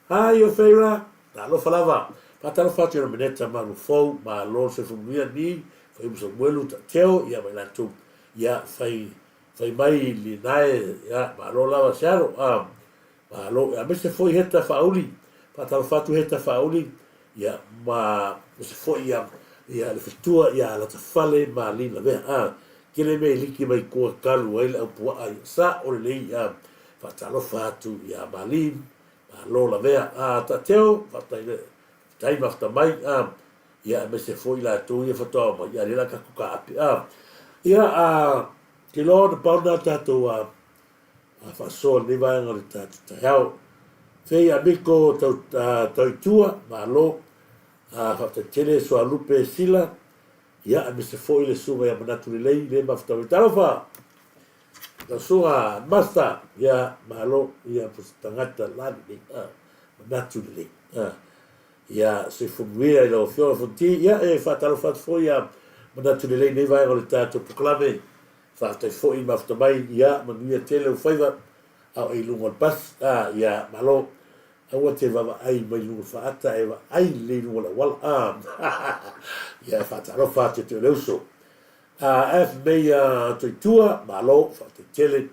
Hi o Feira, talofa lava. Faatalofa atu i Romeneta Malufou, malo le soifua manuia Ni Faiumu Samuelu Tateo, ia ma i latou, ia fai fai mai linae, ia malo lava Searo. Malo, aemaise foi Heta Faauli, faatalofa atu Heta Faauli, ia ma aemaise foi ia ia le fetua ia Latafale ma Lina Vea. A kele mea i liki mai kua kalu ai le aupuaa ia sa o lelei a faatalofa atu ia Malin, malo Lavea. A Tateo, faafetai le faafetai mafuta mai a ia aemaise foi latou ia faatoa mai ia lea la tatou kaape a ia a ke loa ona pau na tatou a a faasoa lenei vaega o le tatou taeao. Fei Amiko tau, Tauitua, malo, faafetai tele Sualupe Sila, ia aemaise foi le susuga ia Manatu Lelei le mafuta mai. Talofa! Lau susuga Master, ia malo, ia po se tagata la lelei, Manatu Lelei. Ia soifua manuia i lau Afioga Fonti, ia e faatalofa atu foi ia Manatu Lelei nei vaega o le tatou polokalame. Faafetai foi mafuta mai, ia manuia tele ou faiva a o e i luga o le pasi. A, ia, malo. Aua te vaavaai mai luga o le faata, ae vaai lelei i luga o le auala. A, ia, e faatalofa atu ia te oe le uso. A, F. Meia Toitua, malo, faafetai tele.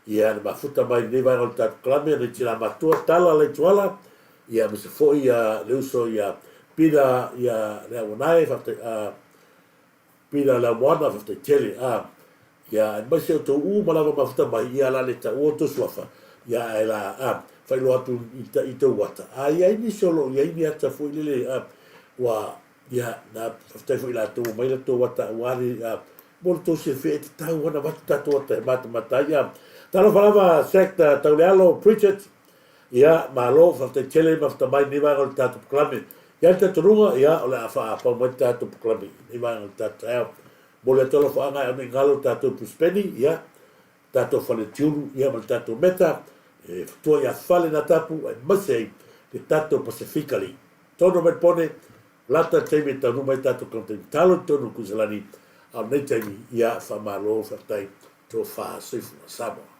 Ia, le mafuta mai lenei vaega o le tatou kalame, nai tina matua, Tala Leituala, ia, aemaise foi ia le uso ia Pita, ia Leauanae, faafetai, a, Pila le aumoana faafetai tele a ia aemaise o tou uma lava mafuta mai ia la le taua outou suafa ia ae la a faailoa atu i tou ata a iai nisi o loo iai ni ata foi lele a ua ia na faafetai foi latou ua mai latou ata aua le a mo le tou silafia e tatau ona avatu tatou ata e matamata ai a talofa lava Sector Taulealo Bridget Ia, malo, faafetai tele mafuta mai lenei vaega o le tatou polokalame. I ai le talitonuga, ia, o le a faapau mai le tatou polokalame i lenei vaega o le tatou taeao. Momoli atu alofaaga e aumai i galo le tatou Puspeni, ia, tatou Faletiulu, ia, ma le tatou Meta, e futua ia Fale Natapu, aemaise ai le tatou Pasefika League. Tono mai le pone, lata le taimi e taunuu mai tatou Kaunataimi Talo i totonu o Kuisalani, a o lenei taimi, ia, faamalo, faafetai, tofa, soifua, Samoa.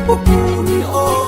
Popuni o.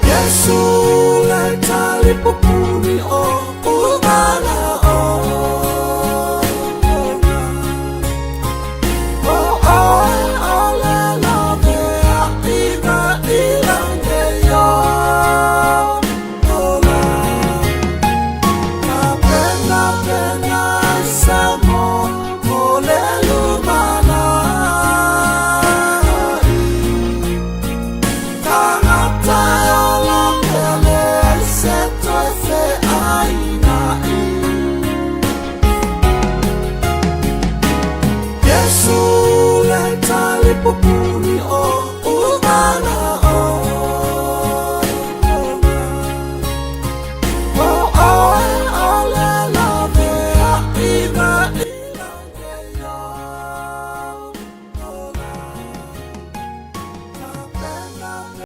Yesu le tali